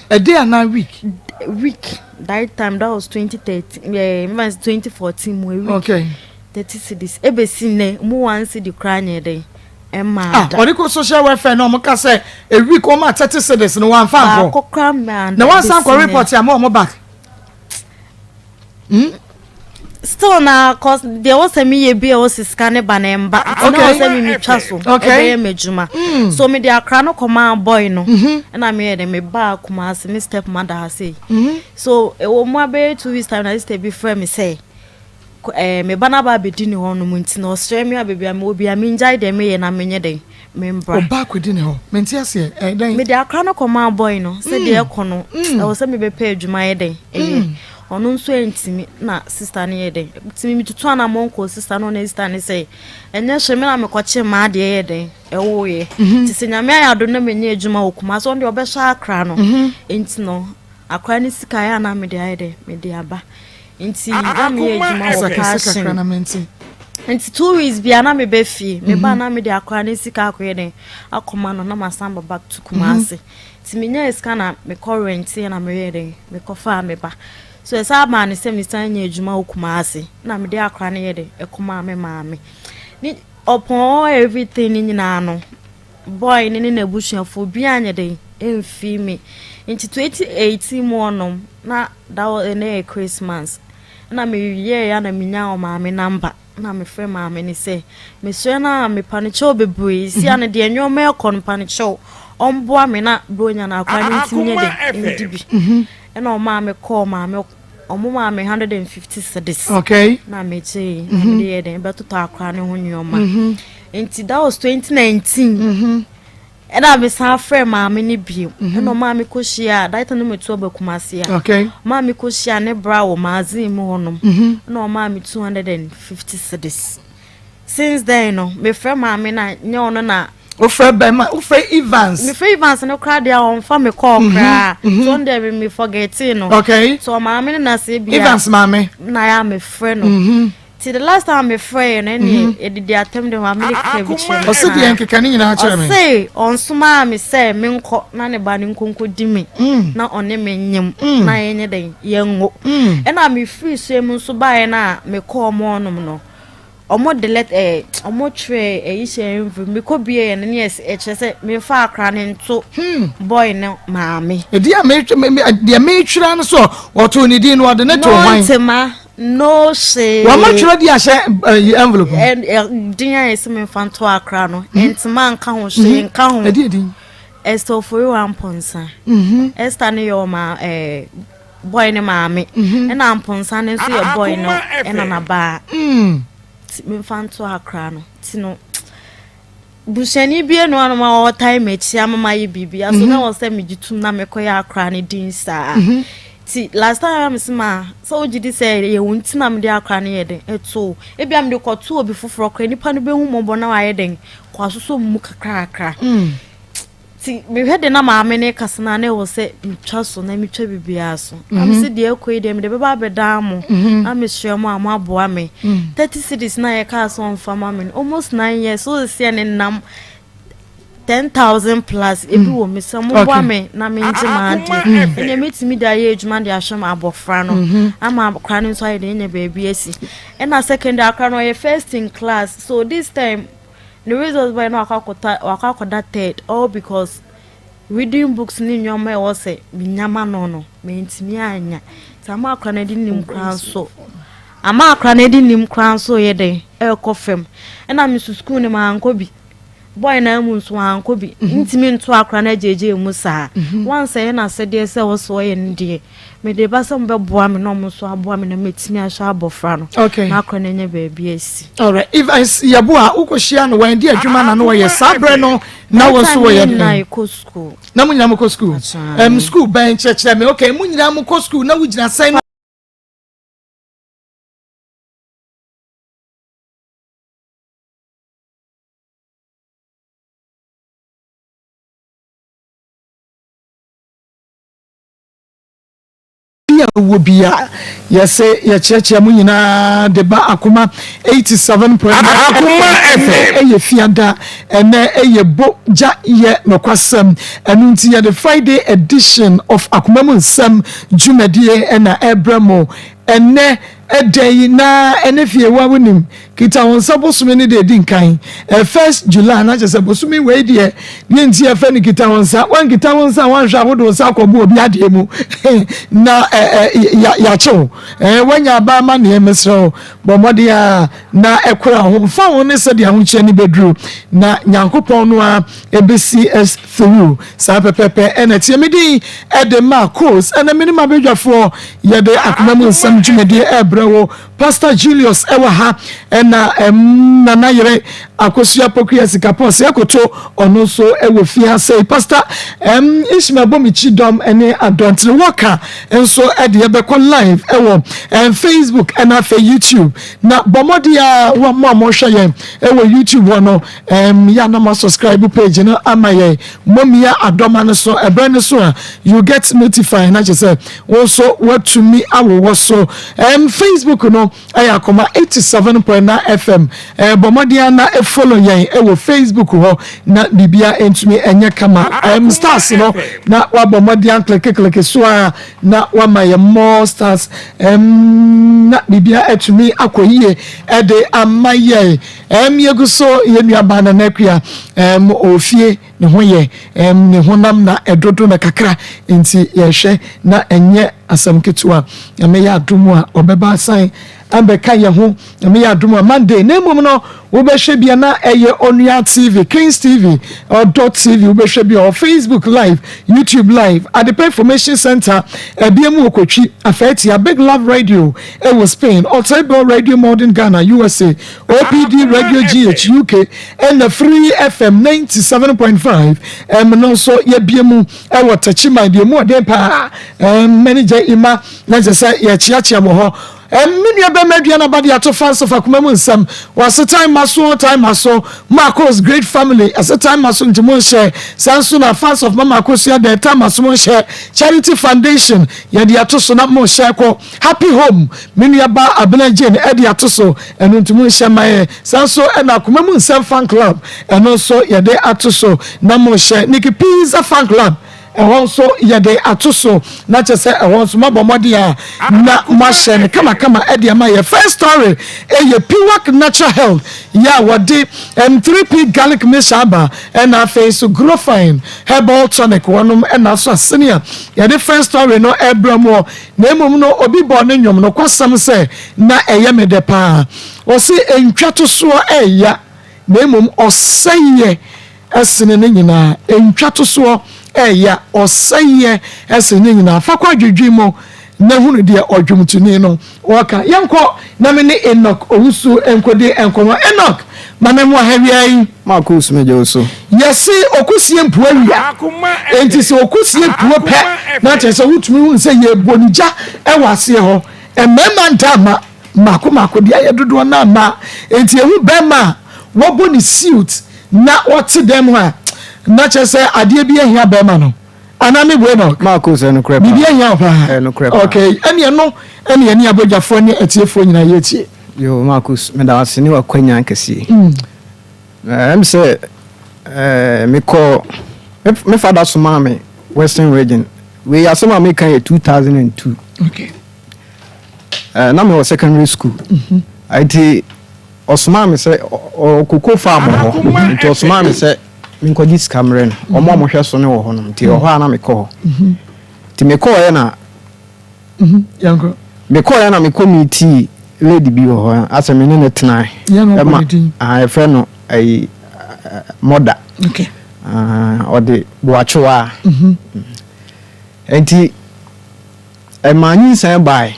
A day anaa week? Week. That time that was 2013, yeah, 2014 mu a week. Okay. 30 cedis. Ebesi nnɛ mu 1 cedi koraa nyɛ dɛn ɛmaa ah, da. Ɔde kɔ social welfare na ɔmo ka sɛ a week ɔmo a 30 cedis no wɔnfa nkɔ. Baako koraa mmaa da. Na wɔnsan kɔ report ama ɔmo back. Still na cause deɛ wɔ sɛ meyɛ bi a wɔ sɛ sika ne ba ne mba nti na wɔ sɛ me metwa so ɛbɛyɛ m'adwuma, so mede akra no kɔmaa boy no ɛna meyɛ dɛ mebaa Kumase, me step mother ha sei. So ɛwɔ mu abɛyɛ 2 weeks time na sister bi frɛ me sɛ me ba no aba abɛdi ne hɔ nom, nti na ɔsrɛ me a baabi a mewɔ bi a mengyae deɛ meyɛ na menyɛ dɛn membra. Ɔba akɔdi ne hɔ, mente aseɛ, ɛdɛn? Mede akra no kɔmaa boy no sɛdeɛ ɛkɔ no ɛwɔ sɛ mebɛpɛ adwuma yɛ dɛn ɛyɛ. Ɔno nso ɛntimi na sister no yɛ dɛn timi metutu anammɔ nkɔ sister no, ɔne sister no sɛ ɛnyɛ hwɛ me na mekɔkye maa deɛ yɛ dɛn ɛwoyɛ, nti sɛ Nyame ayɛ adom na menyɛ adwuma wɔ Kumase, ɔno deɛ ɔbɛhyɛ akra no. Nti no akra no sika yɛ ana mede ayɛ dɛn mede aba, nti na meyɛ adwuma wɔ Passion. Nti 2 weeks bia na mebɛ fie, meba na mede akora ne sika akɔyɛ dɛn akɔma no na masan ba back to Kumase. Nti menya sika na mekɔ rent na meyɛ dɛn mekɔfaa meba, so ɛsɛ ama ne sɛ mesan nya adwuma wɔ Kumase na mede akora no yɛ dɛn ɛkɔmaa me maame ne. Upon everything ne nyinaa no, boy ne ne n'abusuafoɔ bi anyɛ dɛn ɛmfi me. Nti 2018 mu ɔnom na that was ɛnɛ yɛ Christmas na meyɛɛ ya na menya wɔ maame number na mefrɛ maame ne sɛ mesrɛ no a mepa no kyɛw bebree sia no deɛ nneɔma ɛkɔ no, pa no kyɛw, ɔmboa me na bronya no akora no ntimi nyɛ dɛn ɛndi bi. Ɛna ɔmaa me kɔɔ maame, ɔmo maa me 150 cedis. Na megyee na mede yɛ dɛn bɛtotɔ akora ne ho nneɔma. Nti that was 2019 ɛna mesan frɛ maame no bio, ɛna ɔmaa me kɔhyia a that time no metu aba Kumase a ɔmaa me kɔhyia ne bra wɔ magazine mu hɔnom, ɛna ɔmaa me 250 cedis. Since then no mefrɛ maame na nyɛ ɔno na Wofrɛ bɛma, wofrɛ Evans? Mefrɛ Evans no koraa deɛ a ɔmfa me kɔɔ koraa, so ɔno deɛ me forget no. So maame no na sɛ bia Evans maame. Na yɛ a mefrɛ no. Ti the last time mefrɛ yɛ no, ɛne yɛdidi atɛm de maame no keka bi kyerɛ me. Ɔsi deɛ nkeka ne nyinaa kyerɛ me. Ɔse ɔnsomaa me sɛ menkɔ na ne ba no nkonko di me na ɔne me nyem na yɛnyɛ dɛn yɛnwo. Ɛna mefiri sua mu nso baeɛ no a mekɔɔ ɔmo hɔnom no, ɔmo de let ɔmo twerɛ ɛyi hyɛ envelope, mekɔ bie yɛ no ne ɛkyerɛ sɛ memfa akora ne nto boy no maame. Ɛdi a metwe me deɛ metwerɛ no so ɔtoo ne din no, ɔde ne to No hwan? Ntema no hwee. Wɔn twerɛ di ahyɛ ɛyi envelope mu. Ɛ ɛ din a yɛsɛ memfa nto akora no, ntema nka ho, hwee nka ho. Ɛdi ɛdi. Esther Oforiwa Mponsa. Esther no yɛ ɔma boy ne maame, ɛna Mponsa no nso yɛ boy no ɛna n'abaa. Ti memfa nto akora no. Ti no busuani bi enu anum a ɔtae m'akyi ama ma yɛ biribi aso na wɔ sɛ megye tum na mekɔyɛ akora no din saa. Ti last time a mesi ma sɛ wogye di sɛ yɛ wo nti na mede akora no yɛ den ɛto ebia mede kɔto obi foforɔ koraa, nipa no bɛhu mmɔbɔ na wayɛ den kɔ asosɔ mu kakrakra. Ti mehwɛ de na maame ne kasa na na ɛwɔ sɛ metwa so na metwa biribiara so na mesi deɛ ɛkɔ yi deɛ mede bɛba abɛdan mo na mesrɛ mo a mo aboa me. 30 cedis na yɛkaa sɛ ɔmfa ma me no, almost 9 years so sesia ne nam 10,000 plus ebi wɔ mi sɛ moboa me na mengye maa adeɛ, ɛnna mɛtumi de ayɛ adwuma de ahwɛ ma abɔfra no ama akora no nso ayɛ de anya baabi asi. Ɛna secondary akora no ɔyɛ first in class, so this time the results by no wakɔ akɔta wakɔ akɔda third, all because reading books ne nneɛma a ɛwɔ sɛ menyama no mentumi anya. Nti ama akora no adi nim koraa nso, ama akora no adi nim koraa nso yɛ den ɛrekɔ fam. Ɛna me nso school no mankɔ bi, boy na mu nso ankɔ bi, ntumi nto akora no agyegye mu saa. Once ɛyɛ n'asɛdeɛ sɛ wɔ so ɔyɛ no deɛ mede ba sɛ mobɛboa me na ɔmo nso aboa me na mɛtumi ahyɛ abɔfra no na akora no anya baabi asi. Alright, Evans Yɛbo a wokɔhyia no wɔn di adwuma na no wɔyɛ saa berɛ no na wɔ so wɔyɛ na dɛn? Yɛkɔ school. Na mo nyinaa mokɔ school? Akyɛ. School bɛn? Kyerɛkyerɛ me. Okay, mo nyinaa mokɔ school na wogyina sɛn? Baabi a wowɔ biara, yɛse yɛkyerɛkyerɛ mo nyinaa de ba Akoma 87.9 Akoma FM. FM. Ɛnnɛ yɛ Fiada, ɛnnɛ yɛ Bo Gya Yɛ Nokwasɛm. Ɛno nti yɛde Friday edition of Akoma Mu Nsɛm dwumadie na ɛrebrɛ mo ɛnnɛ da yi. Na ɛne fie wa wonim Kita wo nsa bosome no deɛ ɛdi nkan eh, first July na kyerɛ sɛ bosome wei deɛ deɛ nti yɛfɛ no kita wo nsa wankita wo nsa wanhwɛ a wode wo nsa akɔbɔ obi adeɛ mu na eh, eh, yɛakye wo eh, wanya aba ama neɛ mesrɛ wo bɔ mmɔden a na ɛkora ho mfa wo ne sɛdeɛ ahokyerɛ no bɛduru na Nyankopɔn no a ɛbɛsi through saa pɛpɛpɛ ɛna tie me din ɛde ma course ɛna me ne mabadwafoɔ yɛde akoma mu nsɛm dwumadie ɛbrɛ wo Pastor Julius wɔ ha ɛna ɛm Nana yere Akosua Pokuya Sikapɔ Seakoto ɔno nso wɔ fie ha sei. Pastor ɛm Ishmael Bomichi Dɔm ɛne Adɔntere Walker nso ɛde yɛbɛkɔ live ɛwɔ ɛm Facebook ɛna afei YouTube. Na bɔ mmɔden a wɔn mo a mohwɛ yɛn ɛwɔ YouTube hɔ no ɛm yɛ anam subscribe page no ama yɛn. Momia adɔma no so ɛbrɛ no so a you get notified na kyerɛ sɛ Wo nso woatumi awowɔ so. Ɛm Facebook no ɛyɛ Akoma 87.9 FM. Ɛɛ bɔ mmɔden ara na follow yɛn ɛwɔ Facebook hɔ na biribia ntumi ɛnyɛ kama. Ɛm stars no na wabɔ mmɔden akleke kleke so a na wama yɛn more stars. Ɛm na biribia atumi akɔ yie ɛde ama yɛn. Ɛm yɛgu so yɛn nuabaa Nana Akua ɛm ɔwɔ fie. Ne ho yɛ ɛm, ne honam na ɛdodo no kakra, nti yɛhwɛ na ɛnyɛ asɛm ketewa. Nyame yɛ adom a ɔbɛba asan abɛka yɛn ho. Nyame yɛ adom a Monday, na mmom no wobɛhwɛ bia na ɛyɛ Onua TV, Kings TV, Ɔdɔ TV, wobɛhwɛ bia wɔ Facebook Live, YouTube Live, Adepa Information Center, ɛbea mu wɔ Kotwi, Afaatia, Big Love Radio ɛwɔ Spain, Ɔtɛbel Radio Modern Ghana, USA, OPD Radio GH UK ɛna Free FM 97.5 ɛm no nso yɛbie mu ɛwɔ Techiman deɛ mu ɔden paa ɛm manager Ima na kyerɛ sɛ yɛkyeakyea wɔ hɔ ɛm me nua bɛma aduan aba de ato fa nso fa kuma mu nsɛm wɔse time ma so time ma so Marcos great family ɛsɛ time ma so nti mo nhyɛ saa nso na fans of Mama Akosua dɛ time ma so mo nhyɛ Charity Foundation yɛde ato so na mo nhyɛ kɔ Happy Home, me nua baa Abena Jane de ato so, ɛno nti mo nhyɛ mma yɛn. Saa nso na Akoma Mu Nsɛm Fan Club, ɛno nso yɛde ato so na mo nhyɛ. Nikki Pizza Fan Club, ɛhɔ nso yɛde ato so na kyerɛ sɛ ɛhɔ nso moabɔ mmɔden a na moahyɛ no kamakama de ama yɛn. First story ɛyɛ Piwak Natural Health yɛ a wɔde M3P Garlic Mixture aba ɛna afei nso Grofine Herbal Tonic wɔnom ɛna aso asene a yɛde first story no ɛbrɛ mo. Na mmom no, obi bɔɔ no nnwom, nokwasɛm sɛ na ɛyɛ me dɛ paa. Ɔse, Ntwatosoɔ ɛya, na mmom ɔsɛeɛ sene ne nyinaa. Ntwatosoɔ ɛya, ɔsɛeɛ sene ne nyinaa. Fa kɔ adwedwe mu na hunu deɛ ɔdwomtoni no ɔreka. Yɛnkɔ na me ne Enoch Owusu nkɔdi nkɔmmɔ. Enoch, ma me mmoa ha awia yi. Marcus, megye wo so. Yɛse okusie mpue awia. Enti sɛ okusie pue pɛ na kyerɛ sɛ wotumi hu sɛ yɛbɔ ne gya wɔ aseɛ hɔ. Mmarima ntaa mma mmaako mmaako deɛ ayɛ dodoɔ no ara mmaa. Enti yɛhu barima a wabɔ ne suit na ɔte dan mu a, na kyerɛ sɛ adeɛ bi ahia barima no. Anaa me boa Enoch? Marcus, ɛnokorɛ paa. Biribi ahia wo paa? Ɛnokorɛ paa. Okay, ɛne ɛno ɛne yɛne abadwafoɔ ne atiefoɔ nyinaa yɛtie. Yoo Marcus, meda wo ase ne w'akwanya kɛseɛ yi. Ɛm sɛ mekɔ me fada somaa me Western Region. Wei asɛm a meka yɛ 2002. Okay. Na mewɔ secondary school. Nti ɔsomaa me sɛ ɔkoko farm wɔ hɔ. Nti ɔsomaa me sɛ menkɔgye sika mmerɛ no. Ɔmo a wɔhwɛ so no wɔ hɔ nom. Nti ɛhɔ a na mekɔ hɔ. Nti mekɔɔɛ na Yɛnkɔ. Mekɔeɛ na mekɔ meetii lady bi wɔ hɔ asɛ me ne no tenae. Yɛn ɔbɔ ne din. Ɛma yɛfrɛ no ayi mɔda. Okay. Ɔde boakyewa. Nti ɛmaa nyinsɛn bae.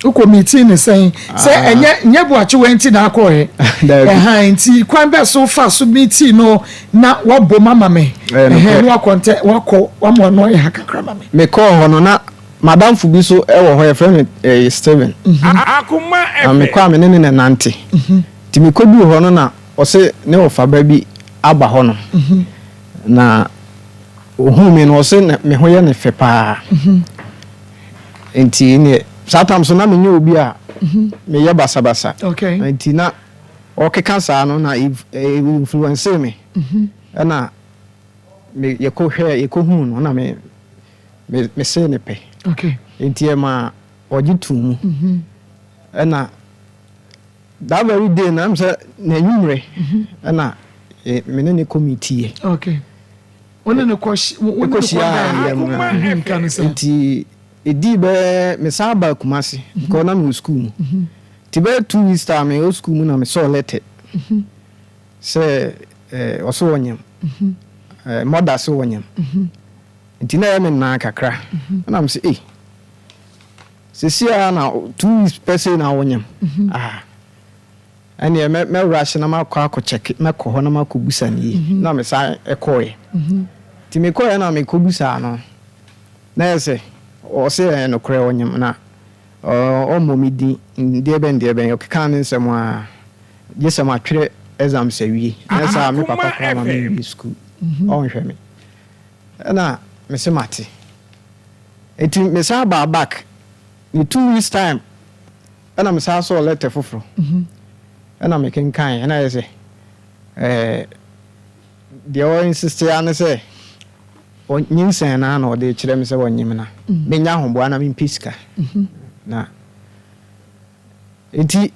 Wokɔ meetii ne sɛn? Sɛ ɛnyɛ nyɛ boakyewa nti na akɔɛ. Ɛhan nti kwan bɛ so fa so meetii no na wabom ama me. Ɛhɛn na wakɔ ntɛ wakɔ wama ɔno ayɛ ha kakra ma me. Mekɔɔ hɔ no na M'adamfo bi nso wɔ hɔ, yɛfrɛ no eh, Steven. Na mekɔ a me ne no na ɛnante. Nti mekɔduu hɔ no na ɔse ne wɔfaba bi aba hɔ nom. Na ɔhuu me no ɔse me ho yɛ ne fɛ paa. Nti neɛ saa tam so na menyɛ obi a meyɛ basabasa. Nti na ɔkeka saa no na influence me. Ɛna me yɛkɔhwɛ, yɛkɔhuu no na me me mesee ne pɛ. Nti ɛma ɔgye too mu. Ɛna that very day na sɛ n'anwummerɛ ɛna me ne ne kɔ meetiiɛ. Okay, wo ne ne kɔ wo ne ne kɔ dan mu. Nti ɛdii bɛɛ mesan ba Kumase because na mewɔ school mu. Nti bɛyɛ 2 weeks time, mewɔ school mu na mesɔɔ letter sɛ ɔso wɔnyam, mother so wɔnyam. Nti na ɛyɛ me nan kakra ɛna me sɛ, "Ei, sisi a na 2 weeks pɛ sɛ na wɔnyam ah, ɛneɛ mɛwura ase na makɔ akɔkyɛke, mɛkɔ hɔ na makɔ busa ne yie." Na mesan ɛkɔɔɛ. Nti mekɔɔɛ na mekɔ busa no na yɛ sɛ ɔsɛ ɛyɛ nokorɛ, ɔnyam na ɔmmɔ me din deɛ bɛn deɛ bɛn. Ɔkeka ne nsɛm a gye sɛ matwerɛ exams awie na saa me papa koraa ma mewie school, ɔnhwɛ me. Ɛna mese mate. Nti mesan baa back ne 2 weeks time ɛna mesan sɔɔ letter foforɔ ɛna mekenkan. Ɛna yɛ sɛ deɛ ɔ insist ya ne sɛ nyinsɛn na na ɔde kyerɛ me sɛ wɔnyim na menya ahoboa na mempɛ sika. Na nti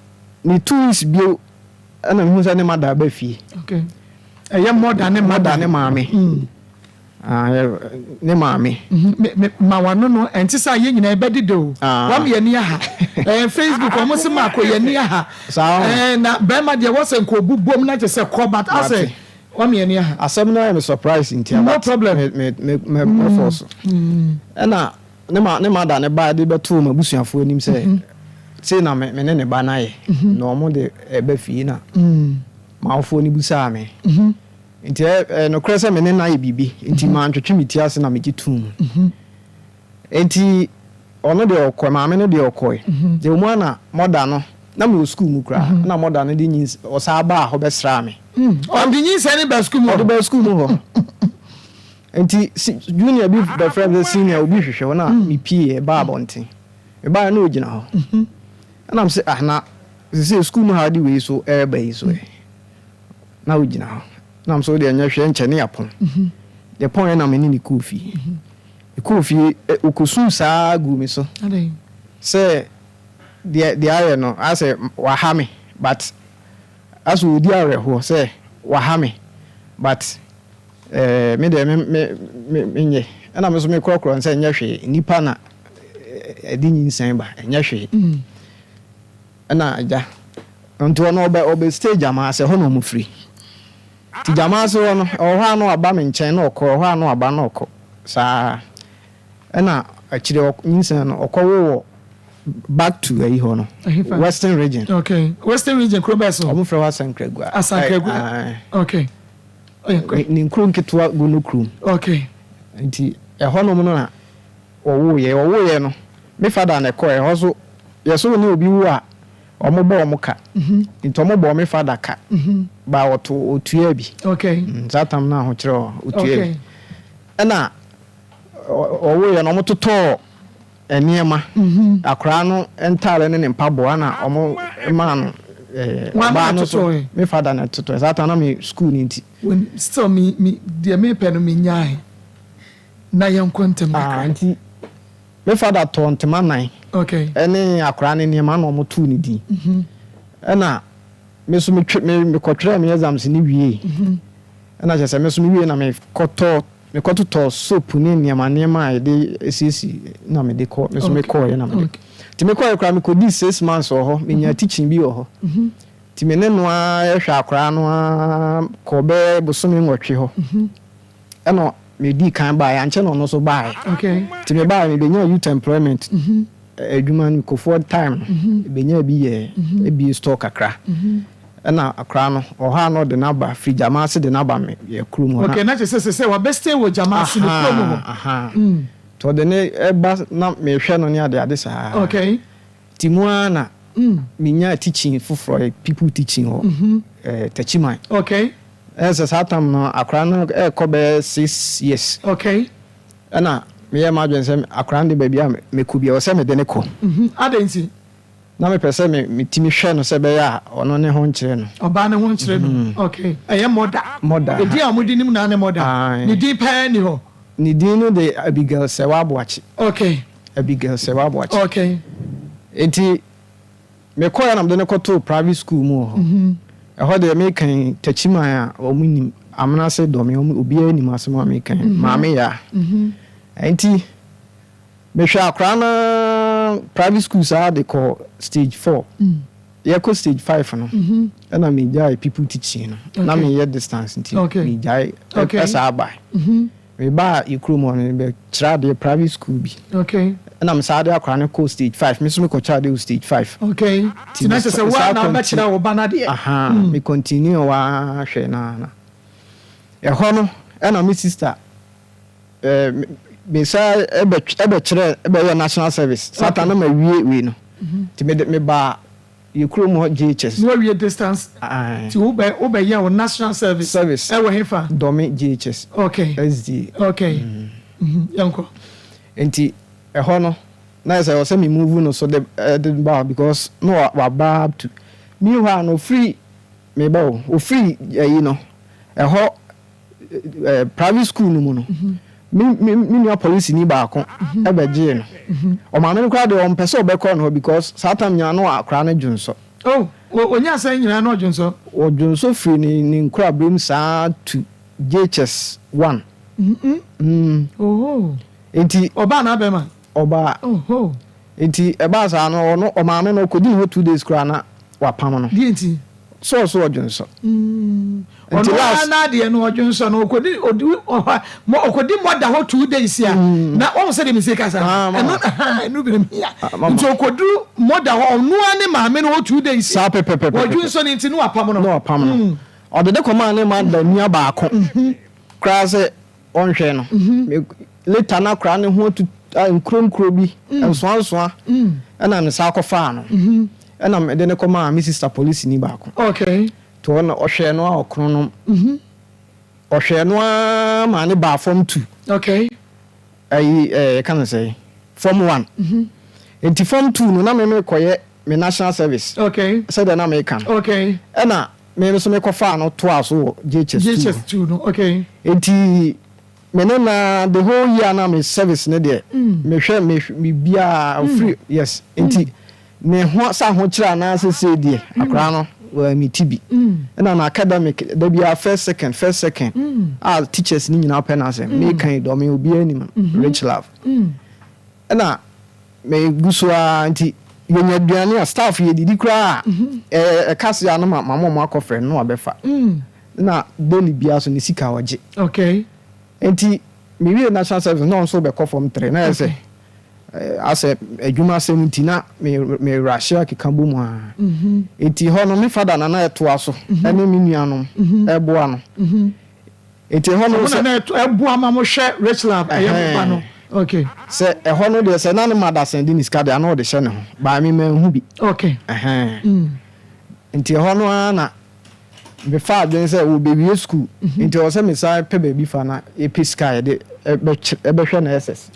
ne 2 weeks bio ɛna mehu sɛ ne mother ba fie. Ɛyɛ mother ne mother ne maame. Ah, ne maame. Ma wano no ɛnti sɛ yɛn nyinaa ɛbɛdeda o. Wam yɛ ni aha Facebook, ɔmo sɛ maako yɛ ni aha. Na bɛrima deɛ wɔsɛ nka obu bom na kyɛ sɛ kɔ, but asɛ wam yɛ ni aha. Asɛm no ayɛ me surprise nti. No problem. Me me me mɛfɔ so ɛna ne ma da ne ba de bɛto ma abusuafoɔ anim sɛ sei na me ne ne ba no ayɛ na ɔmo de ɛbɛ fie na maawofoɔ no busaa me. Nti ɛ nokorɛ sɛ me ne no ayɛ biribi nti mantwetwe me ti ase na megye tuu mu. Nti ɔno deɛ ɔkɔ, maame no deɛ ɔkɔe deɛ ɔmu ana mother no na mewɔ school mu koraa na mother no de nyins ɔsaa baa hɔ bɛsraa me. Ɔde nyinsɛn ne ba school mu? Ɔde baa school mu hɔ. Nti junior bi bɛfrɛ me sɛ senior, obi hwehwɛ hɔ na mepie ɛbaa abɔnten. Mebaa na ɔgyina hɔ ɛnam sɛ, ah, na sɛ school mu ha de wei so ɛreba yi so ɛ na ɔgyina hɔ nam sɛ wode ɛnyɛ hwɛ nkyɛ ne yɛpɔn yɛpɔn yɛ na me ne ne kɔɔ fie. Kɔɔ fie, ɔkɔsuu saa gu me so sɛ deɛ ayɛ no asɛ waha me, but asɛ ɔdi awerɛhoɔ sɛ waha me, but me deɛ me me me menyɛ. Ɛna me nso mekorɔkorɔ sɛ nyɛ hwee, nipa na ɛde nyinsɛn ba, ɛnyɛ hwee. Ɛna agya nti ɔno ɔbɛ stay Gyamaase hɔ na ɔmo firi. Nti Gyamaase hɔ no, ɛwɔ hɔ a na waba me nkyɛn na ɔkɔ, ɛwɔ hɔ a na waba na ɔkɔ saa. Ɛna akyire nyinsɛn no ɔkɔwo wɔ back to ayi hɔ no. Ɛhefa? Western Region. Okay, Western Region kuro bɛɛ so? Ɔmo frɛ hɔ Asankragua. Asankragua. Okay. Ɔyɛ ne nkuro nketewa gu no kurom. Nti ɛhɔnom no na ɔwoyɛ. Ɔwoyɛ no, me father na ɛkɔ ɛhɔ so yɛso ne obi wu a ɔmo bɔ ɔmo ka. Nti ɔmo bɔ me father ka ba ɔto otua bi. Saa tam no ahokyerɛ hɔ otua bi. Ɛna ɔwoyɛ no, ɔmo totɔɔ nneɛma, akwaraa no ntaare ne ne mpaboa na ɔmo maa no. Wɔn ama ɔbaa no so totɔɔ? Me father na totɔɔ. Saa tam na me school ne nti. When still me deɛ mepɛ no menyae na yɛnkɔ ntɛm Ah, kakra. Nti me father tɔɔ ntoma nan ɛne akwaraa ne nneɛma na ɔmo tuu ne din. Ɛna me so metwe me mekɔtwerɛ me exams ne wie. Ɛna kyerɛ sɛ me so me wie na mekɔtɔ mekɔtotɔ soap ne nneɛma nneɛma a yɛde esiesie na mede kɔ me so. Mekɔɔyɛ na mede nti mekɔɔyɛ koraa, mekɔdii 6 months wɔ hɔ. Menya teaching bi wɔ hɔ nti me ne no ara hwɛ akwaraa no ara kɔ bɛyɛ bosome 8 hɔ. Ɛna medii kan baeɛ, ankyɛ na ɔno nso baeɛ. Nti mebaeɛ, mebɛnya youth employment adwuma no kofoɔ time no ebɛnya bi yɛ ebie store kakra. Ɛna akwaraa no ɔhɔ a na ɔde n'aba firi Gyamaase de n'aba me yɛ kurom hɔ. Okay, na kyerɛ sɛ wabɛ stay wɔ Gyamaase ne kurom hɔ. Aha. Nti ɔde ne ɛba na mehwɛ no ne ade ade saa. Nti mu ara na menya teaching foforɔ yɛ people teaching hɔ Takyiman. Ɛyɛ sɛ saa tam no akwaraa no ɛrekɔ bɛyɛ 6 years. Ɛna Meyɛɛ m'adwene sɛ akwadaa no de baabi a mɛkɔ biara, ɛwɔ sɛ mede no kɔ. Adɛn nti? Na mepɛ sɛ me metumi hwɛ no sɛ ɛbɛyɛ a ɔno ne ho nkyere no. Ɔbaa ne ho nkyere no. Okay. Ɛyɛ mɔda. Mɔda. Edin a wɔde nim no ara ne mɔda. Ae. Ne din paa nni hɔ. Ne din no de Abigail Sɛwa Aboakye. Okay. Abigail Sɛwa Aboakye. Okay. Enti mekɔeɛ na mede no kɔtoo private school mu wɔ hɔ. Ɛhɔ deɛ meka yi, Takyiman a wɔn nim, Amenase Dɔme, wɔn obiara nim asɛm a meka yi, Maame Yaa. Enti mehwɛ akwadaa no ara private school saa de kɔ stage four. Yɛkɔ stage five no, ɛna megyae people teaching no. Na meyɛ distance nti megyae ɛsaa bae. Mebaa yɛ kurom hɔ no, mebɛkyerɛ adeɛ private school bi. Okay. Ɛna mesaa de akwadaa no kɔɔ stage five. Me nso mekɔkyerɛ adeɛ wɔ stage five. Okay. Nti na kyerɛ sɛ wo a na wobɛkyerɛ wo ba no adeɛ. Ahaa, me continue hɔ ara hwɛ no ara na. Ɛhɔ no, ɛna me sister, ɛɛ, mesaa ɛbɛkyerɛ, ɛbɛyɛ national service. Saa time na mawie wei no. Nti mede, mebaa Yɛ kurom hɔ JHS. Na wawie distance. Aye. Ti wo bɛ wo bɛ yɛ wo national service. Service. Ɛwɔ he fa? Dɔme JHS. Okay. SDA. Okay. Mm. Yɛn kɔ. Nti ɛhɔ no na yɛ sɛ ɛwɔ sɛ me move no so de ɛde ba because na wa ba up to meanwhile no ofiri me ba o ofiri ɛyi no ɛhɔ. eh, private school no mu no me me me nua polisini baako ɛbɛgyee no ɔmaame no koraa deɛ ɔmpɛ sɛ ɔbɛkɔ no hɔ because saa tam nyinaa no akora no dwonsɔ. Oh, onye asan nyinaa na ɔdwonsɔ. Ɔdwonsɔ firi ne ne nkorabere mu saa to JHS one. Mm. Oh. Nti. Ɔbaa na abɛma. Ɔbaa. Oh. Nti ɛbaa saa no ɔno ɔmaame no ɔkɔdi ne hɔ 2 days koraa na wapam no. Deɛ nti. Sɛ ɔso ɔdwonsɔ. Ɔno ara n'adeɛ no ɔdwonsɔ no ɔkɔdi ɔdi ɔhɔ mɔ ɔkɔdi mɔda hɔ 2 days a na wɔn sɛ de mi se kasa ɛno ɛno bi na mi hia nti ɔkɔdu mɔda hɔ ɔno ara ne maame no hɔ 2 days. Saa pɛpɛpɛpɛ. Ɔdwonsɔ ne nti no wapam no. Na wapam no. Ɔde de kɔmaa ne ma da nua baako koraa sɛ ɔnhwɛ no. Later na koraa ne ho atu nkuro nkuro bi nsoa nsoa ɛna ne saa kɔfaa no ɛna mede ne kɔmaa me sister polisini baako. Okay. Nti ɔno ɔhwɛɛ no a ɔkono no ɔhwɛɛ no ara maa ne baa form two. Okay. Ayi ɛɛ yɛka no sɛ form one. Nti form two no na me mekɔyɛ me national service. Okay. Sɛdeɛ na meka no. Okay. Ɛna me nso mekɔfaa no toaa so wɔ JHS two. JHS two no okay. Nti me ne na the whole year na me service ne deɛ mehwɛ me biribiara ofiri yes nti ne ho sɛ ahokyerɛ anaasɛ sei deɛ akwadaa no wɔamiti ti bi ɛna na academic da biara first second, first second a teachers ne nyinaa pɛ n'asɛm. Meka yi dɔme obiara nim Rich Love. Ɛna megu so ara nti yɛnya aduane a staff yɛdidi koraa a ɛka se a no ma ma ɔmo akɔfrɛ no na wabɛfa na daily biara so ne sika ɔgye. Nti mewie national service na ɔno nso bɛkɔ form three na yɛ sɛ asɛ adwuma asɛm nti na me me rahyɛ akeka bɔ mu a nti hɔ no me fada na na ɛtoa so ɛne me nuanom ɛboa no nti ɛhɔ no sɛ na ɛboa ma mo hwɛ Rich Love ɛyɛ mo ba no okay. Sɛ ɛhɔ no deɛ sɛ na ne ma da sɛn de ne sika deɛ ana ɔde hyɛ ne ho baa mi ma nhu bi. Okay. Ɛhɛn nti ɛhɔ no ara na mefa adwene sɛ wɔbɛwie school nti ɔwɔ sɛ mesan pɛ baabi fa na yɛpɛ sika a yɛde ɛbɛhwɛ na SS.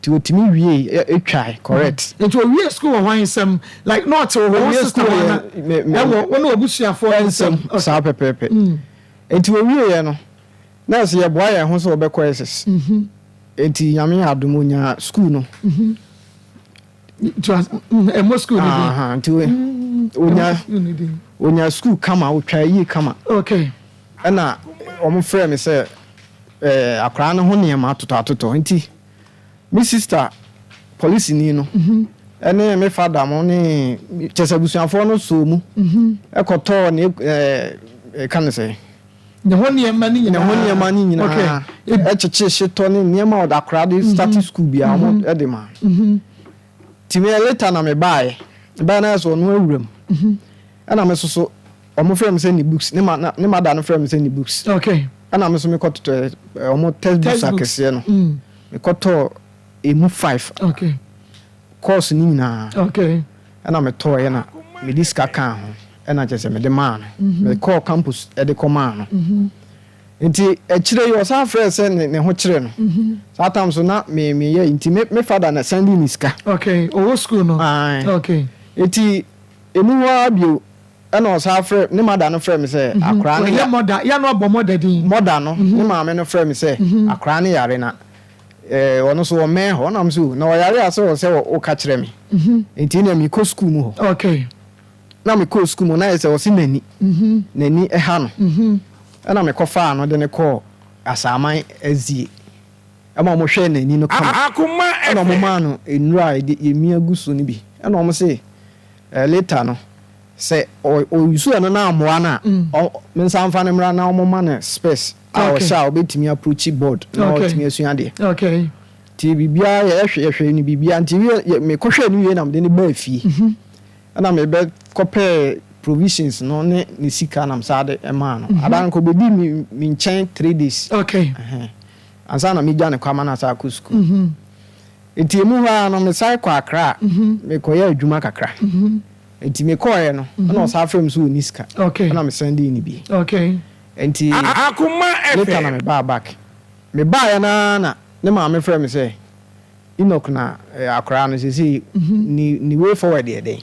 Nti otumi wie etwae correct. Nti owie school wɔ hwan nsɛm like na ɔte wɔ wɔn sister hɔ na ɛwɔ wɔn abusuafoɔ nsɛm saa pɛpɛɛpɛ. Nti owie yɛ no na ɛsɛ yɛboa yɛn ho sɛ ɔbɛkɔ SS. Nti Nyame yɛ adom onya school no. Ɛmɔ school ni din. Nti onya onya school kama, otwa yie kama. Ɛna wɔn frɛ me sɛ ɛɛ akwaraa no ho nneɛma atotɔ atotɔ nti me sister polisini no ɛne me fada mo ne kyɛ sɛ abusuafoɔ no soo mu ɛkɔtɔɔ ne ɛɛ ɛka ne sɛ ne ho nneɛma ne nyinaa. Ne ho nneɛma ne nyinaa ɛkyekye hyetɔ ne nneɛma a ɔde akwaraa de start school bi a wɔn ɛde ma nti me later na me baeɛ baeɛ na yɛ sɛ ɔno awura mu ɛna me soso ɔmo frɛ me sɛ ne books ne ma ne ma da no frɛ me sɛ ne books. Ɛna me nso mekɔtotɔ ɔmo textbooks akɛseɛ no mekɔtɔɔ emu five. Course ne nyinaa. Ɛna metɔɔyɛ na mede sika kaa ho ɛna kyerɛ sɛ mede maa no. Mekɔɔ campus ɛde kɔ maa no. Nti akyire yi ɔsan frɛɛ sɛ ne ne ho kyere no. Saa tam so na me meyɛ nti me me father na sɛndi ne sika. Okay, ɔwɔ school no. Ae. Okay. Nti emu hɔ ara bio ɛna ɔsan frɛ ne mother no frɛ me sɛ akoraa no Ɔyɛ ya mother, yɛ na ɔbɔ mother din. Mother no ne maame no frɛ me sɛ akoraa no yare na ɛɛ ɔno nso ɔmmɛn hɔ. Ɛna me so na ɔyare a sɛ ɔwɔ sɛ woka kyerɛ me. Nti ɛnna mekɔ school mu hɔ. Okay. Na mekɔɔ sukuu mu na ayɛ sɛ ɔse n'ani n'ani ha no ɛna mekɔfaa no de no kɔɔ Asaman Azie ɛma ɔmo hwɛɛ n'ani no kama ɛna ɔmo maa no nnuro a yɛde yɛmia gu so no bi ɛna ɔmo se eh, later no sɛ ɔyusu ɛno na ammoa no a ɔ mensa mfa no mmra na ɔmo ma no space a ɔhyɛ a ɔbɛtumi approach board na ɔtumi asua adeɛ. Nti biribiara yɛhwɛ yɛhwɛ no biribiara nti mekɔhwɛɛ no wie na mede no baa fie. Ɛna me bɛ kɔ pɛɛ provisions no ne ne sika na me saa de maa no. Ada no nka ɔbɛdii me me nkyɛn 3 days. Ɛhɛn. Ansa na me gya no kɔ ama no asan akɔ sukuu. Nti emu hɔ ara no me san kɔ Accra me kɔ yɛ adwuma kakra. Nti me kɔɔɛ no ɛna ɔsan frɛ me sɛ ɔnni sika. Ɛna me sɛndee no bi. Nti later na me baa back. Me baeɛ no ara na ne maame frɛ me sɛ Enoch na akwaraa no seesei ne ne way forward yɛ dɛn?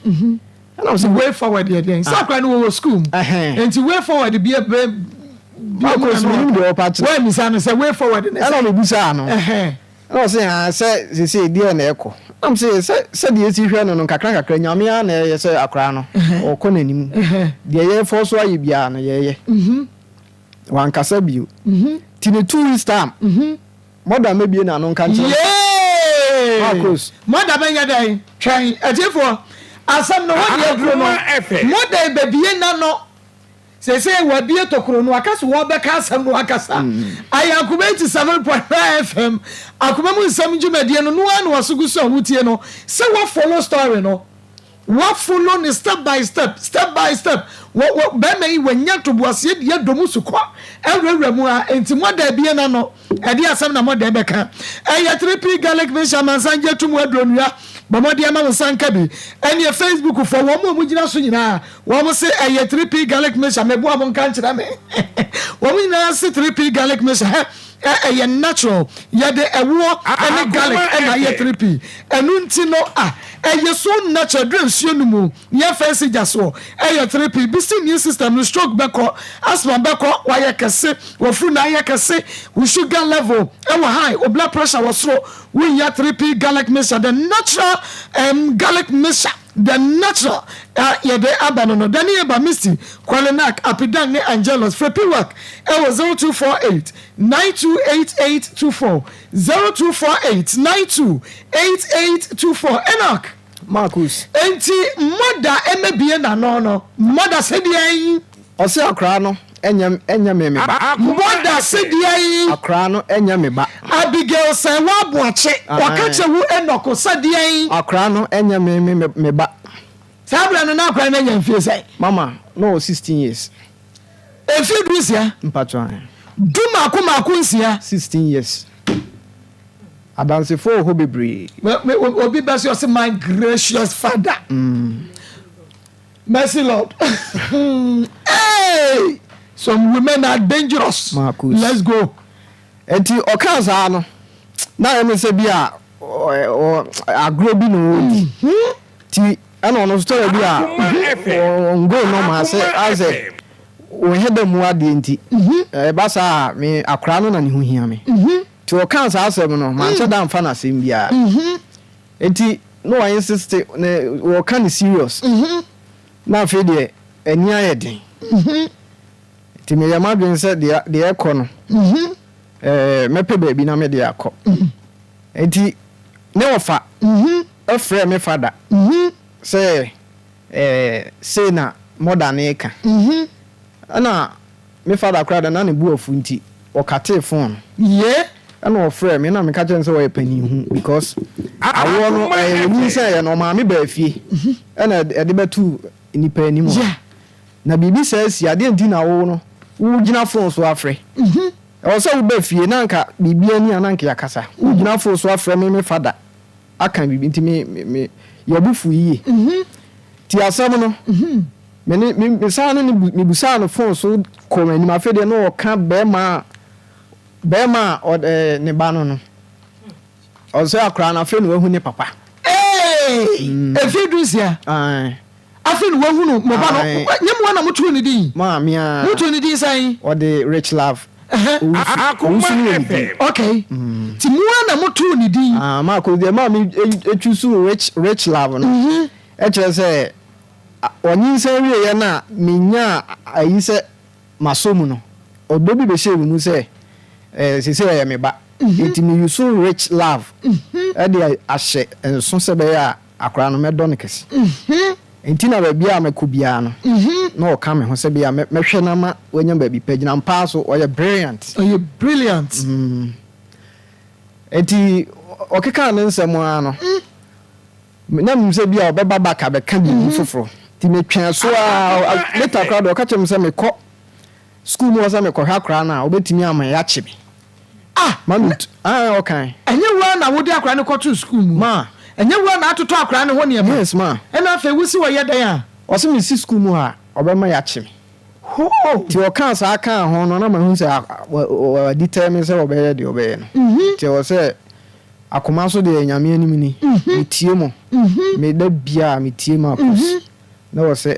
Ɛna ɔsɛ way forward yɛ dɛn? Sɛ akwaraa no wɔwɔ school mu. Nti way forward bi bɛ bi mu na menim deɛ ɔpa kyerɛ. Wɔn misa no sɛ way forward ne sɛ. Ɛna mebisaa no. Ɛna ɔsɛ haa sɛ seesei deɛ na ɛkɔ. Ɛna ɔsɛ sɛ sɛdeɛ esi hwɛ no no nkakra nkakra Nyame ara na ɛyɛ sɛ akwaraa no ɔkɔ n'anim. Deɛ yɛfɔ so ayɛ biara no yɛyɛ. Wankasa bio. Ti ne 2 weeks time. Mɔda mɛbie n'ano nka nkyerɛ no. Yee! Marcos. Mɔda bɛnyɛ dɛn? Twɛn, atiefoɔ, asɛm no hɔ deɛ aduro no, mɔda bɛbie n'ano. Seesei wabie tokuro no, aka so wɔbɛka asɛm no ankasa. Ayɛ Akoma 87.9 FM, Akoma mu nsɛm dwumadie no, no ara na waso gu so a wotie no. Sɛ wa follow story no, wa follow ne step by step, step by step. Wɔ, wɔ, bɛrima yi wanya ntoboaseɛ di adɔ mu sukɔ awurawura mu a, enti mɔda abie n'ano. Ɛdeɛ asɛm na mɔda bɛka? Ɛyɛ 3P garlic mixture amansan gye atum aduro nua. Bɔ mmɔden ma wo nsa nka bi. Ɛneɛ Facebook foɔ, wɔn a wɔgyina so nyinaa, wɔn se ɛyɛ 3P garlic mixture. Meboa mo nka nkyerɛ me. Wɔn nyinaa se 3P garlic mixture. Hɛ, ɛ, ɛyɛ natural. Yɛde ɛwoɔ ne garlic na ayɛ 3P. Ɛno nti no, ah, ɛyɛ so natural. Ɛduru nsuo no mu. Nea fɛnsi gya soɔ ɛyɛ 3P bisi immune system no stroke bɛkɔ, asthma bɛkɔ, wayɛ kɛse, wafuru no ayɛ kɛse, wo sugar level ɛwɔ high, wo blood pressure wɔ soro, wo hia 3P garlic mixture, the natural um, garlic mixture, the natural a yɛde aba no no, Dani Eba, Misty, Kwalenak, Apidang ne Angelus, frɛ Piwak ɛwɔ 0248 928824, 0248 928824, Enoch. Marcus. Enti mɔda ɛmɛbie n'ano no, mɔda se deɛn? Ɔse akoraa no ɛnyɛ ɛnyɛ me me ba. Mɔda se deɛn? Akoraa no ɛnyɛ me ba. Abigail sɛ w'aboakye, ɔka kyerɛ wo Enoch sɛ deɛn? Akoraa no ɛnyɛ me me me ba. Saa berɛ no na akoraa no anya mfie sɛn? Mama, na ɔwɔ 16 years. Mfie 16? Mpakyɛw ahe. Du mako mako nsia. 16 years. Adansefoɔ wɔ hɔ bebree. Obi bɛ sɛ ɔsɛ my gracious father. Mercy Lord. Hey! Some women are dangerous. Marcus. Let's go. Nti ɔkaa saa no, na ɛyɛ me sɛ bi a agorɔ bi na ɔredi. Nti ɛna ɔno nso tɔrɔ bi a ɔngo nɔɔma sɛ ayɛ sɛ wɔnyɛ dɛ mu adeɛ nti ɛba saa a me akwaraa no na ne ho hia me. Nti ɔkaa saa asɛm no, manhyɛ da amfa no asɛm biara. Nti na wa insist na wɔka no serious. Na afei deɛ ani ayɛ den. Nti meyɛ m'adwene sɛ deɛ deɛ ɛkɔ no, ɛɛ mɛpɛ baabi na mede akɔ. Nti ne ɔfa frɛɛ me fada sɛ ɛɛ sei na mɔda no reka. Ɛna me fada koraa deɛ na ne bo afu nti ɔkatee phone no. Ɛna ɔfrɛɛ me ɛna meka kyerɛɛ no sɛ ɔyɛ panin hu because awoɔ no ɛɛ ɔnyinsɛneeɛ no ɔmaame baa fie ɛna ɛde bɛtoo nnipa anim hɔ. Na biribi saa si a deɛ nti na wo no wogyina phone so afrɛ? Ɛwɔ sɛ woba fie na anka biribi ani a na anka yɛakasa. Wogyina phone so afrɛ me me fada aka biribi nti me me me yɛbo fu yie. Nti asɛm no. Me ne me mesan ne no bu mebusaa no phone so kɔɔ m'anim afei deɛ na ɔka bɛrima a bɛrima a ɔ ɛɛ ne ba no no ɔsɛ akwadaa no afei na wahu ne papa. Ee mfeɛ dunsia. Ae. Afei na wahunu mo ba no. Ae. Nyɛ mo na motoo ne din? Maa me ara. Motoo ne din sɛn? Ɔde Rich Love. Owusu Owusu no wɔ ne din. Okay. Nti mo ara na motoo ne din? Ah, Marcus deɛ maa me choose Rich Rich Love no ɛkyerɛ sɛ Ɔnyinsɛn wieeɛ no a menyaa ayi sɛ masɔ mu no, ɔdɔ bi bɛhyɛɛ me mu sɛ seesei ɔyɛ me ba. Enti me use rich love de ahyɛ nso sɛ ɛbɛyɛ a akwadaa no mɛdɔ no kɛse. Enti na baabiara a mɛkɔ biara no, na ɔka me ho sɛ ebia mɛhwɛ no ama wanya baabi pa agyina. Ampa ara nso, ɔyɛ brilliant. Ɔyɛ brilliant. Enti ɔkekaa ne nsɛm ara no, Na menim sɛ ebia ɔbɛba back abɛka biribi foforɔ nti metwɛn so ara, later koraa deɛ ɔka kyerɛɛ me sɛ mekɔ school mu hɔ sɛ mekɔhwɛ akwadaa no a ɔbɛtumi ama yɛakye me. Ah! Ma me tu, ae ɔkae. Ɛnyɛ wo ara na wode akwadaa no kɔtoo school mu? Ma. Ɛnyɛ wo ara na atotɔ akwadaa no ho nneɛma? Yes ma. Ɛna afei wosi ɔyɛ dɛn a? Ɔse mesi school mu hɔ a ɔbɛma yɛakye me. Hoo! Nti ɔkaa saa kaa ho no na mahu sɛ wa determine sɛ ɔbɛyɛ deɛ ɔbɛyɛ no. Nti ɛwɔ sɛ Akoma so deɛ Nyame anim ni, me tie mo, me da biaa me tie mo akos, na wɔ sɛ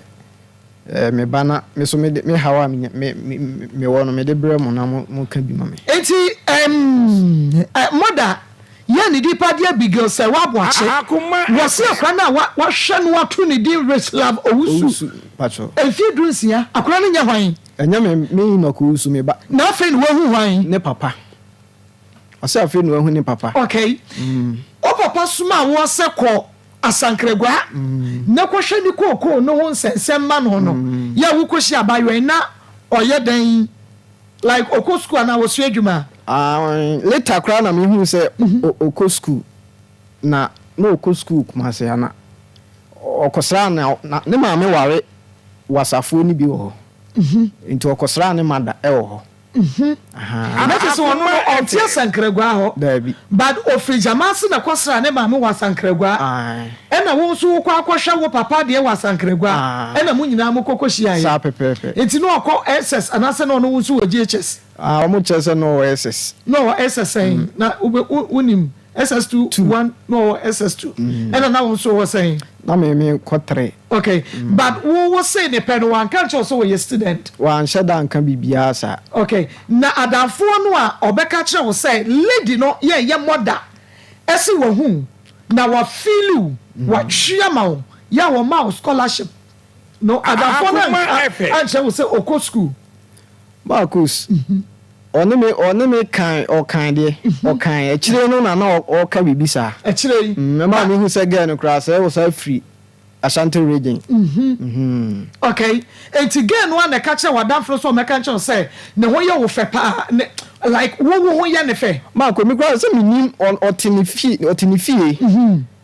eh, me ba na me so me de me haw a me me me wɔ no me de brɛ mo na mo mo ka bi ma me. Enti ɛmm ɛ mother yɛ ne din pa de Abigail sɛ w'aboakye wɔse akora no a wa wahwɛ no ato ne din Richlove Owusu Owusu pakyɛw. mfie dunsia akora no nyɛ hwan? Ɛnyɛ me me Enoch Owusu me ba. Na afei na wahu hwan? Ne papa. Ɔsɛ afei na wahu ne papa. Okay. Wo papa somaa woɔ sɛ kɔ Asankragua na kɔhwɛ ne kookoo no ho nsɛnsɛm ma no no, yɛ a wokɔhyia abaayewa yi na ɔyɛ dɛn? Like ɔkɔ sukuu anaa ɔsua adwuma? Ah, later koraa na mehuu sɛ ɔkɔ sukuu. Na na ɔkɔ sukuu Kumasi ha na ɔkɔsraa na ne maame ware Wasafoɔ no bi wɔ hɔ. Nti ɔkɔsraa ne mada wɔ hɔ. Ahaa. Na kyerɛ sɛ ɔno no ɔnte Asankragua hɔ. Daabi. But ɔfiri Gyamase na kɔsraa ne maame wɔ Asankragua. Ae. Ɛna wo nso wokɔ akɔhwɛ wo papa deɛ wɔ Asankragua. Ae. Ɛna mo nyinaa mokɔ kɔhyiaeɛ. Saa pɛpɛɛpɛ. Nti na ɔkɔ SS anaasɛ na ɔno wo nso wɔ JHS? Ah, wɔn kyerɛ sɛ na ɔwɔ SS. Na ɔwɔ SS sɛn? Na wobɛ, wo, wonim SS two, Two. one, na ɔwɔ SS two. Ɛna na wo nso wɔ sɛn? Na me, me kɔ three. Okay but wo wo see ne pɛ no wanka ankyerɛ wo sɛ ɔyɛ student? Wanhyɛ da anka biribiara saa. Okay na adamfoɔ no a ɔbɛka kyerɛ wo sɛ lady no yɛ yɛ mother ɛse wahu wo na wa feel wo watwe ama wo yɛ a wɔma wo scholarship no adamfoɔ no anka ankyerɛ wo sɛ ɔkɔ school? Marcus, ɔne me ɔne me kan ɔkan deɛ ɔkan akyire no na na ɔka biribi saa. Akyire yi. Ɛma mehu sɛ girl no koraa sɛ ɔsan firi Ashanti region. Mm-hmm. Okay. Enti girl no a na ɛka kyerɛ w'adamfo no sɛ ɔmmɛka nkyerɛ wo sɛ ne ho yɛ wo fɛ paa ne like wo wo ho yɛ ne fɛ. Marco, me koraa sɛ menim ɔte ne fie ɔte ne fie.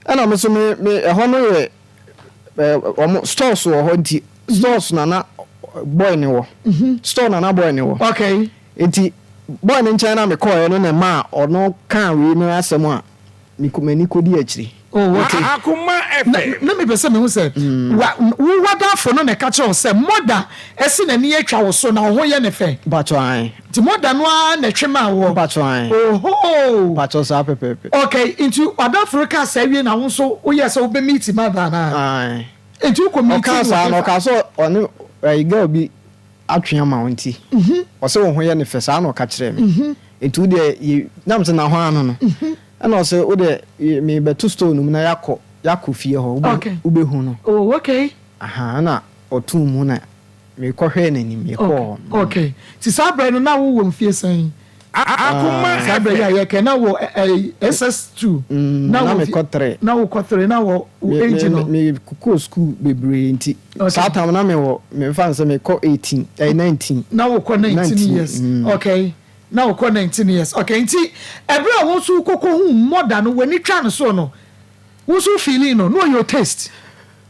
Ɛna me so me me ɛhɔ no yɛ ɛɛ wɔn stores wɔ hɔ nti stores na na boy ne wɔ. Store na na boy ne wɔ. Okay. Nti boy ne nkyɛn na mekɔɔɛ no na ɛmaa ɔno kaa wei no asɛm a me m'ani kɔdi akyire. Oh, okay. Akoma Na, FM. na mepɛ sɛ mehu sɛ, wa, wo w'adamfo no na ɛka kyerɛ wo sɛ mɔda asi n'ani atwa wo so na wo ho yɛ no fɛ. Mpakyɛw ae. Nti mɔda no ara na ɛtwe maa woɔ? Mpakyɛw ae. Ohoo! Mpakyɛw saa pɛpɛɛpɛ. Okay, nti w'adamfo no kaa saa wie na wo nso woyɛɛ sɛ wobɛ meet mother anaa? Ae. Nti wokɔ meet Ɔkaa no wɔ saa no, hefa? ɔkaa sɛ ɔne ɛyi girl bi atwe ama wo nti, ɔse wo ho yɛ no fɛ, saa na ɔka kyerɛɛ me. Nti wo deɛ yɛ, na mese na hwan no no? Ɛna ɔse wo deɛ merebɛto store no mu na yɛakɔ yɛakɔ fie hɔ wobɛ Okay. wobɛhu no. Oh, okay. Ahaa ɛna ɔtoo mu na mekɔhwɛɛ n'anim yɛkɔɔ hɔ. Okay, okay. Nti saa berɛ no na wowɔ mfie sɛn? Akoma Saa berɛ yi a FM. yɛkɛ na wɔ ɛɛ SS2. Mm, Na na wɔ mfie mekɔ three. na wokɔ three na wɔ wo Me age me no. me mekɔɔ school bebree nti Okay. saa time na mewɔ memfa no sɛ mekɔ 18 ɛɛ 19. Na wokɔ 19 19 years. mm. Okay. Na wokɔ 19 years. Okay, nti ɛberɛ a wo nso wokɔkɔ huu mother no w'ani twa no soɔ no, wo nso wo feeling no, na ɔyɛ your taste?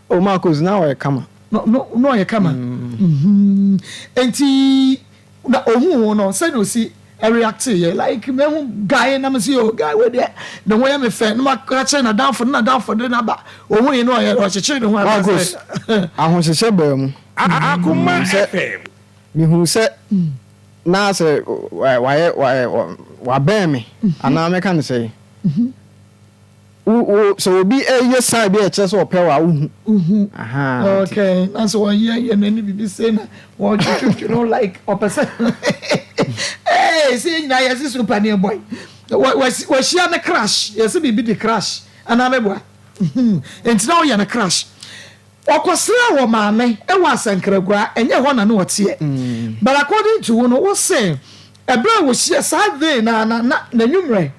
Oh Marcus, na ɔyɛ kama. No, no, na ɔyɛ kama. Mm. Nti na ohuu wo no, sɛnea osi react yɛ, like mehu guy na me si oh guy wei deɛ ne ho yɛ me fɛ, na maka kyerɛ n'adamfo, na n'adamfo de n'aba, ohuu yi no ɔyɛ ɔkyekyere ne ho Marcus, anaasɛ. ahohyehyɛ baa mu. Akoma Sɛ FM. mehuu sɛ na sɛ wayɛ wabɛn me anaa mɛka no sɛ wo sɛ obi ɛyɛ sign bi a ɛkyerɛ sɛ ɔpɛ wo a, wohu. Wohu. Aha, nti. Okay, na sɛ wɔyɛ yɛ n'ani biribi sei na wɔtwitwitwi no like ɔpɛ sɛ ee sɛ yɛn nyinaa yɛse super ne boy wɔahyia ne crush, yɛse biribi de crush anaa mɛboa nti na woyɛ no crush. Ɔkɔsraa wɔ maame wɔ Asankragua, ɛnyɛ hɔ na na ɔteɛ. But according to wo no, wo se ɛberɛ a wɔhyia saa day no ara na na n'anwummerɛ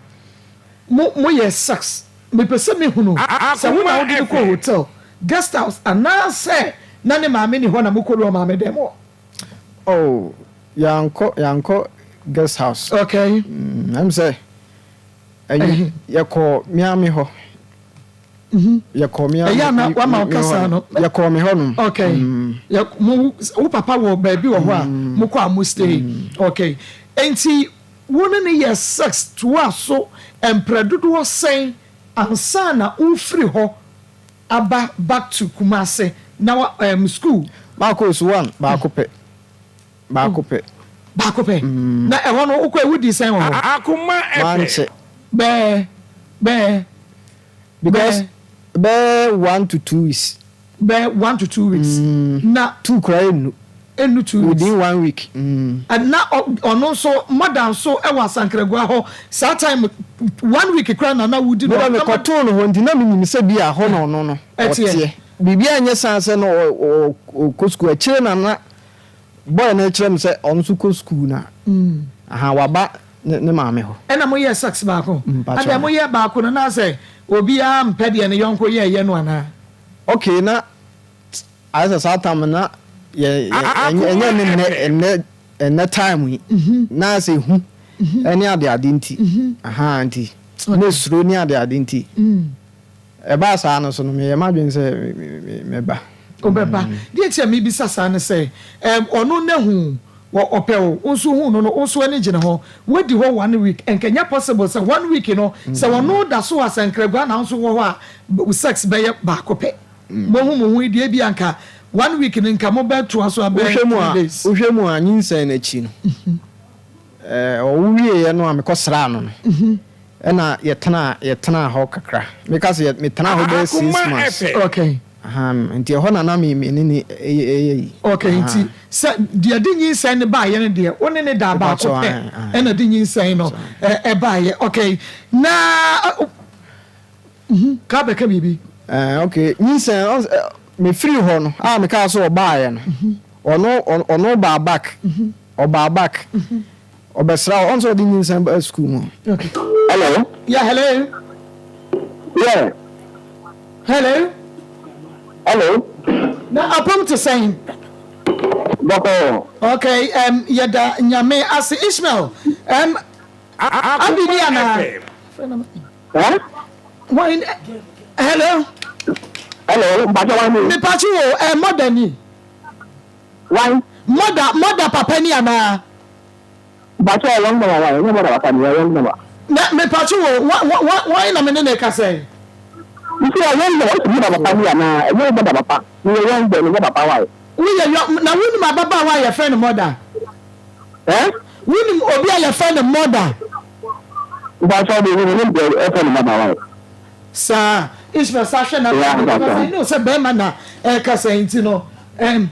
mo moyɛɛ sex. Mepɛ sɛ mehunu sɛ wo na wode no kɔɔ hotel, guest house anaasɛ na ne maame nni hɔ na mokɔwura ɔmaame dan mu hɔ? Oh, yɛankɔ yɛankɔ guest house. Okay. Mm, ɛm sɛ ɛnyi yɛkɔɔ Miami hɔ. Yɛkɔɔ me Ɛyɛ a na wama wo kasa no. Yɛkɔɔ me hɔ nom. Okay. Yɛ mo wo papa wɔ baabi wɔ hɔ a mokɔ a mo stay. Okay. Enti wo ne no yɛ sex toaa so mprɛ dodoɔ sɛn ansa na wofiri hɔ aba back to Kumasi na wa um school? Marcos one baako pɛ. Baako pɛ. Baako pɛ. Na ɛhɔ no wokɔɛ wodii sɛn wɔ hɔ? Akoma FM. Mankyɛ. Bɛɛ bɛɛ. Because bɛyɛ 1 to 2 weeks. Bɛyɛ 1 to 2 weeks. Na. Two koraa ennu. Ennu 2 weeks. Within one week. Na ɔno nso mother nso wɔ Asankragua hɔ saa time one week koraa na na wodi no. Meda mekɔtoo no hɔ nti na menim sɛ bi a hɔ na ɔno no ɔteɛ. Biribiara nyɛ san sɛ na ɔkɔ sukuu akyire na na boy no kyerɛ me sɛ ɔno nso kɔ sukuu na aha waba ne maame hɔ. Ɛna mo yɛɛ sex baako? Mpakyɛw. Adɛn mo yɛɛ baako no na sɛ obiara mpɛ deɛ ne yɔnko yɛɛyɛ no anaa? Okay na ayɛ sɛ saa time no na yɛ ɛnyɛ ne nnɛ ɛnnɛ ɛnnɛ time yi na ayɛ sɛ ehu ɛne ade ade nti aha nti na esuro ne ade ade nti ɛbaa saa no so no meyɛ m'adwene sɛ mɛba. Wobɛba. Deɛ nti a mebisa saa ne sɛ ɛɛm ɔno n'ahu wɔ ɔpɛ wo, wo nso wohuu no no wo nso w'ani gye ne ho. Woadi hɔ one week, nka ɛnyɛ possible sɛ one week no sɛ ɔno da so wɔ Asankragua na wo nso wɔ hɔ a sex bɛyɛ baako pɛ. Moahu mo ho yi deɛ ebia nka one week no nka mobɛtoa so abɛyɛ Wohwɛ mu a, 3 days. wohwɛ mu a nyinsɛn no akyi no, ɛɛ ɔwo wieeɛ no a mekɔsraa no no, ɛna yɛtenaa yɛtenaa hɔ kakra. Meka sɛ yɛ metenaa hɔ bɛyɛ six Akoma months. FM. Okay. Aha, nti ɛhɔ na na me me ne ne ɛyɛ ɛyɛ yi. Okay, Aha. nti sɛ deɛ de nyinsɛn no baeɛ no deɛ, wo ne ne daa baako Mepakyɛw, pɛ ae, ae. ɛna de nyinsɛn no Mepakyɛw. ɛ ɛbaeɛ. Okay, na ɔ mhm, ka bɛka biribi. Ɛɛ, okay, nyinsɛn, ɔn sɛ, mefiri hɔ no, a mekaa sɛ ɔbaeɛ no, ɔno, ɔno baa back, ɔbaa back, ɔbɛsra, ɔn sɛ ɔde nyinsɛn baa sukuu mu. Okay. Hello. Yeah, hello. Yeah. Hello. Hello. Na apam te sɛn? Bɔkɔɔ. Okay, um, yɛda Nyame ase. Ishmael, um, Abi ni Akoma anaa? FM. Huh? Why, hello? Hello, mpakyɛ wan ni? Mepakye wo, eh, mother ni. Wan? Mother, mother papa ni anaa? Mpakyɛ wrong number wan? Ɛnyɛ mother papa ni, wrong number. Na mepakye wo, wa, wa, wa, wan na me ne ne kasa yi? Nti ɛ wrong number, wosi mother papa ni anaa? Ɛnyɛ mother papa, meyɛ young boy, menyɛ papa wan? Woyɛ young, na wonim ababaawa a yɛfrɛ no mother? Eh? Wonim obi a yɛfrɛ no mother? Mpakyɛ de, menim deɛ ɛfrɛ no mother wan? Saa, Ishmael sa hwɛ na Yeah, because mpakyɛ. I know sɛ bɛrima na ɛkasa yi nti no, um,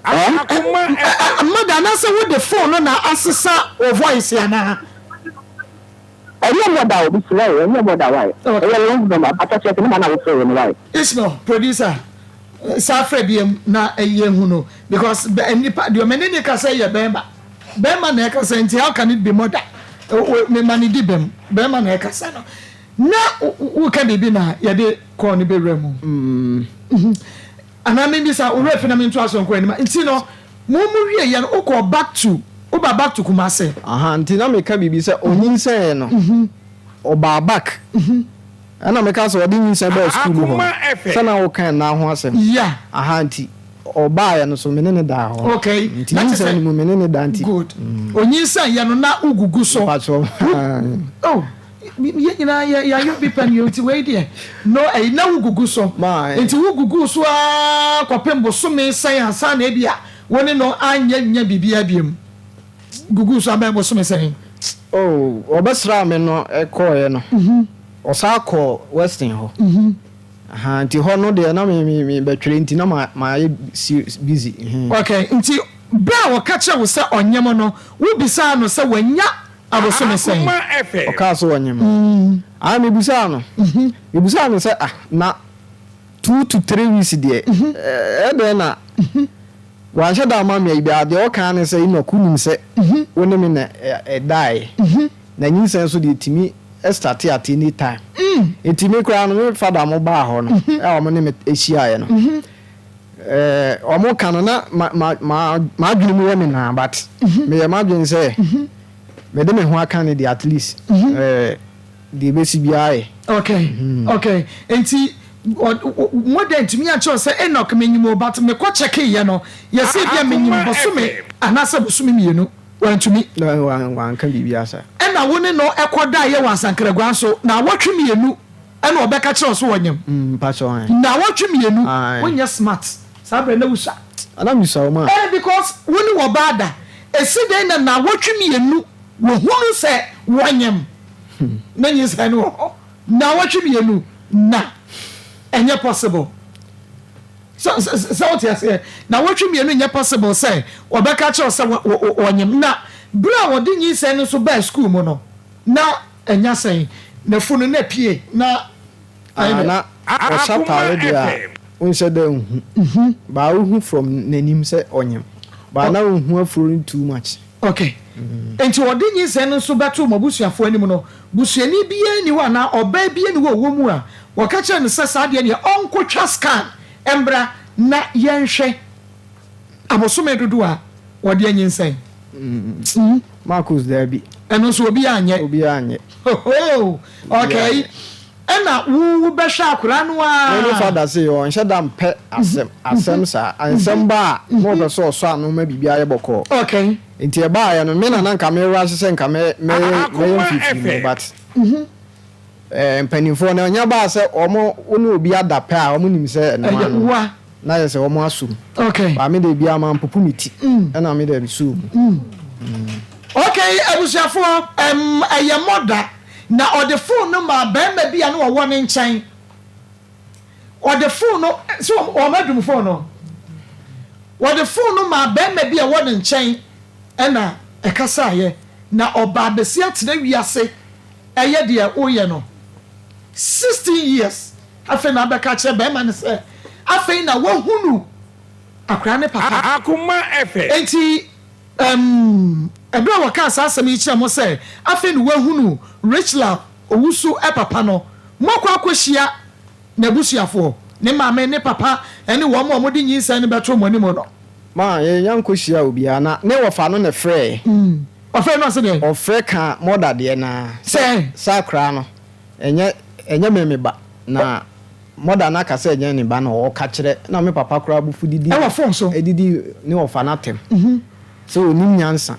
Eh? Akoma FM. mother anaasɛ wode phone no na asesa wo voice anaa? Ɛnyɛ mother o, mesrɛ wo, ɛnyɛ mother wan? Okay. Ɛyɛ wrong number, mpakyɛ kyerɛ sɛ number na wofrɛ no wan? Ishmael, producer, saa frɛ biam na ɛyɛ hu no because bɛ nipa deɛ ɔmɛ ne ne kasa yɛ bɛrima bɛrima na ɛkasa nti how can it be mother? Mema ne di bɛm bɛrima na ɛkasa no na woka biribi na yɛde kɔɔ no bɛwura mu anaa membisa wo werɛ fi na mentoa so nkɔ anim nti no mo mu wie yɛ no wokɔ back to woba back to Kumase. Aha, nti na meka biribi sɛ ɔnyinsɛn no, ɔbaa back. Ɛna meka sɛ ɔde nyinsɛn baa sukuu mu hɔ no, Akoma FM. sɛ na woka nna ho asɛm. Aha, nti ɔbaeɛ no so me ne ne daa hɔ. Okay. Nti Na kyerɛ nyinsɛn sɛ no mu me ne ne da nti. Good. Onyinsɛn yɛ no na wogugu so. Mpakyɛw. Oh. Yɛn nyinaa yɛ yɛayɛ bi pɛn yɛ nti wei deɛ no ɛyi na wogugu so. Nti wogugu so ara kɔpem bosome sɛn ansa na ebi a wo ne no anyɛ nyɛ biribiara biom. Gugu so abɛn bosome sɛn? Oh, ɔbɛsraa me no kɔɔeɛ no, ɔsan kɔɔ Western hɔ. Ahaa, nti hɔ no deɛ na me me me bɛtwerɛ nti na ma mayɛ busy. Okay, nti berɛ a ɔka kyerɛɛ wo sɛ ɔnyem no, wobisaa no sɛ wanya abosome sɛn? Ɔkaa sɛ ɔnyem. Ae, mebisaa no. Mebisaa no sɛ ah, na 2 to 3 weeks deɛ, ɛdɛn na wanhyɛ da amma me ayi biara. Deɛ ɔka ara ne sɛ, Enoch, wonim sɛ wo ne me na ɛdaeɛ, na nyinsɛn nso deɛ ɛtumi starte at any time. Nti me koraa no, me fada mo baa hɔ no, a wɔn ne me hyiaeɛ no, wɔn ka no na m'adwene mu yɛ me naa, but meyɛ m'adwene sɛ mede me ho aka no deɛ at least deɛ ɛbɛsi biara yɛ. Okay, nti mo dɛ ntumi ankyerɛ sɛ Enoch menyim o, but mekɔ kyɛkeeɛ no yɛsɛ bia menyim bosome anaasɛ bosome 2, wantumi. Wanka biribiara saa. Ɛna wo ne no ɛkɔdaeɛ wɔ Asankragua nso na awɔtwe 2 ɛna ɔbɛka kyerɛ wo so wɔnyem? Mpakyɛ. Na awɔtwe 2. Wonyɛ smart saa berɛ na wusua. Ana mesua wo ma. Because wo ne wɔbaa da ɛsi dɛn na naawɔtwe 2 wɔhunu sɛ wɔnyem na nyinsɛn no wɔ hɔ naawɔtwe 2 na ɛnyɛ possible sɛ wote aseɛ, naawɔtwe 2 nyɛ possible sɛ wɔbɛka kyerɛw sɛ wɔnyem. Na berɛ a wɔde nyinsɛn no nso baa school mu no na ɛnya sɛn nafu no na pie na Na ɔhyɛ ataare deɛ a wonhyɛ dɛ nhu baa wohu from n'anim sɛ ɔnyem baa na wonhu afuro no too much. Okay, nti ɔde nyinsɛn no nso bɛto mo abusuafoɔ anim no, busuani biara ni hɔ anaa ɔbaa biara ni hɔ a ɔwɔ mu a wɔka kyerɛ no sɛ saa deɛ deɛ ɔnkɔtwa scan mbra na yɛnhwɛ abosome dodoɔ a wɔde anyinsɛn? Marcus, daabi. Ɛno nso obiara anyɛ? Obiara anyɛ. Hoho, okay, ɛna wo wobɛhwɛ akwaraa no a? Me ne fada se ɔnhyɛ da mpɛ asɛm asɛm saa, nsɛm ba a na ɔpɛ sɛ ɔsɔ ano ma biribi ayɛ bɔkɔɔ. Nti ɛbaayɛ no me na na nka me rush sɛ nka mɛ mɛyɛ mɛyɛ mfifiri mu, but mpanimfoɔ no ɛnyɛ baa sɛ wɔn wo ne obi ada pɛ a wɔn nim sɛ ɛnoa no na yɛ sɛ wɔn asom. Ba me de biara ma mpopo me ti ɛna me de suu mu. Okay, abusuafoɔ, ɛyɛ mɔda na ɔde phone no maa barima bi a na ɔwɔ ne nkyɛn. Ɔde phone no sɛ wɔn adum phone no. Wɔde phone no maa barima bi a ɛwɔ ne nkyɛn ɛna ɛkasaeɛ na ɔbaa bɛsi atena wiase ɛyɛ deɛ woyɛ no 16 years afei na abɛka kyerɛ barima no sɛ afei na wahunu akwaraa ne papa. Akoma FM. Enti ɛberɛ a wɔkaa saa asɛm yi kyerɛɛ mo sɛ afei na wahunu Richlove Owusu papa no, moakɔ akɔhyia n'abusuafoɔ, ne maame, ne papa ne wɔn a wɔde nyinsɛn no bɛtoo mo anim no? Ma yɛnnya nkɔhyia obiara. Na ne wɔfa no na ɛfrɛeɛ. Ɔfrɛɛ no ɔse dɛn? Ɔfrɛ kaa mɔda deɛ no ara. Sɛ? Sɛ akwadaa no, ɛnyɛ, ɛnyɛ me me ba. Na mɔda no aka sɛ ɛnyɛ ne ba na ɔreka kyerɛ. Na me papa koraa bo fu didi. Ɛwɔ phone so? Didi ne wɔfa no atɛm. Sɛ ɔnnim nyansa.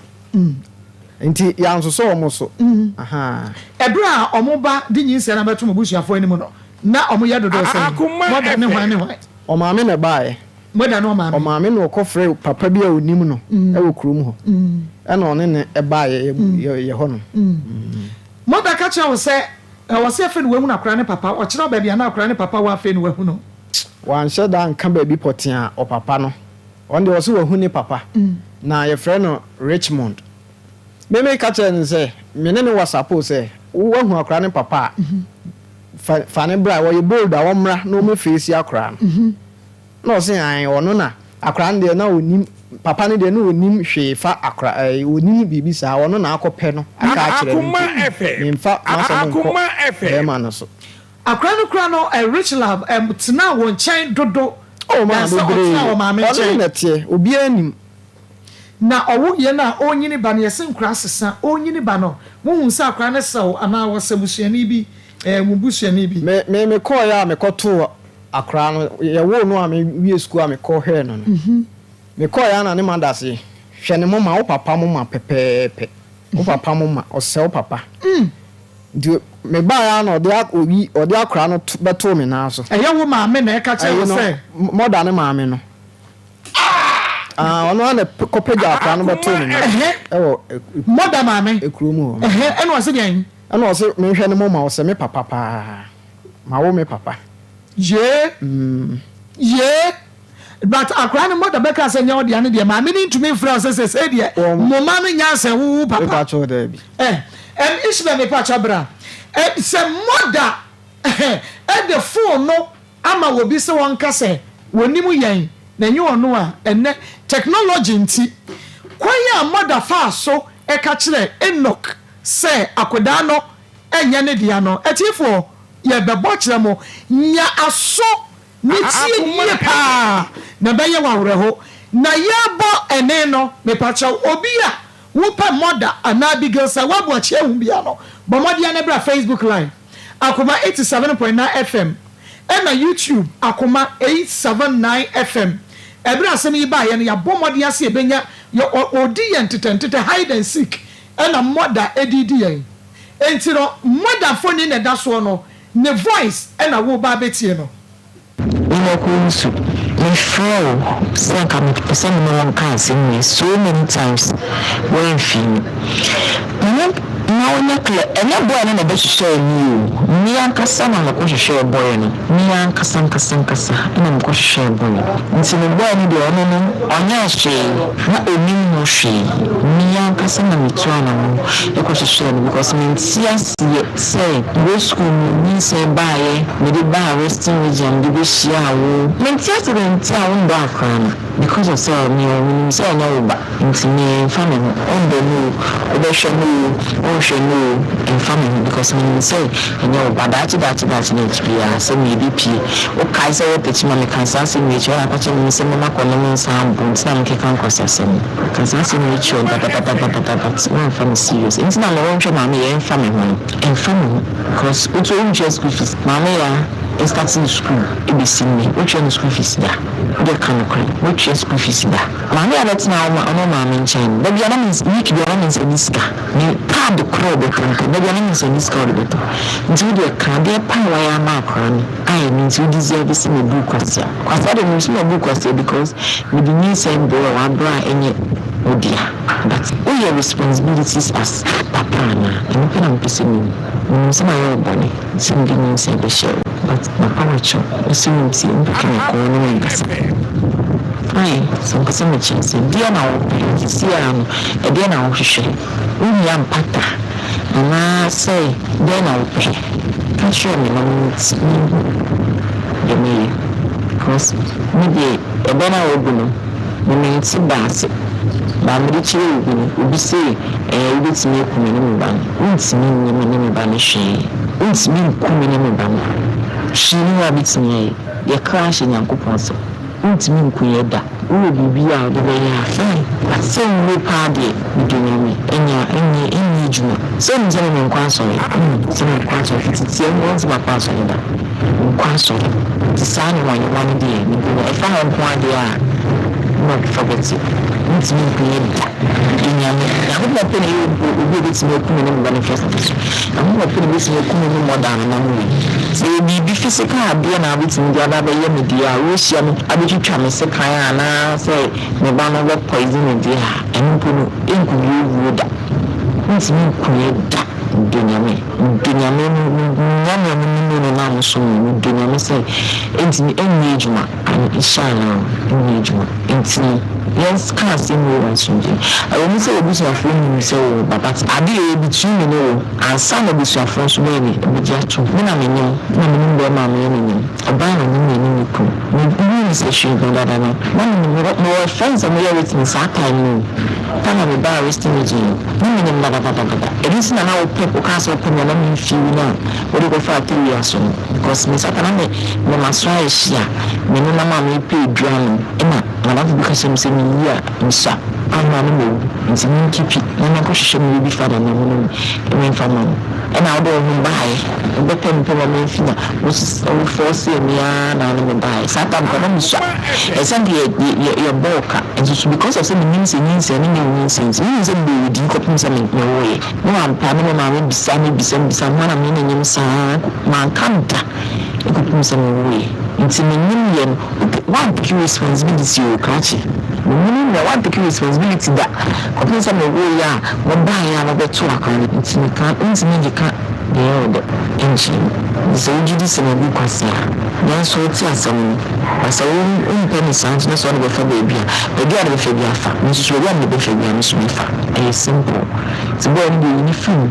Nti yɛansosɔ wɔn so. Ahaa. Ɛberɛ a wɔn ba de nyinsɛn no abɛto mo abusuafoɔ anim no, na wɔyɛ dodoɔ sɛn? Mɔda ne hwan ne hwan? Ɔmaame na ɛbaeɛ. Mɔda ne ɔmaame. Ɔmaame na ɔkɔfrɛɛ papa bi a ɔnim no wɔ kurom hɔ. Ɛna ɔne no baeɛ yɛ hɔ nom. Mɔda ka kyerɛɛ wo sɛ ɛwɔ sɛ afei na wahunu akwadaa no papa. Ɔkyerɛ wo baabi a na akwadaa no papa wɔ afei na wahu no? Wanhyɛ da anka baabi pɔtee a ɔpapa no. Ɔno deɛ ɔse wahu ne papa. Na yɛfrɛ no Richmond. Me meka kyerɛɛ no sɛ, me ne no whatsappoo sɛ, wo wahu akwadaa no papa a, fa fa no bra. Ɔyɛ bold a, ɔmmra na ɔmmɛfeesi akwadaa no. Na ɔse ae, ɔno na akwadaa no deɛ na ɔnnim, papa no deɛ na ɔnnim hwee fa akwadaa ɛɛ ɔnnim biribi saa, ɔno na akɔpɛ no aka akyerɛ no nti memfa m'asɛm nkɔ bɛrima no so. Akwadaa no kura no Rich Love tenaa wɔn nkyɛn dodo Oh maa than sɛ bebree, ɔtenaa ɔmaame ɔne nkyɛn. na ɛteɛ, obiara nim. Na ɔwo yɛ no a ɔrenyini ba no, yɛse nkoraa sesa, ɔrenyini ba no, wohu sɛ akwadaa no sɛ wo anaa ɔsɛ busuani bi, ɛɛ wo busuani bi. Me me mekɔeɛ a mekɔtoo akwadaa no, yɛwoo no a mewie sukuu a mekɔhwɛɛ no no, mekɔeɛ a na ne mother se, hwɛ ne moma, wo papa moma pɛpɛɛpɛ, wo papa moma, ɔsɛ wo papa. Nti mebaeɛ ara na ɔde oyi ɔde akwadaa no to bɛtoo me nan so. Ɛyɛ wo maame na ɛka kyerɛɛ wo Ɛyi no, sɛ. mɔda ne maame no. Ah, ɔno ara na kɔpagya akwadaa no bɛtoo me nan so ɛwɔ Mɔda maame. ekuro mu hɔ. Ɛhɛ, ɛna ɔse deɛn? Ɛna ɔse menhwɛ ne moma, ɔsɛ me papa paa. Mawo me papa. Yee, yee. But akwadaa no mother bɛka sɛ nyɛ ɔdea no deɛ maame no ntumi mfrɛ wo sɛ sɛsɛi deɛ mo mma no nyansa ɛwo wo papa. Mepakyɛw daabi. Eh, ɛm Ishmael mepakyɛw bra. Eh, sɛ mother eh, ɛde phone no ama obi sɛ ɔnka sɛ wɔnim yɛn na ɛnyɛ ɔno a, ɛnnɛ technology nti kwan a mother faa so ɛka kyerɛɛ Enoch sɛ akwadaa no ɛnyɛ ne dea no, atiefoɔ yɛbɛbɔ kyerɛ mo, nya aso Ne tie yie paa na ɛbɛyɛ wo awerɛho. Na yɛbɔ ɛne no mepakyɛw obi a wopɛ mother anaa Abigail sɛ woaboakye ahu bia no bɔ mmɔden na bra Facebook live Akoma 87.9 FM ɛna YouTube Akoma 879 FM ɛberɛ a asɛm yi baeɛ no yɛabɔ mmɔden ase yɛbɛnya yɛ ɔdi yɛn ntetɛntetɛ hide and seek ɛna mother ɛde di yɛn enti no mother mfoni na ɛda soɔ no Ne voice na wo ba abɛtie no. Enoch Owusu, me frɛ wo sɛ nka me pɛ sɛ me ne wo nka asɛm wei so many times woamfii me. Me ne ma wo nyɛ clear, ɛnyɛ boy no na ɛbɛhwehwɛɛ me o, me ankasa na mekɔ hwehwɛɛ boy no, me ankasa ankasa ankasa na mekɔ hwehwɛɛ boy no. Nti no boy no deɛ ɔno no ɔnyɛɛ hwee, na ɔnim ho hwee, me ankasa na metu anamɔn kɔ hwehwɛɛ no because mente aseɛ. Sɛ mewɔ sukuu mu nyinsɛn baeɛ mede baa western region mede bɛhyiaa wo. Mente ase dɛn nti a wondɔ akora no because of sɛ me ɔ menim sɛ ɔnyɛ wo ba nti me ɛmfa me ho wondɔ no o wobɛhwɛ no o wonhwɛ no o ɛmfa me ho because menim sɛ ɛnyɛ wo ba daakye daakye daakye na akyi biara sɛ me ɛbɛpie wokae sɛ wɔ takyi ma meka saa asɛm wei kyerɛ wo na aka kyerɛ me sɛ mɛma kɔ nom nsa abo nti na mekeka nkwaseasɛm no. Ka saa asɛm yi kyerɛ wo dadadadadada but woamfa no serious nti na me wonhwɛ maame yɛ ɛmfa me ho no ɛmfa me ho cos wotu wontua school fees maame ya starting school ɛbɛsi nnɛ wotua no school fees da wodeɛ ka nokorɛ wotua school fees da maame ya bɛtena wo ɔne wo maame nkyɛn no dabia na me week bia na me nsa ni sika me pad korɔ ɔbɛtɔ mpo dabia na me nsa ni sika ɔde bɛtɔ nti wodeɛ ka adeɛ pa a wayɛ ama akora no a ɛno nti wo deserve sɛ mebu kwasea. Kwasea deɛ menim sɛ mabu kwasea because mede nyinsɛn brɛɛ wo aberɛ a ɛnyɛ wo dea but woyɛ responsibilities as papa anaa? Ɛno pɛ na mepɛ sɛ mehu. Menim sɛ mayɛ wo bɔne sɛ mede nyinsɛn bɛhyɛɛ wo but mapa wo akyɛw wo sɛ wontie wopɛ me kɔ wo ne me nkasa fine sɛ wopɛ sɛ mekyerɛ sɛ deɛ na wopɛ seesei ara no ɛdeɛ na wohwehwɛ? Wohia mpata anaa sɛ dɛn na wopɛ? Ka kyerɛ me na menhu deɛ mɛyɛ because me deɛ ɛbɛ no a woabu no me mente da ase but mede kyerɛ obi no obi se ɛɛ wobɛtumi aku me ne me ba no wontumi nyɛ me ne me ba no hwee wontumi nku me ne me ba no hwee ni hɔ a wobɛtumi ayɛ yɛ kra hyɛ Nyankopɔn nsa. Wontumi nku yɛ da. Wowɔ biribi a wode bɛyɛ a fine but sɛ wuo paa deɛ medɔ Nyame ɛnyɛ a ɛnyɛ ɛnni adwuma. Sɛ wonim sɛ me menkɔ asɔre wonim sɛ menkɔ asɔre fiti tia mu woahu sɛ makɔ asɔre da menkɔ asɔre nti saa nneɛma no deɛ medɔ Nyame ɛfa hɔ nko ara deɛ a no forget it wontumi nku yɛ da medɔ Nyame Nyankopɔn pɛ na ɛyɛ obi a obetumi aku me ne me ba no mfiri asase so Nyankopɔn pɛ na obetumi aku me ne mother no na moyɛ Sɛ ɛyɛ biribi physical adeɛ na wobɛtumi de aba abɛyɛ me deɛ a, wohyia me abɛtwitwa me sekan anaa sɛ me ba no wobɛ poison no deɛ a, ɛno mpo no ɛnkɔwie wuo da. Wontumi nku yɛ da. Medɔ Nyame. Medɔ Nyame, mo Nyame a monim no no a mosom no, medɔ Nyame sɛ ɛntumi ɛnyɛ adwuma. Inshallah ɛnyɛ adwuma. Nti no yɛnka asɛm wei wɔ asomdwoe mu. Ɛwɔ mu sɛ w'abusuafoɔ nim sɛ wowɔ ba but ade a ɛyɛ between me ne wo ansa na abusuafoɔ nso bɛyɛ dɛn bɛgye atom. Me na menyem na menim bɛrima a meyɛ no nyem. Ɔbaa a ɔnyem na ɛne ne kunu. Me huu no sɛ hwee ho dada no na menim mewɔ mewɔ friends a wɔyɛ with me saa time no o. Time a mebaa Western region no na menim dadadadada. Ɛno nti na na wopɛ wokaa sɛ wopɛ me a na memfii wo no a wode kɔfaa tewia so no. Because me satan na me me maso ayɛ hye a me nenam a mepɛ aduru anom ɛna madamfo bi ka kyerɛ me sɛ meyi a mesua. Amma no mawu nti menkipi na menkɔhwehwɛ me baby father na me ne memfa ma no. Ɛna wode wo ho baeɛ, wobɛpɛ me pɛ ma mamfi na wo forcee me ara na wo ne me baeɛ. Saa time koraa na mesua, ɛsɛ anka yɛ yɛ yɛbɔɔ ka nso so because of sɛ menim sɛ nyinsɛn no nyɛ wo nyinsɛn nti menim sɛ mebɔɔ wo din kɔpem sɛ me mewoeɛ. Na wampa na me maame bisa me bisa me bisa me hɔ na me ne no nyem saa manka da kɔpem sɛ mewoeɛ. Nti menyem yɛ no. Ok woampeke responsibility oo krakye Menyini nea woampeke responsibility da Kɔpem sɛ mewooeɛ a mobaeɛ a mobɛtoo akora no Nti meka wontumi nkeka deɛ ɛyɛ wo dɛ nkyerɛ me Nti sɛ wogye di sɛ mabu kwasea nanso wote asɛm no But sɛ wo wompɛ no saa nso na sɛ wode bɛfa baabi a Baabi a wode bɛfa biara fa Me nso so baabi a mede bɛfa biara me nso mɛfa Ɛyɛ simple Nti boy no deɛ yi no firi mu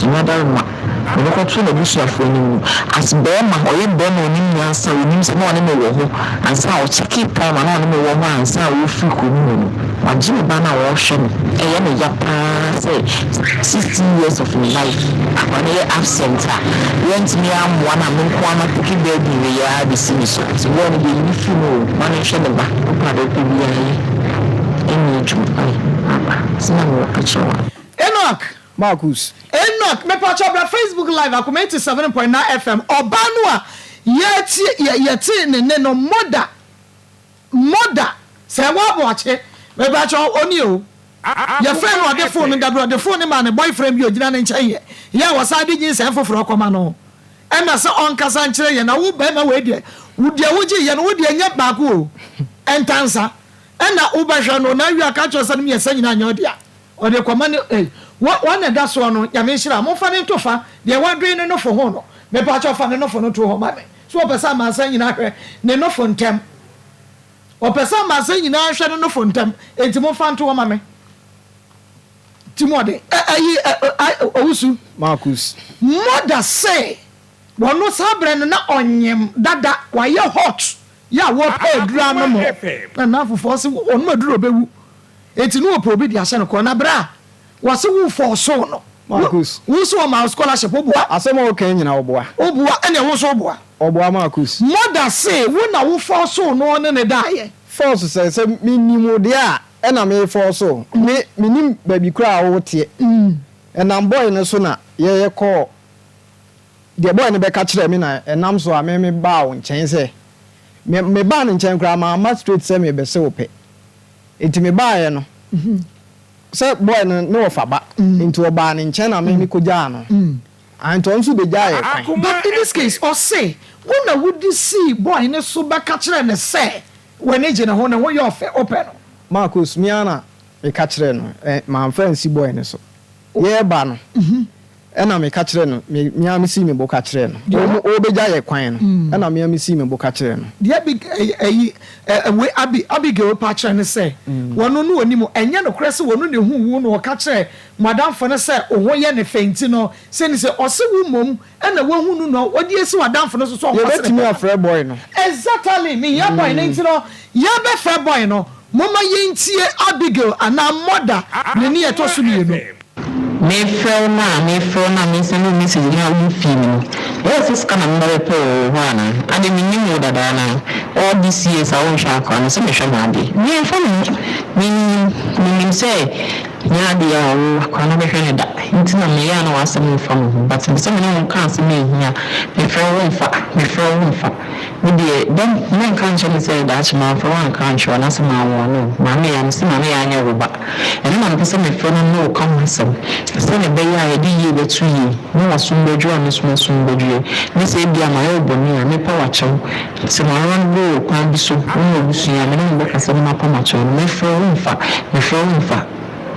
Nyame adaworoma Mede kɔtoo n'abusuafoɔ anim no, as barima, ɔyɛ barima a ɔnim nyansa, ɔnim sɛ na ɔne me wɔ hɔ ansa a ɔkyɛkee time a na ɔne me wɔ hɔ ansa a ɔrefiri kurom hɔ no, wagye me ba no a ɔrehwɛ no. Ɛyɛ me ya pa ara sɛ 16 years of me life, akwadaa no yɛ absent a, wɔantumi ammoa no a me nko ara mapeke burden wei ara abɛsi me so. Nti boy no deɛ yi no firi mu o, ma no nhwɛ ne ba, wopɛ a deɛ wopɛ biara yɛ, ɛnyɛ adwuma. Ai, aba, sɛ na mewɔ akyerɛ wo a. Enoch! Marcus. Enoch mepakyɛw bra Facebook live akoma 87.9 FM ɔbaa no a yɛtie yɛ yɛtee ne nne no moda moda sɛ ɛwɔ aboakye mepakyɛw ɔnie o yɛfrɛ no ɔde phone no dabi ɔde phone no maa ne boyfriend bi a ogyina ne nkyɛn yɛ yɛ a wɔsan de nyinsɛn foforɔ kɔma no ɛna sɛ ɔnkasa nkyerɛ yɛn na wo bɛrima wei deɛ wo deɛ wogye yɛ no wo deɛ nyɛ baako o ɛntansa ɛna wobɛhwɛ no na awie aka kyerɛ sɛ no mmiɛnsa nyinaa nyɛ ɔdea Ɔde kɔma no ei. Wɔ wɔn na ɛda soɔ no Nyame nhyira momfa no nto fa deɛ wadwen ne nofo ho no mepakyɛw fa ne nofo no to hɔ ma me so ɔpɛ sɛ amansan nyinaa hwɛ ne nofo ntɛm ɔpɛ sɛ amansan nyinaa hwɛ ne nofo ntɛm enti momfa nto hɔ ma me ti mu ɔden ɛ ɛyi ɛ ɛ owusu Marcus. Mother se wɔno saa berɛ no na ɔnyem dada wayɛ hot yɛ a wɔpɛ aduru anom na n'afofoɔ se ɔnom aduru a ɔbɛwu Enti na ɔpɛ obi de ahyɛ no korɔ. Na berɛ a wɔse wo fɔɔsoo no, Marcus. wo nso wɔmaa wo scholarship, woboa? Asɛm a woka yi nyina woboa. Woboa, ɛneɛ wo nso woboa. Ɔboa Marcus. Mother se wo na wo fɔɔsoo no ne no daeɛ. Force sɛ, sɛ menim wo deɛ a, ɛna me force wo. Me, menim baabi koraa a woteɛ. Ɛnam boy no so na yɛyɛ kɔɔ, deɛ boy no bɛka kyerɛɛ me na ɛnam so a me me baa wo nkyɛn sɛ, me, me baa ne nkyɛn koraa mamma straight sɛ merebɛse wo pɛ. Nti me baeɛ no, sɛ boy no ne wɔfa ba, nti ɔbaa ne nkyɛn na me me kɔgyaa no. Ah, nti ɔno nso bɛgyaa yɛ kwan. But in this case, ɔse wo na wode sii boy no so bɛka kyerɛɛ no sɛ w'ani gye ne ho, ne ho yɛ ɔfɛ, wopɛ no. Marcus, me ara na meka kyerɛɛ no, eh, mamfa ansi boy no so. Yɛreba no, Ɛnna meka kyerɛɛ no, me, me ara misii me bo ka kyerɛɛ no. Deɛ ɔrebɛgya yɛn kwan no, ɛnna me ara misii me bo ka kyerɛɛ no. Deɛ Abig, ɛyi, ɛyi, ɛ, wei, Abi, Abigail repa akyerɛ ne sɛ, wɔno no ɔnim, ɛnyɛ nokorɛ sɛ wɔno na ɛhuu wo na ɔka kyerɛɛ mo adamfo no sɛ wo ho yɛ no fɛ nti no, sɛ ni sɛ ɔse wo mmom na wahu no na ɔde asi w'adamfo no so sɛ ɔnkɔsere Yɛbɛtumi pɛ no. afrɛ boy no. Exactly, mehia boy no nti no yɛbɛfrɛ boy no, momma yɛntie Abigail anaa mother ne nea ɛtɔ so mmienu. Mefrɛ wo no a mefrɛ wo no a mesɛnde wo message no a womfii me no, ɛyɛ sɛ sika na meba bɛpɛ wɔ wo hɔ anaa? Ade mennim wo dada anaa? All this years a wonhwɛ akora no sɛ mehwɛ m'adeɛ? Me ɛmfa me ho, mennim, menim sɛ nyɛ adeɛ a wo akora no bɛhwɛ no da nti na meyɛ a na w'asɛm mfa me ho but mepɛ sɛ me ne wo nka asɛm a ɛhia, mefrɛ wo womfa, mefrɛ wo womfa. Me deɛ dɛn mɛnka nkyerɛ no sɛ daakye mamfa wo anka ankyerɛ wo anaasɛ manwoa no o, maame yaa mese maame yaa nyɛ wo ba. Ɛno na mepɛ sɛ mefrɛ no ne wo ka ho asɛm sɛdeɛ ɛbɛyɛ a yɛde yie bɛto yie na w'asom bɛdwo a me nso m'asom bɛdwoɛ ne sɛ ebia mayɛ wo bɔne a mepɛ w'akyɛw sɛ maworɔ no wɔ kwan bi so wo ne w'abusua a me ne mo bɛkasa na mapa m'akyɛw no mɛfrɛ wo mfa mefrɛ wo mfa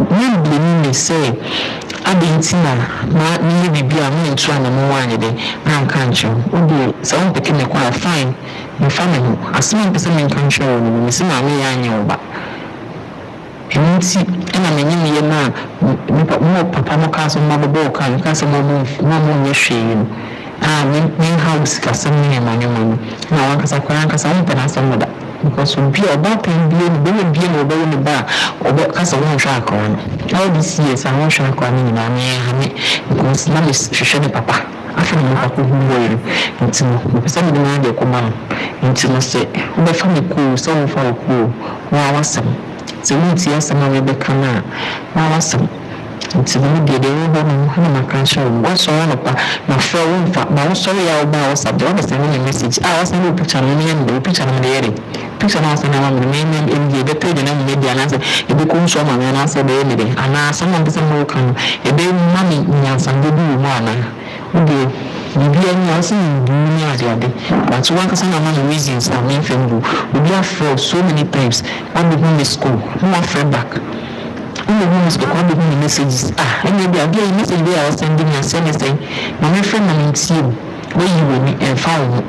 Mɛmblame me sɛ adɛn nti na ma meyɛ biribi a mentu anamɔn anyɛ dɛn anka ankyerɛ wo. Wo deɛ sɛ wompeke me kɔ a fine, mfa me ho. Asɛm a mepɛ sɛ menka nkyerɛ wo no no, mese maame yɛ anyɛ wo ba. Ɛno nti na menye me yam a me pa mo papa mo kaa sɛ momma bɛbɔ wo kaa, mekaa sɛ mo mo monyɛ hwee no a me menhaw wo sikasɛm ne nneɛma nneɛma no na wankasa koraa ankasa wompɛ n'asɛm no da because obi a ɔbaatan bia ni bɛrima bia ni ɔbɛwo ne ba a ɔbɛka sɛ wonhwɛ akora no all these years a wonhwɛ akora no nyinaa me ɛnha me because na me hwehwɛ ne papa afei na mekɔ akɔhu boy no nti no mepɛ sɛ mede m'adeɛ kɔma no nti no sɛ wobɛfa me kɔ o sɛ womfa wo kɔ o woa w'asɛm. Sɛ wontie asɛm a mebɛka no a, w'awasɛm. Nti no me deɛ deɛ ɛwɔ hɔ no na maka akyerɛ wo. Woasɔre anɔpa, mafrɛ wo womfa, na wosɔre a wobaa WhatsApp deɛ woabɛsɛnde me message a woasɛnde wo picture no meyɛ no dɛn? Wo picture no mede yɛ dɛn? Picture no a woasɛnde ama me no me me ɛno deɛ ɛbɛtɔ aduane ama madi anaasɛ ɛbɛkɔ nsuo ama me anaasɛ ɛbɛyɛ me dɛn? Anaa asɛm a mepɛ sɛ me ne wo ka no ɛbɛma me nyansadeɛ bi wɔ mu anaa? Wo deɛ biribiara ni a wose menbu wo ne adeade but wo ankasa na ama me reasons a menfa mbu wo. Obi afrɛ wo so many times woabɛhu miss call na wafrɛ back wommɛhu miss call koraa woabɛhu me messages ah ɛnneɛ deɛ adeɛ yi message wei a wasɛnde me aseɛ ne sɛn ma menfrɛ ma mentie o woayi w'ani ɛmfa wo ho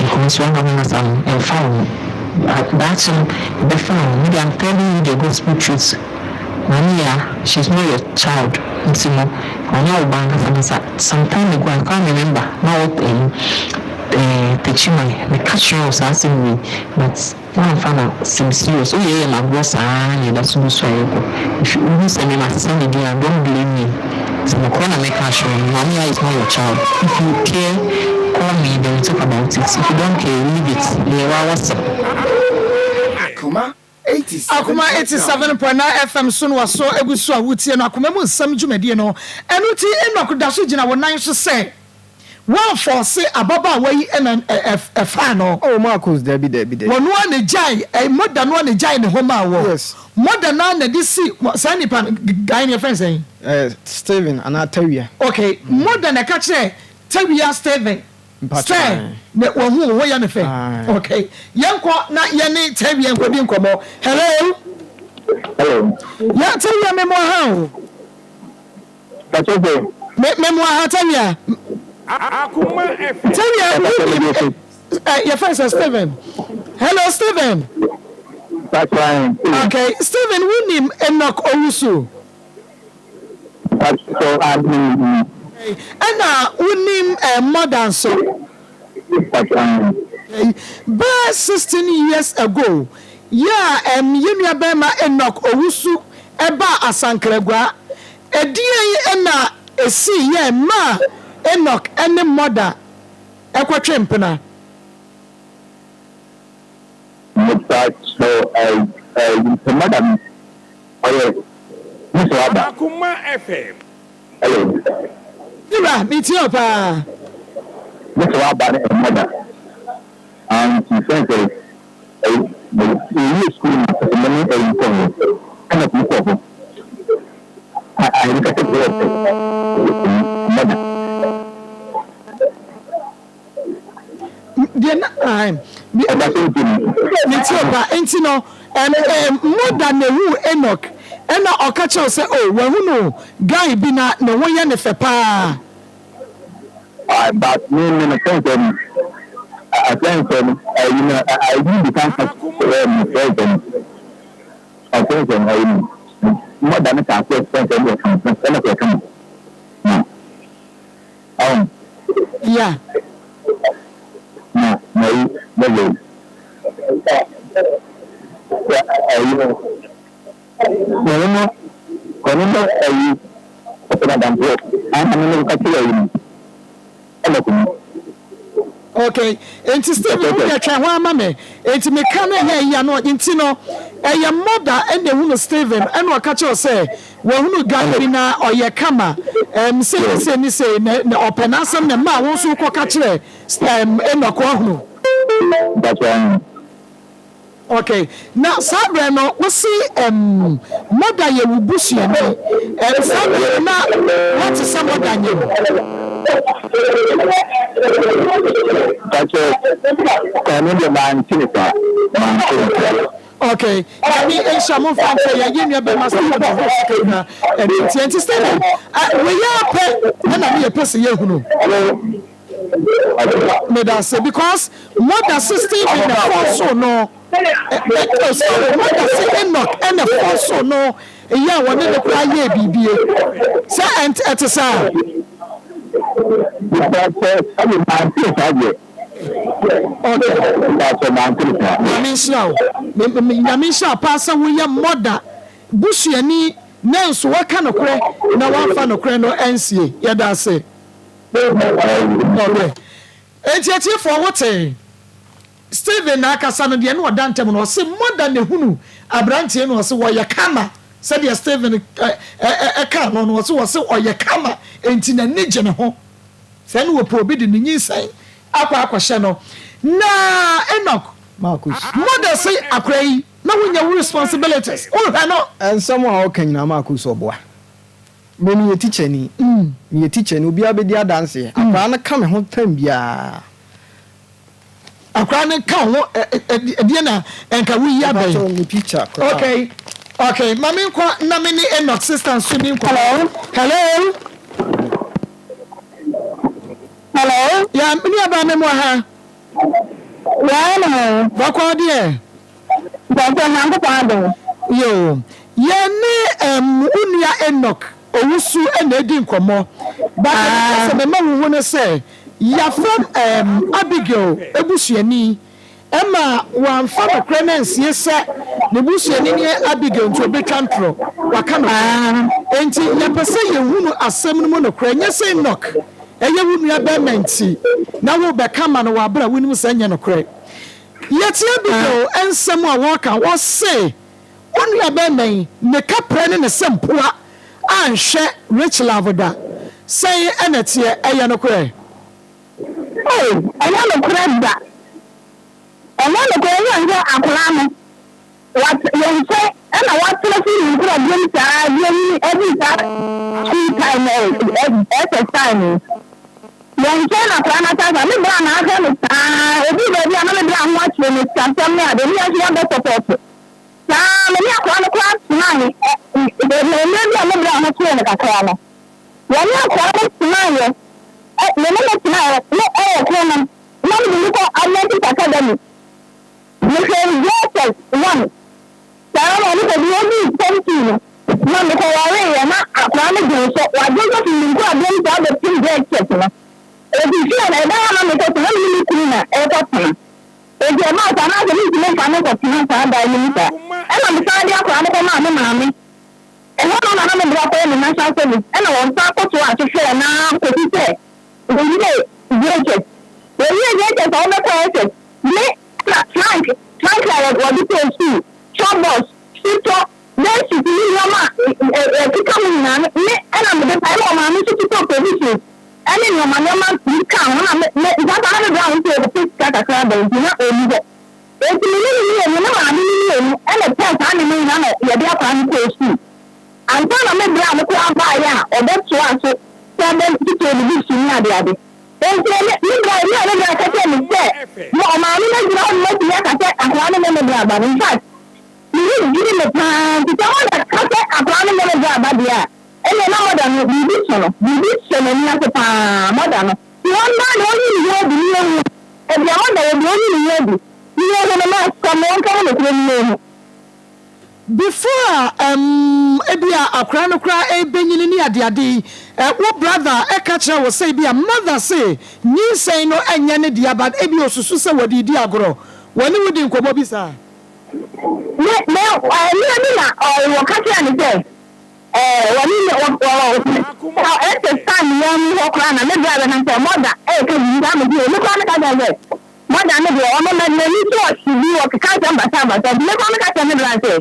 because woankasa no ɛmfa wo ho daakye no ɛbɛfa wo ho me deɛ I'm telling you the gospel truth. Maame Yaa, she's not your child nti no ɔnyɛ wo ba ankasa ankasa. Some time ago I can't remember na wɔ ɛyi eh Techiman me ka kyerɛɛ wo saa asɛm wei but woanfa no asɛm serious wo yɛyɛ me agorɔ saa na ɛda so gu so a yɛkɔ. If wo hu sɛ me masesa me din a don't blame me sɛ nokorɛ na meka akyerɛ wo no Maame Yaa is not your child if you care call me then we talk about it if you don't care leave it ɛyɛ w'awɔsɛm. Akoma Akoma 87.9 FM so na wasɔ agu so a wotie no, Akoma mu nsɛm dwumadie no. Ɛno nti Enoch da so gyina wo nan so sɛ woamfɔɔse ababaawa yi na ɛfaa no. Oh Marcus dabi dabi dabi. Wɔno ara na egyae, mother no ara na egyae ne hɔ maa wɔ. Yes. Mother no ara na ɛde si, saa nipa no, guy no yɛfrɛ no sɛn? Eh, Stephen anaa Tawia. Okay, mother na ɛka kyerɛɛ Tawia Stephen Sɛ na wahu wo ho yɛ no fɛ. Ok yɛnkɔ na yɛne Tawia nkɔdi nkɔmmɔ. Hello. Hello. Ya Tawia me moa ha o. Pakyɛ sɛ. Me me moa ha Tawia. Akoma FM. Tawia wo nim ɛ yɛ fɛn sɛ Steven. Hello Steven. Pakyɛ. Ok Steven wo nim Enoch Owusu. Ɛna wonim mother nso. Bɛyɛ 16 years ago yɛ a yɛn nua bɛrima Enoch Owusu baa Asankragua. Ɛdeɛn na ɛsii yɛ maa Enoch ne mother kɔtwe mpena? Mepakyɛw ɛɛ mother no ɔyɛ me so aba. Akoma FM. Hello. Me wura me tie wo paa. Me so aba ne mother ah nti fɛn sɛ ɛyi yɛ wie school na me ne ɛyi kɔ hɔ ɛna me kɔ hɔ a a ɛyi kɛse brɛ sɛ mother. Deɛ na ae me me tie o paa nti no ɛm ɛm mother na ehuu Enoch ɛna ɔka kyerɛ wo sɛ oh wahunu guy bi na ne ho yɛ ne fɛ paa. Ae but me me no fɛn sɛ no afɛn sɛ no ayi no ayi bi kan ka kyerɛ me fɛn sɛ no ɔfɛn sɛ no ayi no mother no ka sɛ fɛn sɛ no yɛ kama ɛna sɛ kama na. Ahu. Yeah. Na na yi bɛbɛ yi. Sɛ ayi no. Na ɔno no ɔno no ayi ɔpɛ na dampoɔ. Ama no no ka kyerɛ ayi no. Ɛna kɔ mu. Okay, nti Stephen wo deɛ twɛn hɔ ama me. Nti meka no ɛyɛ ɛyi ano nti no ɛyɛ mother ɛna ehunu Stephen ɛna ɔka kyerɛ sɛ Wahunu guy bi na ɔyɛ kama ɛɛm sei ne sei ne sei na na ɔpɛ n'asɛm na ɛmaa wo nso wokɔ ka kyerɛ ɛɛm Enoch wahunu. Mpakyɛ aane. Ok na saa berɛ no wose ɛɛm mother yɛ wo busuani ɛɛm saa berɛ no na woate sɛ mother nyem. Mpakyɛ ɛno deɛ mante no saa mante no saa. Ok nyame nhyira mo nfa nkyɛ yɛn yɛn nua bɛma Stephen ɔho kakra ɛno nti ɛnti Stephen wei ara pɛ ɛna ne yɛ pɛ sɛ yɛ hunu medase because mother se Stephen na ɛfɔ so no ɛ sorry mother se Enoch ɛna ɛfɔ so no yɛ a wɔne ne koraa yɛ biribi sɛ ɛnti ɛte saa. Nyame nhyira wo Nyame nhyira wo paa sɛ woyɛ mother busuani nanso waka nokorɛ na wamfa nokorɛ no ansie yɛda ase. Okay enti atiefoɔ wotee Stephen na akasa no deɛ na ɔda ntam no ɔse mother na ehunu. Aberanteɛ no ɔse wɔyɛ kama sɛdeɛ Stephen kaa no no, ɔse wɔse ɔyɛ kama enti n'ani gye ne ho. Sɛ ɛne wɔpɛ obi de ne nyinsɛn akɔ akɔhyɛ no. Na Enoch, Marcus. Mother se akora yi na wonya wo responsibilities, wohwɛ no. Nsɛm a ɔka nyinaa Marcus ɔboa. Me meyɛ tikyani, meyɛ tikyani, obiara bɛdi adanseɛ. Akwadaa no ka me ho time biara. Akwadaa no ka wo ho ɛdeɛ na nka woyi abɛn. Mepakyɛw me picture koraa. Okay, okay, ma me nkɔ na me ne Enoch sister nso ni nkɔmmɔ. Hello. Hello. Hello. Yeah, me nua baa me mu ha. Yeah, no. Bɔkɔ deɛ. Mpakyɛw Nyankopɔn adom. Yoo, yɛne ɛɛm wo nua Enoch Owusu na edi nkɔmmɔ. But deɛ mepɛ sɛ mema wo hu ne sɛ, yɛafrɛ ɛɛm Abigail busuani ma wamfa nokorɛ no ansie sɛ ne busuani ne Abigail nti ɔbɛtwa ntorɔ. Waka nokorɛ. Enti yɛpɛ sɛ yɛhunu asɛm no mu nokorɛ. Nyɛ sɛ Enoch yɛ wo nua bɛrima nti na worebɛka ama no wɔ aberɛ a wonim sɛ ɛnyɛ nokorɛ. Yɛte Abigail nsɛm a wɔka, ɔse wo nuabarima yi ne kaprɛ ne ne sɛmpoa anhwɛ Richlove da. Sɛn na ɛteɛ? Ɛyɛ nokorɛ? Oh, ɛnyɛ nokorɛ da. Ɛnyɛ nokorɛ ɛsiane sɛ akwadaa no, wat, yɛn nkyɛn ɛna watena firi ne nkorɔberem saa de anyini aduru saa school time, eh, SS time yi. Yɛn nkyɛn na akwadaa no atena saa. Me bra na ahwɛ no saa. Ɛduru baabi a na me bra ho akyere no sikasɛm ne ade, ne yɛn nso yɛabɛ support. Saa, me ne akwadaa no koraa tenae, ɛ, mmerɛ bi a me bra ho kyeree no kakra no, yɛne akwadaa no tenaeɛ, ɛ, me ne no tenaeɛ, ne ɛwɔ koro no, na mede no kɔ Adventist Academy. Mehwɛɛ no JSS one, saa ara na ɔno kɔdu ɔduu form two no, na mekɔwareeɛ, na akwadaa no dwen so, wadwen so firi ne nkuraberɛ mu saa bɛpem JSS no. Enti fie no, ɛdan a na mekɔtena, na me ne me kunu na ɛrekɔtena. Enti ɛbaa saa na afei mintumi mfa no nkɔtena saa dan no mu saa. Ɛnna mesan de akwadaa no kɔmaa me maame. Ɛhɔ no na na me bra kɔyɛ me national service, ɛnna wɔsan kɔtoaa so hwɛɛ no ara kɔsi sɛ wɔwiee JHS. Wɔwiee JHS a wɔbɛkɔɔ SS ne na trunk, trunk a wɔde kɔɔ sukuu, chop box, shitɔ, bedsheet ne nneɛma a ɛkeka ho nyinaa no, me na mede bae. Ɛnna ɔmaame nso totɔɔ provisions ne nneɛma nneɛma bi kaa ho na me me nsa saa na me bra ho sɛ ɔkɔpɛ sika kakra aba nti na ɔnni hɔ. Enti me ne no mmienu, ne maame no mmienu na ɛpɛɛ saa nneɛma nyinaa na yɛde akwadaa no kɔɔ sukuu. Ansa na me bra no koraa baeɛ a ɔbɛtoaa so sɛ ɔbɛtotɔ ne books ne adeade. Enti me me bra me a me bra ka kyerɛɛ me sɛ ma ɔmaame no agyina hɔ no matumi aka sɛ akwadaa no ne me bra ba no. In fact, me ho dwiri me paa nti sɛ mother ka sɛ akwadaa no ne me bra ba deɛ a, Ɛnneɛ na mɔda no, biribi sɔ no, biribi hyɛ n'ani ase pa ara, mɔda no. Nti wɔn daa no, ɔnyi ne ho adi ne yɛnhu. Baabi a mɔda wɔ biara, ɔnyi ne ho adi ne yɛnhu no, na asɛm no, ɔnka ho nokorɛ ne yɛnhu. Before a ɛmm ebia akwadaa no koraa ɛrebenyini ne adeade yi, ɛ wo brother ɛka kyerɛ wo sɛ ebia mother se nyinsɛn no ɛnyɛ ne dea but ebia osusu sɛ wɔde redi agorɔ. Wɔne wo di nkɔmmɔ bi saa? Me, me, mmerɛ bi na ɔ, wɔka kyerɛɛ me sɛ. Ɛɛ wɔne me wɔ wɔ ɛsɛ time yɛn mu hɔ koraa na me bra bɛka sɛ mɔda ɛɛka biribi saa mede me koraa meka kyerɛ sɛ mɔda no deɛ ɔno na n'ani so ɔhye bi ɔkeka nsɛm basabasa nti me koraa meka kyerɛ me bra sɛ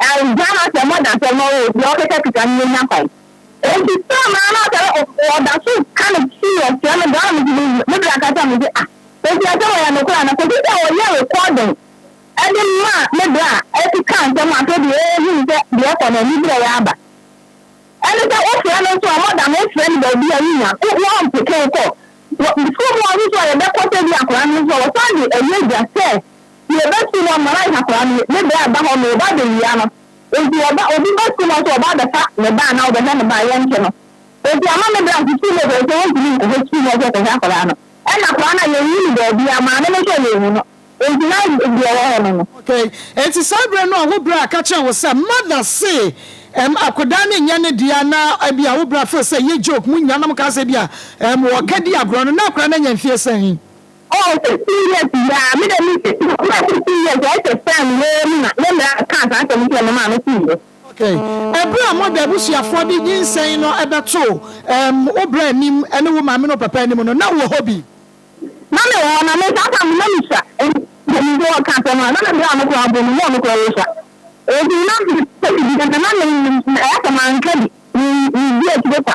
ɛgya no sɛ mɔda sɛ no deɛ ɔkeka keka no yɛnya kwan nti sɛ maa na sɛ ɔda so ka no serious kyerɛ me bra na me bra ka kyerɛ me sɛ ah nti ɛsɛ wɔyɛ no koraa na kɔsi sɛ ɔyɛ recording de maa me bra a ɛkeka nsɛm a afei deɛ ɛhunu sɛ deɛ ɛkɔ no aniberɛ yɛ aba. Ɛne sɛ wofrɛ no nso a mɔda no wofrɛ no baabi a wonya wo wɔmpeke wo kɔ sukuu mu hɔ nso a yɛbɛkɔ sɛ bi akwadaa no nso a wɔsan de ɛyɛ dwa sɛ yɛbɛ sukuu mu ɔmmara akwadaa no ne bra ba hɔ no wɔba abɛwia no nti wɔba obi ba sukuu mu nso wɔba abɛfa ne ba anaa wɔbɛhwɛ ne ba a yɛnte no nti ama me bra nso sukuu mu hɔ sɛ wɔntumi nkɔhwɛ sukuu mu hɔ sɛ kɔhwɛ akwadaa no ɛna akwadaa no a yɛnhu no baabi a maame no nso a yɛnhu no. Enti na deɛ ɛwɔ hɔ no no. Okay, enti saa berɛ no a wo bra ka kyerɛɛ wo sɛ mother se ɛm akodaa no nyɛ ne dea na ebia wo bra feel sɛ ɛyɛ joke mo nyinaa na mo kaa sɛ ebia ɛm wɔka di agorɔ no na akwadaa no anya mfie sɛn? Oh 16 years yi aa me deɛ me me 16 years ɛyɛ sɛ sɛn wei mu na me bra kaa saa asɛm no kyerɛ me maa me tee yɛ. Okay, ɛberɛ a mother abusuafoɔ de nyinsɛn no bɛtoo ɛm wo bra anim ɛne wo maame ne wo papa anim no na wowɔ hɔ bi? Na me wɔ hɔ, na me saa tam no na me sua, enti sɛ me nso wɔka asɛm a, na me bra no koraa mpo, me ne ɔno koraa yɛ sua. Enti na mepɛ biribi na na mennim, ɛyɛ sɛ manka bi, medi akyire kwa.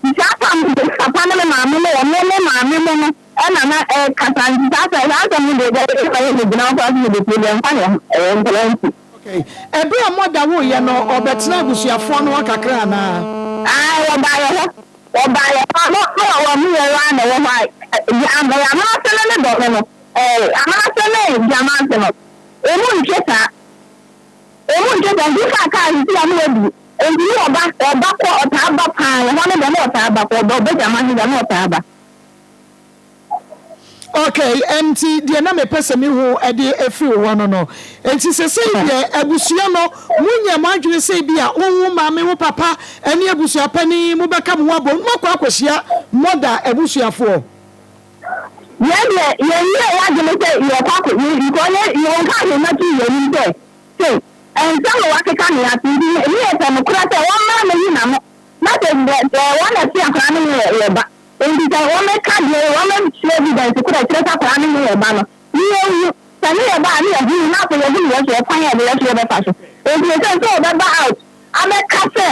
Nti saa tam no me papa ne me maame ne ɔno ne maame mo no na na ɛrekasa, nti saa sɛ saa asɛm no deɛ gya yɛ ma yɛ megyina hɔ koraa sɛ mebɛtie deɛ ɛmfa yɛn ho, ɛyɛ nkwadaa nti. Okay. Ɛberɛ a mother woeɛ no ɔbɛtenaa abusuafoɔ no hɔ kakra anaa? Ae, wɔbaa yɛ hɔ. Wɔbaa yɛ hɔ, na na wɔn yɛ ara na ɛwɔ hɔ a, ɛyɛ Amanase no ne dɔme no, ɛɛ Amanase ne Diamante no. Emu ntwe saa. Emu ntwe saa. Nti wofa kaa sisi a na wadu. Nti ne ɔba, ɔba kɔ, ɔtaa ba paa. Ɛhɔ no deɛ na ɔtaa ba kɔ. Ɔba, ɔba Gyama he deɛ na ɔtaa ba. Okay, nti deɛ na mepɛ sɛ mehu de afiri wo hɔ no no. Nti sesei deɛ abusua no, monyɛ mo adwene sɛ ebia wo, wo maame, wo papa ne abusua panin mobɛka mo ho abom na moakɔ akɔhyia mother abusuafoɔ? Yɛn deɛ, yɛnyɛɛ yɛn adwene sɛ yɛrekɔ akɔ, because yɛn, yɛnkaa hwee mmɛtoo yɛn anim sɛ, sei, nsɛm na wɔakeka ne ase, nti ne yɛpɛ nokorɛ sɛ wɔmmra mmɛyi n'ano, na sɛ deɛ, deɛ wɔn na ɛte akwadaa no nyɛ yɛn ba, nti sɛ wɔmmɛka deɛ, wɔmmɛkyerɛ evidence korɔ ɛkyerɛ sɛ akwadaa no nyɛ yɛn ba no, ne yɛnhu, sɛ ne yɛn ba a, ne yɛhunu, na afei yɛhunu yɛn so ɛkwan a yɛde yɛn so yɛbɛfa so, nti sɛ sɛ wɔbɛba out abɛka sɛ.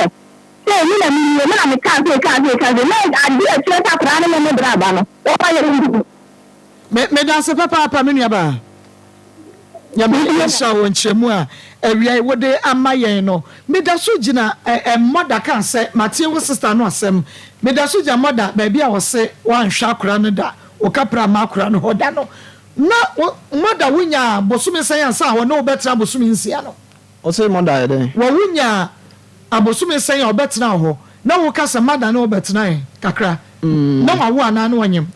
Sei, me na mewie, me na mekaa sei, kaa sei, kaa sei, na adeɛ a ɛkyerɛ sɛ akwadaa no ne me bra ba no, wɔmfa yɛ ngu. Me, medase papaapa me nuabaa. Nyame nhyira wo nkyerɛmu a awia yi wode ama yɛn no. Meda so gyina ɛ ɛ mother kaa sɛ matie wo sister no asɛm. Meda so gyina mother baabi a ɔse wanhwɛ akora no da, wo kapra amma akora no hɔ da no. Na wo mother wonyaa bosome sɛn ansa a ɔne wo bɛtena bosome nsia no? Ɔse mother yɛ dɛn? Wɔ wonyaa Abosome sɛn a ɔbɛtenaa hɔ na woka sɛ mada ne ɔbɛtenae kakra na wawo anaa na ɔnyem?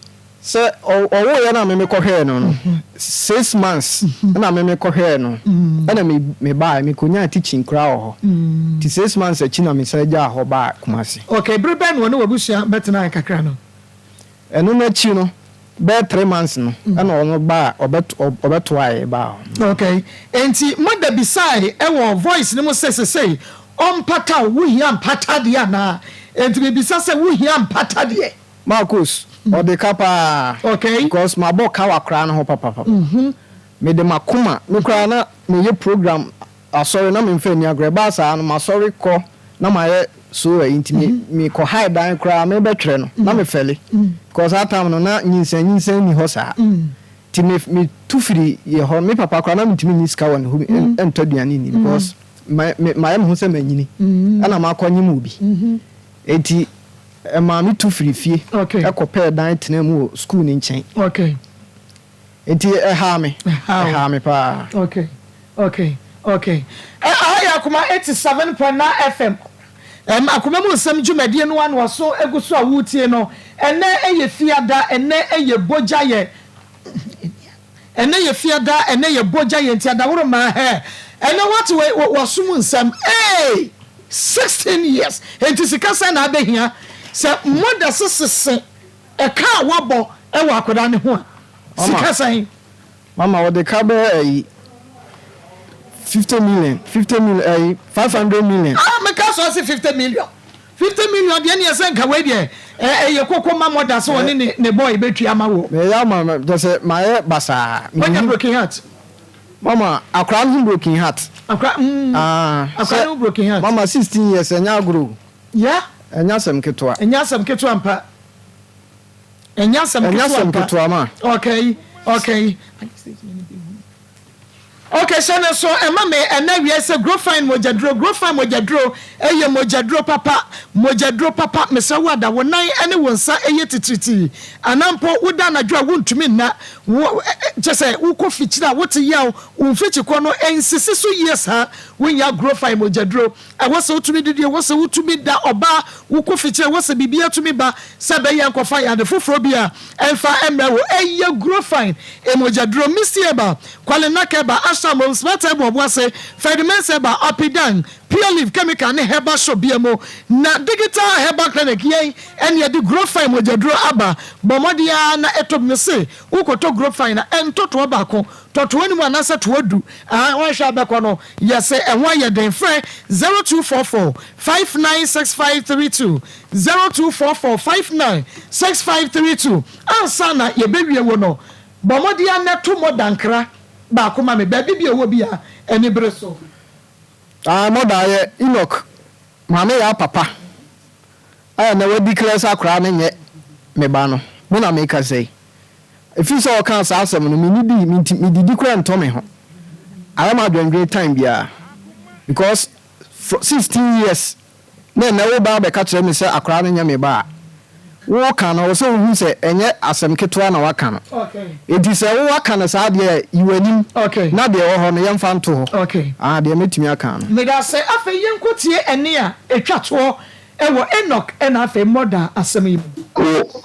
Sɛ ɔwoeɛ na me mekɔhwɛɛ no no, 6 months na me mekɔhwɛɛ no ɛna me mebaeɛ, mekɔnyaa teaching koraa wɔ hɔ. Nti 6 months akyi na mesan gyaa hɔ baa Kumasi. Okay, bere bɛn na ɔne w'abusua bɛtenae kakra no? Ɛno no akyi no, bɛyɛ 3 months no, ɛna ɔno baa, ɔbɛtoaeɛ baa hɔ. Okay, enti mother bisae wɔ voice no mu sɛ sesei ɔmpata wo, wohia mpata deɛ anaa? Enti mebisa sɛ wohia mpata deɛ? Marcus, ɔde ka paa. Okay. Because mabɔ ka wɔ akwadaa no ho papapapa. Mede m'akoma, me koraa na meyɛ program Asɔre na memfa nni agorɔ. Ɛbaa saa no, m'asɔre kɔ na mayɛ so ayi nti me mekɔ hae dan koraa merebɛtwerɛ no na mefɛle because saa time no na nyinsɛn nyinsɛn nni hɔ saa nti me metu firi yɛ hɔ. Me papa koraa na mentumi nyi sika wɔ ne hɔ ntɔ aduane nni because ma me mayɛ me ho sɛ manyini ɛna makɔ nyem obi nti ɛmaa metu firi fie kɔ pɛɛ dan tenaa mu wɔ school no nkyɛn. Nti ɛhaa me. Ɛhaa me paa. Okay, okay, okay. Aha yɛ Akoma 87.9 FM. Ɛm, Akoma mu nsɛm dwumadie no ano aso egu so a woretie no. Ɛnɛ ɛyɛ Fiada, ɛnɛ ɛyɛ bogya yɛ. Ɛnɛ yɛ Fiada, ɛnɛ yɛ bogya yɛ nti adaworo maa hɛ. Ɛnɛ woate wɔ w'aso mu nsɛm. Ee! 16 years. Nti sika sɛn na abɛhia sɛ mother sesese Ɛka a woabɔ wɔ akwadaa no ho a, sika sɛn? Mama wɔde ka bɛyɛ ɛyi 50 million, 50 million, ɛyi 500 million. Ah, meka sɛ ɔse 50 million. 50 million deɛ neɛ sɛ nka wei deɛ ɛyɛ koko ma mother sɛ ɔne ne ne boy bɛtua ama wo. Meyɛ ama ma kyɛ sɛ mayɛ basaa. Wanya broken heart. Mama akwadaa no ho broken heart. Akwadaa Ah, akwadaa no ho broken heart. Mama 16 years ɛnyɛ agorɔ o. Yeah. Ɛnyɛ asɛm ketewa. Ɛnyɛ asɛm ketewa mpa. Ɛnyɛ asɛm Ɛnyɛ ketewa asɛm mpa. ketewa ma. Okay. Okay, hyɛ no so ɛma me ɛnɛ awia sɛ Grofine mogyaduro. Grofine mogyaduro ɛyɛ mogyaduro papa. Mogyaduro papa. Mesrɛ wo ada wo nan ɛne wo nsa ɛyɛ titiritii. Anaa mpo woda anadwo a wontumi nna. Wo kyɛ sɛ wokɔ fikyiri a wote yaw. Wo mfikyikɔ no ɛnsisi so yie saa. Wonya Grofine mogyaduro. Ɛwɔ sɛ wotumi didi, ɛwɔ sɛ wotumi da, ɔbaa, wokɔ fikyire, ɛwɔ sɛ biribiara tumi ba sɛ ɛbɛyɛ nkɔfa yɛ ade foforɔ bi a ɛmfa mmrɛ wo. Ɛyɛ Grofine, mogyaduro, Misty Herbal, Kwalenak Herbal, Ashram, Smart Herbal Ɔboase, Ferdimens Herbal, Apidan, Pure Leaf Chemical ne Herbal Shop biara mu. Na Digital Herbal Clinic, yɛn ɛne yɛde Grofine mogyaduro aba. Bɔ mmɔden ara na tɔ bi. Mese wokɔtɔ Grofine a, ɛntɔ toa baako, tɔ toa no mu anaasɛ toa du. Aane, woanhwɛ a bɛkɔ no. Yɛ sɛ ɛho ayɛ den frɛ 0244 596532, 0244 596532. Ansa na yɛbɛwie wo no, bɔ mmɔden ara na to mmɔ dankra baako ma me, baabi bi a ɛwɔ biara, anibere so. Ah mother yɛ Enoch maame yaa papa a ɛnɛ wa declare sɛ akoraa no nyɛ me ba no me na me kasa yi ɛfiri sɛ ɔkaa saa asɛm no me nidi me nti me didi koraa ntɔ me ho ayɛ ma adwendwen time biara because for 16 years na ɛnnɛ woreba abɛka kyerɛ me sɛ akwadaa no nyɛ me ba a, woreka no, ɛwɔ sɛ wohu sɛ ɛnyɛ asɛm ketewa na woaka no. Enti sɛ woaka no saa deɛ a, yi w'anim na deɛ ɛwɔ hɔ no, yɛmfa nto hɔ. Ah, deɛ mɛtumi aka no. Medase. Afei yɛnkɔtie ɛnne a ɛtwa toɔ wɔ Enoch ɛna afei Mɔda asɛm yi mu. Wo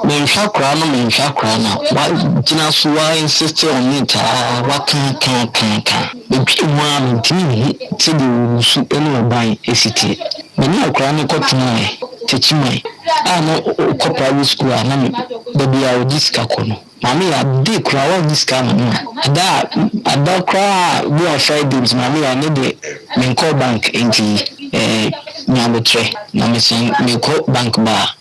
menhwɛ akwadaa no menhwɛ akwadaa no a wa gyina so wa insist on it aa wa ka ka ka ka me dwene ho aa mentumi nhu sɛdeɛ wo su ne wo ban si teɛ me ne akwadaa no kɔ tenaɛ Techiman a na ɔkɔ private school a na me da biara ɔgye sika kɔ no Maame Yaa day koraa wannye sika ama me a da a ada koraa a bi a Friday nti Maame Yaa ne deɛ menkɔɔ bank nti eh nya abotrɛ na mesan mekɔ bank ba a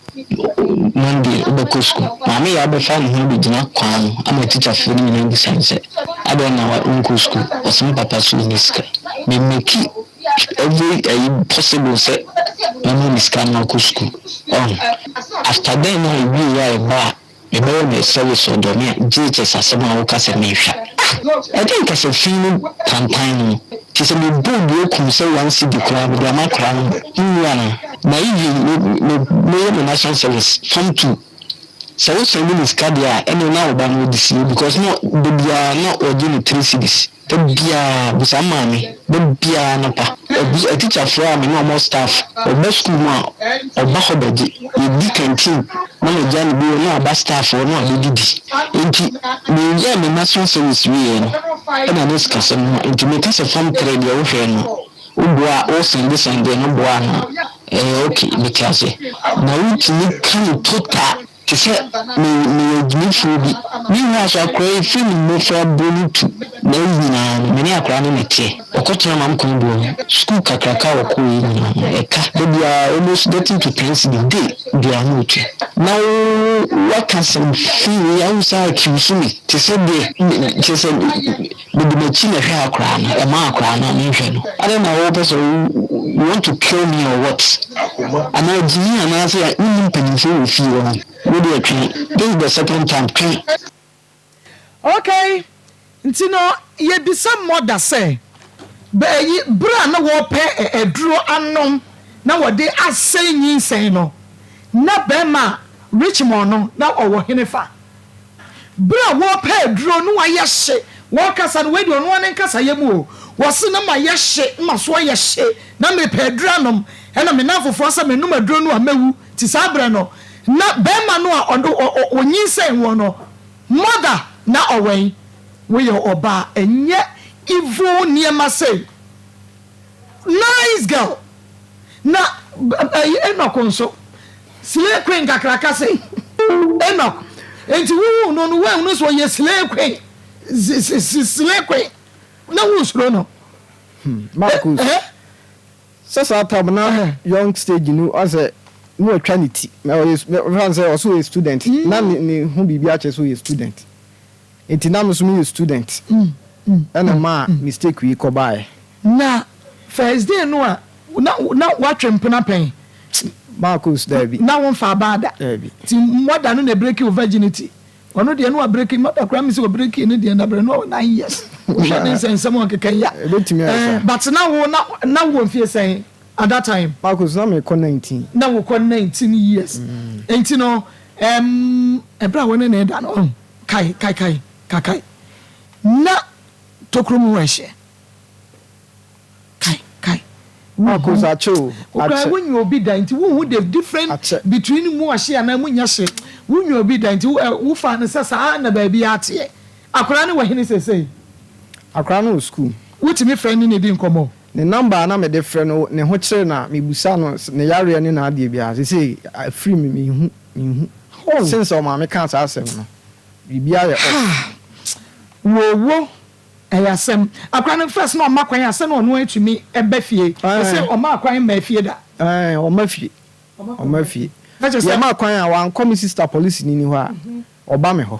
Monday wobɛkɔ sukuu. Maame Yaa bɛfa ne ho abɛgyina kwan ano ama tikyafoɔ no nyinaa abisa no sɛ adɛn na wonkɔ sukuu ɔse me papa so ɔnni sika. Me make every ayi possible sɛ mɛma no sika na wakɔ sukuu ɔho after then no a ɛwieɛ a ɛbaa Mebɛyɛ me service ɔdɔ me a JHS asɛm a woka sɛ menhwɛ ah ɛdeɛn kasa fi ne tantan no te sɛ mebɔɔ dua kum sɛ one cedi koraa mede ama akwadaa no wonwu anaa na even me me meyɛ me national service form two sɛ wo sɛnde me sika deɛ a ɛneɛ na wo ba no ɔde sie because na da biara na ɔgye ne three cedis. Da biara, bisa me maame, da biara anɔpa, atikyafoɔ a me ne wɔn wɔ staff, wɔba sukuu mu a, wɔba hɔ bɛgye. Yɛdi canteen na magya no bi hɔ na waba staff hɔ na wabɛdidi. Enti meyɛɛ me national service wieeɛ no, ɛna ne sikasɛm ho. Enti meka sɛ form three deɛ wohwɛɛ no, woboa a, wosɛndesɛndeɛ no boa anaa? Ɛyɛ okay, mete ase. Na wotumi ka no total. Te sɛ me meyɛ gyimifoɔ bi. Me nwura so akwadaa yi firi ne mmɔfra berɛ mu tu n'ayi nyinaa no, me ne akwadaa no na ɛteɛ. Ɔkɔtena Mamkɔn boɔ mu. Sukuu kakraka a ɔkɔeɛ nyinaa no, ɛka da biara almost getting to ten cedis day biara na ɔtua. Na wo woaka asɛm fi wei a wo san accuse me te sɛ deɛ kyerɛ sɛ mede m'akyi na ɛhwɛ akwadaa no, ɛma akwadaa no a menhwɛ no. Adɛn na wopɛ sɛ wo you want to kill me or what? Anaa gyimi anaasɛ wonni mpanyinfoɔ wɔ fie hɔ ho? Wo deɛ twe, this is the second time, twe. Okay, nti no yɛbisa mother sɛ, bɛ ayi, berɛ a na wɔrepɛ aduro anom na wɔde asɛe nyinsɛn no, na bɛrima Richmond no na ɔwɔ henefa? Bere a wɔrepɛ aduro no ayɛ hye, wɔrekasa no, wei deɛ ɔno ara ne nkasayɛ mu o, wɔse na mayɛ hye, na maso ayɛ hye, na merepɛ aduro anom, ɛna me nnamfofoɔ sɛ menom aduro no a mɛwu, nti saa berɛ no na barima no a ɔno ɔnyinsɛn woɔ no mother na ɔwɛn, woyɛ ɔbaa ɛnyɛ evil nneɛma sei. Nice girl na ɛyi Enoch nso slay queen kakraka sei Enoch nti wohu no no woahunu sɛ ɔyɛ slay queen slay queen na wosuro no. Hmm, Marcus eh? sɛ saa tam na young stage no ɔsɛ na watwa ne ti na ɔyɛ sɛ ɔsɛ ɔyɛ student na ne ho biribi akyerɛ sɛ ɔyɛ student Nti na me nso meyɛ student ɛna ɛmaa mistake wei kɔ baeɛ. Na first day no a na na woatwe mpena pɛn? Marcus, Daabi. Na womfaa baa da? Daabi. Nti mother no na ɛbreaki wo virginity? Ɔno deɛ na wabreki, mother koraa me sɛ ɔbrekii ne deɛ dabrɛ na ɔwɔ nine years. Wohwɛ ne nsɛnsɛm a ɔkeka yi a. Ɛbɛtumi ayɛ saa. But na wo na na wowɔ mfie sɛn at that time? Marcus, na mekɔ 19. Na wokɔ 19 years. Nti no ɛɛm ɛberɛ a wo ne no reda no, Kae, kae, kae, kakae. Na tokuro mu hɔ ɛhyeɛ. Kae, kae. Marcus akyɛ o, Wokura akyɛ. wonyi obi da nti wonhu the difference Akyɛ. between mu ɔhye anaa mu nyɛ hye. Wonyi obi da nti wo fa no sɛ saa na baabi ateɛ. Akwadaa no wɔ hene seesei? Akwadaa no wɔ sukuu. Wotumi frɛ ne ne di nkɔmmɔ? Ne number a na mede frɛ no, ne ho kyere no a, mebusa no ne yareɛ ne n'adeɛ biara. Seesei afiri me, menhu, menhu. Oh. Since ɔmaame kaa saa asɛm no, biribiara yɛ off. Woowo ɛyɛ asɛm. Akora no first na ɔma kwan a sɛ na ɔno atumi ba fie. Ɛsɛ ɔmaa kwan mmaa fie da. Ɛɛ ɔma fie. Ɔma fie. Na kyerɛ sɛ. Yɛma kwan a wankɔ me sister polisini ni hɔ a, ɔba me hɔ.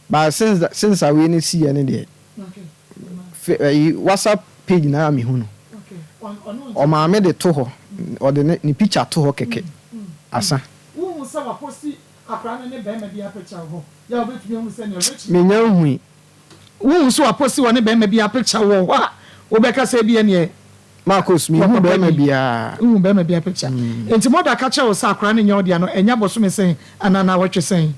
But since since a wei no siiɛ no deɛ, ɛyi WhatsApp page na mehu no. Ɔmaame de to hɔ, ɔde ne ne picture to hɔ kɛkɛ. Asa. Wohu sɛ waposti akwadaa no ne barima bi apicture wɔ hɔ? Yɛ a wobɛtumi ahu sɛ nea Rich. Mennya nhui. Wohu sɛ waposti ɔne barima bi apicture wɔ hɔ a, wobɛka sɛ ebia neɛ. Marcus, menhu barima biara. Wonhu barima biara picture. Enti mother ka kyerɛɛ wo sɛ akwadaa no nyɛ wo dea no, ɛnyɛ bosome sɛn anaa naawɔtwe sɛn?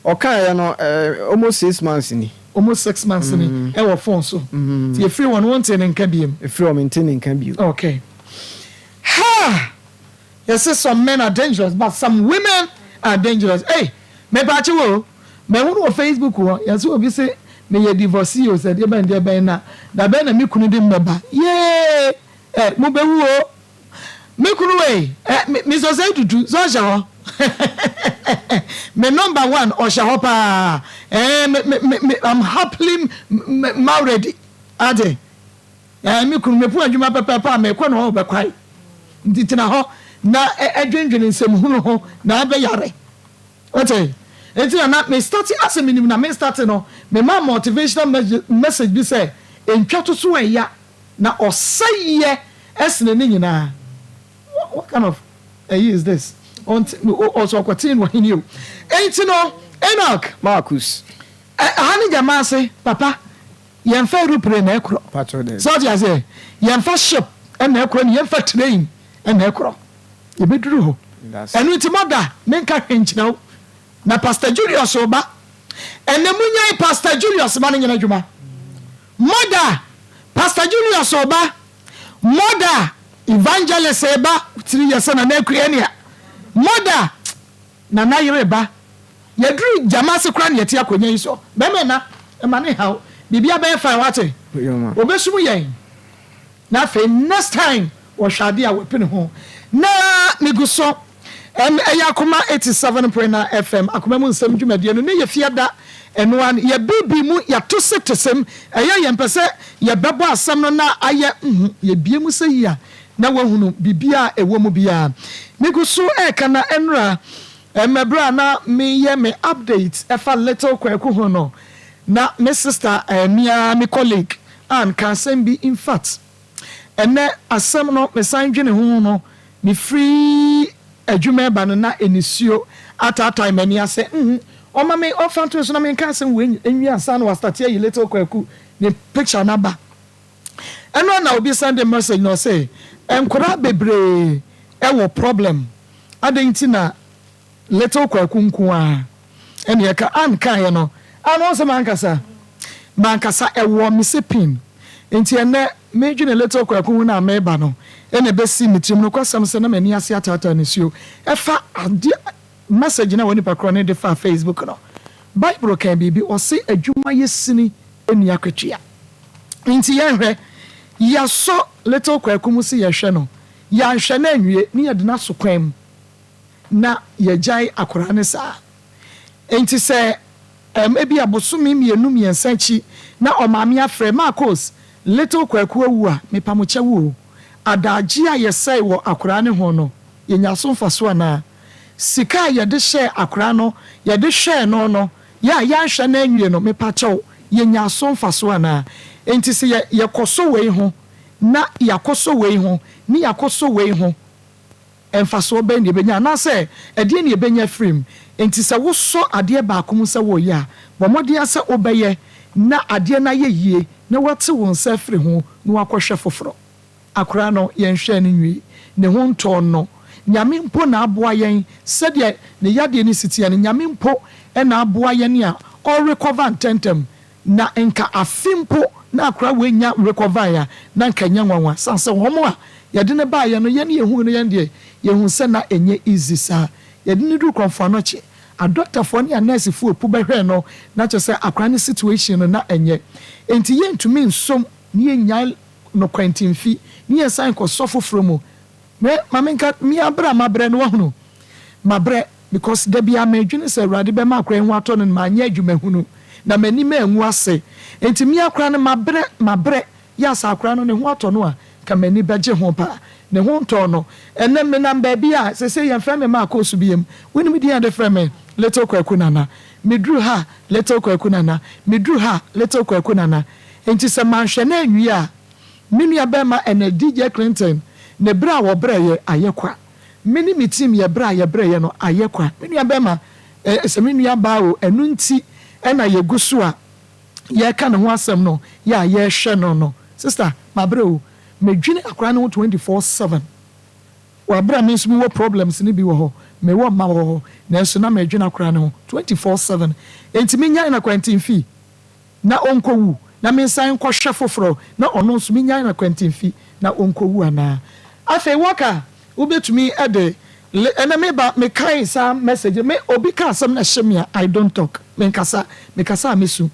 Ɔkaeɛ no, almost 6 months ni. Almost 6 months ni, ɛwɔ phone so. Nti ɛfiri hɔ no, wontee ne nka biom? Ɛfiri hɔ, mentee ne nka bio. Okay. Ha! Yɛse some men are dangerous but some women are dangerous. Ei! Mepaakyewɔ o, mahunu wɔ Facebook hɔ, yɛse obi se meyɛ divorcee o, sɛ deɛ bɛn deɛ bɛn na da bɛn na me kunu de me bɛba. Yee! Eh, mobɛwu o. Me kunu ei, eh, me, Mister Osei Tutu, sɛ ɔhyɛ hɔ? Me number one, ɔhyɛ hɔ paa. Eh, me, me, me, me, I'm happily married. Ate? Eh, me kunu, mepon adwuma pɛpɛɛpɛ a, mekɔ na ɔrebɛkwae. Nti tena hɔ na dwendwene nsɛmhunu ho na abɛyare. Wote? Nti na na me starte asɛ menim na me starte no, memaa motivational message bi sɛ, ntwa to so ɛya na ɔsɛeɛ sene ne nyinaa. What kind of ɛyi is this? Ɔnte, ɔsɛ ɔkɔtee no ɔhene o. Enti no, Enoch. Marcus. Ɛha ne gyama ase, papa. Yɛnfa aeroplane na ɛkorɔ. Sɛ wote aseɛ? Yɛnfa ship na ɛkorɔ ne yɛnfa train na ɛkorɔ. Yɛbɛduru hɔ. Ɛno nti mɔda menka hwee nkyerɛ wo. Na Pastor Julius reba. Ɛnɛ monyae Pastor Julius ma no nyɛ n'adwuma. Mɔda Pastor Julius reba. Mɔda Evangelist reba. Tiri yɛ sɛ Nana Akua ni a. Mɔda Nana yere ba. Yɛduru gyama ase koraa na yɛte akonya yi so. Bɛrima nna, mma no nhaw. Biribiara bɛyɛ fine, woate? Wɔbɛsum yɛn. Na afei next time wɔhwɛ adeɛ a wɔapene ho. Na megu so. Ɛm, ɛyɛ Akoma 87.9 FM, Akoma mu nsɛm dwumadie no. Ne yɛ fiada, ɛno ara no. Yɛbiibii mu, yɛato se te sem. Ɛyɛ yɛmpɛ sɛ yɛbɛbɔ asɛm no na ayɛ nhu. Yɛbie mu sɛ yi a, na woahunu biribiara a ɛwɔ mu biara. Megu so reka na ɛnnora Ɛmɛ berɛ a na meyɛ me update ɛfa Little Kwaku ho no, na me sister a me ara me colleague Ann ka asɛm bi, infact ɛnnɛ asɛm no mesan dwene ho no, mefiri adwuma reba no na nisuo ataatae m'ani ase, mm ɔma me ɔmfa nto me so na menka asɛm wei nwie ansa na wastate ayi Little Kwaku ne picture no aba. Ɛno ara na obi sɛnde message na ɔse nkwadaa bebree wɔ problem adɛn nti na little Kwaku nko ara ɛna ɛka Ann kaeɛ no Ann wohu sɛ mankasa mankasa ɛwɔ me se pin nti ɛnɛ medwene little Kwaku ho no a meba no ɛna ɛbɛsi me tirim nokwasɛm sɛ na m'ani ase ataataa nisuo ɛfa adeɛ message no a onipa korɔ no de faa Facebook no Bible kan biribi ɔse adwuma yɛ sini nni akatua. Nti yɛnhwɛ, yɛasɔ little Kwaku mu se yɛhwɛ no, yɛanhwɛ no anwie ne yɛde no aso kwan mu na yɛagyae akwadaa no saa. Nti sɛ ɛm ebia bosome mmienu mmiɛnsa akyi na ɔmaame afrɛ, Marcos, little Kwaku awu a, mepa mo kyɛw o, adaagye a yɛsɛe wɔ akwadaa no ho no, yɛnya so mfaso anaa? Sika a yɛde hyɛɛ akwadaa no, yɛde hwɛɛ no no, Yɛ a yɛanhwɛ no anwie no, mepakyɛw, yenya so mfaso anaa? Enti sɛ yɛ, yɛkɔsɔ wei ho, na yɛakɔsɔ wei ho, ne yɛakɔsɔ wei ho, mfasoɔ bɛn na yɛbɛnya? Anaasɛ ɛdeɛn na yɛbɛnya afiri mu? Enti sɛ wosɔ adeɛ baako mu sɛ woreyɛ a, bɔ mmɔden ara sɛ wobɛyɛ na adeɛ no ayɛ yie, na woate wo nsa afiri ho na woakɔhwɛ foforɔ. Akwadaa no yɛnhwɛɛ no nwie, ne ho ntɔɔ no. Nyame mpo na aboa yɛn sɛdeɛ ne yadeɛ no si teɛ no, Nyame mpo na aboa yɛn a ɔrecover ntɛntɛm. Na nka afe mpo na akwadaa wei nnya recover a, na nka ɛnyɛ nwanwa. Sane sɛ wɔn a yɛde no baeɛ no, yɛn yɛhuu no yɛn deɛ, yɛhuu sɛ na ɛnyɛ easy saa. Yɛde no duru Kɔmfoanɔkye, adɔktafoɔ ne anɛɛsefoɔ ɛpu bɛhwɛɛ no, na kyerɛ sɛ akwadaa no situation no na ɛnyɛ. Enti yɛntumi nsom na yɛnnyae no kwantimfi ne yɛnsan nkɔsɔ foforɔ mu. Me, ma menka, me ara berɛ a mabrɛ no, wahunu? Mabrɛ, because da biara medwene sɛ Awurade bɛma akora yi ho atɔ no na manyɛ adwumahunu, na m'anim angu ase. Enti me ara koraa no, mabrɛ, mabrɛ. Yɛ a sɛ akora no ne ho atɔ no a, nka m'ani bɛgye ho paa. Ne ho ntɔɔ no. Ɛnnɛ menam baabi a, seesei yɛmfrɛ me Marcos biom. Wonim din a yɛde frɛ me? Little Kwaku Nana. Meduru ha a, Little Kwaku Nana. Meduru ha a, Little Kwaku Nana. Enti sɛ manhwɛ no anwie a, me nua barima ɛnɛ DJ Clinton. Ne brɛ a wɔbrɛeɛ ayɛ kwa. Me ne me team yɛ brɛ a yɛbrɛeɛ no ayɛ kwa. Me nua bɛrima, eh, sɛ me nua baa o, ɛno nti na yɛgu so a yɛreka ne ho asɛm no, yɛ a yɛrehwɛ no no. Sister, mabrɛ o. Medwene akwadaa no ho 24/7. Wɔ aberɛ a me nso mewɔ problems no bi wɔ hɔ, mewɔ mma wɔ hɔ, nanso na medwene akwadaa no ho 24/7. Enti menyae no akwantemfi na ɔnkɔwu, na mensan nkɔhwɛ foforɔ na ɔno nso menyae no akwantemfi na ɔnkɔwu anaa? Afei Walker, wobɛtumi de le, ɛnɛ meba, mekae saa message no, me, obi ka asɛm na ɛhye me a, I don't talk, menkasa, mekasa a mɛsu.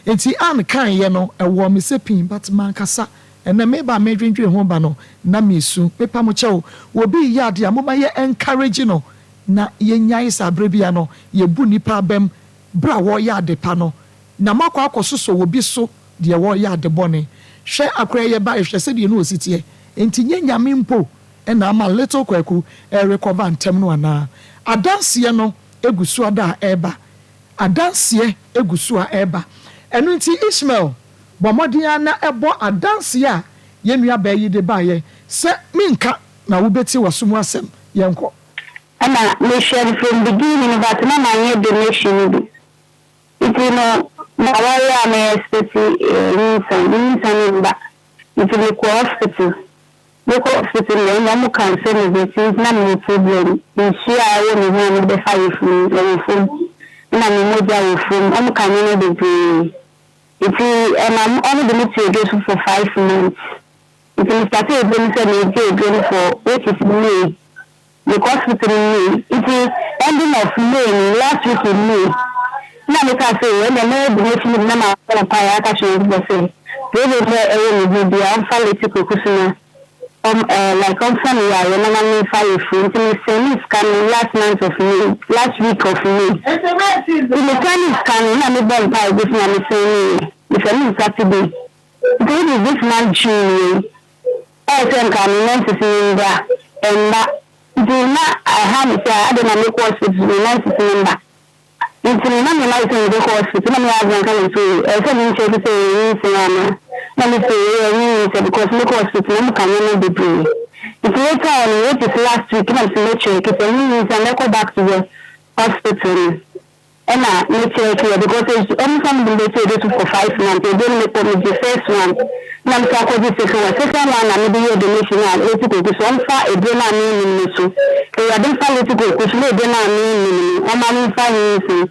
Enti Ann kaeɛ no, ɛwɔɔ me sɛ pii, but mankasa. Ɛnɛ meba a medwendwene ho ba no, na mesu. Mepa mo kyɛw, obi reyɛ adeɛ a, momma yɛ encourage no na yɛnyae saa berɛ biara no yɛbu nnipa abam berɛ a wɔreyɛ ade pa no, na moakɔ akɔsosɔ obi so deɛ wɔreyɛ ade bɔne. Hwɛ akora yi ɛbaeɛ, hwɛ sɛdeɛ na ɔsi teɛ. Enti nyɛ Nyame mpo na ama little Kwaku ɛrecover ntɛm no anaa? Adanseɛ no gu so ada a ɛreba. Adanseɛ gu so a ɛreba. Ɛno nti Ishmael, bɔ mmɔden ara na bɔ adanseɛ a yɛn nuabaa yi de baeɛ sɛ menka na wobɛtie w'aso mu asɛm. Yɛnkɔ. Ɛna me hwɛ no from beginning no but na manyɛ donation no bi nti no maware a me expect nyinsɛn nyinsɛn no mba nti me kɔ hospital me kɔ hospital no ɛna ɔmo ka nsɛm bebree nti na me wɔ problem nsuo a ɛwɔ me ho a mede bɛfa yafunu no ɛwɔ fam ɛna me mogya wɔ fam ɔmo ka nneɛma bebree nti ɛma ɔmo de me to aduro so for 5 months. Nti me startee aduro no sɛ megye aduro no for, which is May. Mekɔ hospital no May, nti ending of May no, last week in May, na mekaa sɛ ɛnna mɛyɛ donation no bi na mabɔ mpaeɛ aka kyerɛ Nyankopɔn sɛ problem bi a ɛwɔ me ho biara ɔmfa Leti Kwaku so na ɔm ɛɛ like ɔmfa me yareɛ na ma memfa ayeforo. Nti me sɛnee sika no last month of May, last week of May. Nti me sɛnee sika no na mebɔ mpaeɛ gu so na me sɛneeɛ, me sɛnee no Saturday. Nti which is this month June wei. Ɛyɛ sɛ nka me menses no mbra, ɛmba. Ntsi na ɛha me sɛ adɛn na mekɔ hospital me menses no mmba. Ntsi no na me ma sɛ mebɛkɔ hospital na me husband ka me sɛ ɛyɛ sɛ me nkyerɛ sɛ ɛyɛ nyinsɛn anaa. Na me sɛ ɛyɛ ɛnyɛ nyinsɛn because mekɔ hospital na wɔka nneɛma bebree. Ntsi later on which is last week na me sɛ mɛkyerɛ sɛ ɛnyɛ nyinsɛn a mɛkɔ back to the hospital no. Ɛna me check yɛ because nsu ɔmo san de me bɛsi ebi so for 5 months. Ebi no mekɔ megye first one na me san kɔgye second one. Second one na mede yɛ donation a Leti Kweku so ɔmfa eduro no a mennim no so. Awurade mfa Leti Kweku so na eduro no a mennim no ɔma me mfa nyinsɛn.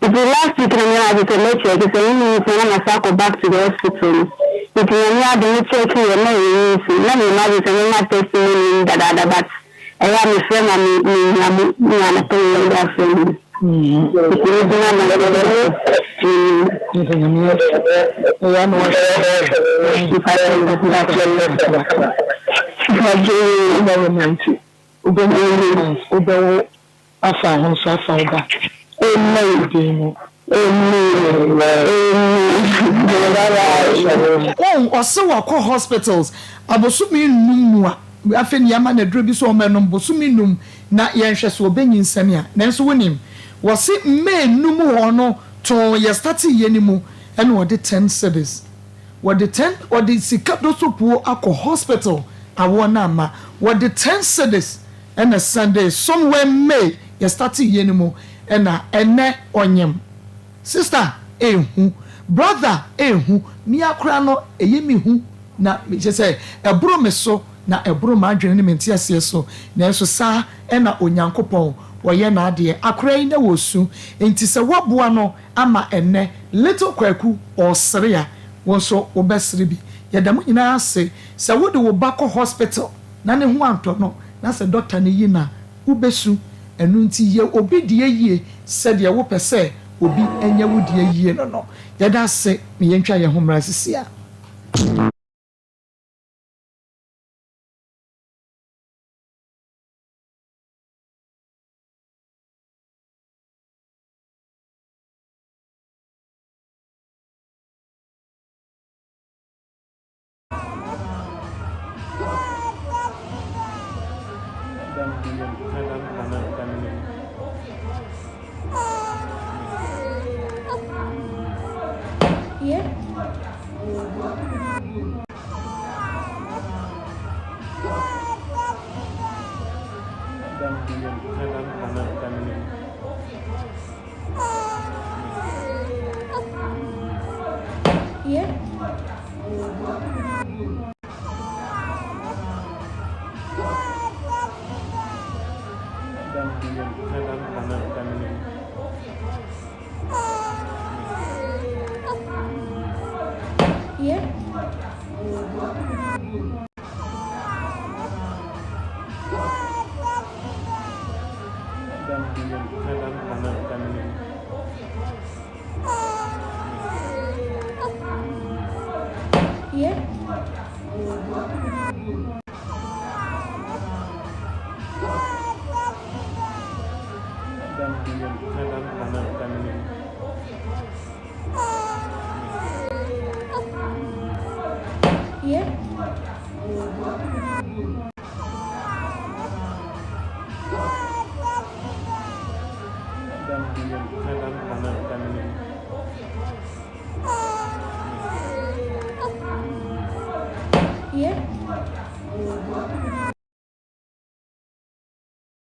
Nti last week na meyɛ m'adwene sɛ mɛ check sɛ ɛnyɛ nyinsɛn na masan akɔ back to the hospital no. Nti Nyame adom me check yɛ na ɛyɛ nyinsɛn na meyɛ m'adwene sɛ mɛma testimony no dadaada, but ɛyɛ a mefrɛ ma me menya mo ne anɔpa yi mede afrɛ mo nti megyina ma Wobɛwo afa ho nso afa wo ba. Amen. Din mu. Amen. Amen. Bye bye. Wɔn ɔse wakɔ hospitals abosome nnum mu a afei ne yɛama no aduro bi sɛ ɔmmɛnom bosome nnum na yɛnhwɛ sɛ ɔbɛnyinsɛne a. Nanso wonim, wɔse May nnum hɔ no too yɛ startee yɛ no mu ɛna ɔde 10 cedis, wɔde 10, wɔde sika dosopuo akɔ hospital awoɔ no amma, wɔde 10 cedis ɛna Sunday somewhere May yɛ startee yɛ no mu ɛna ɛnɛ ɔnyem. Sister ehu, brother ehu, mia koraa no ɛyɛ me hu na kyerɛ sɛ ɛboro me so na ɛboro m'adwene ne me nteaseɛ so. Nanso saa ɛna Onyankopɔn wɔyɛ n'adeɛ. Akora yi na wɔsu nti sɛ woaboa no ama ɛnɛ little Kwaku ɔresere a, wo nso wobɛsere bi. Yɛda mo nyinaa ase sɛ wode wo ba kɔ hospital na ne ho antɔ no na sɛ doctor no yi no a wobɛsu. Ɛno nti yɛ obi deɛ yie sɛdeɛ wopɛ sɛ obi nyɛ wo deɛ yie no. Yɛda ase na yɛntwa yɛn ho mmra sisi a.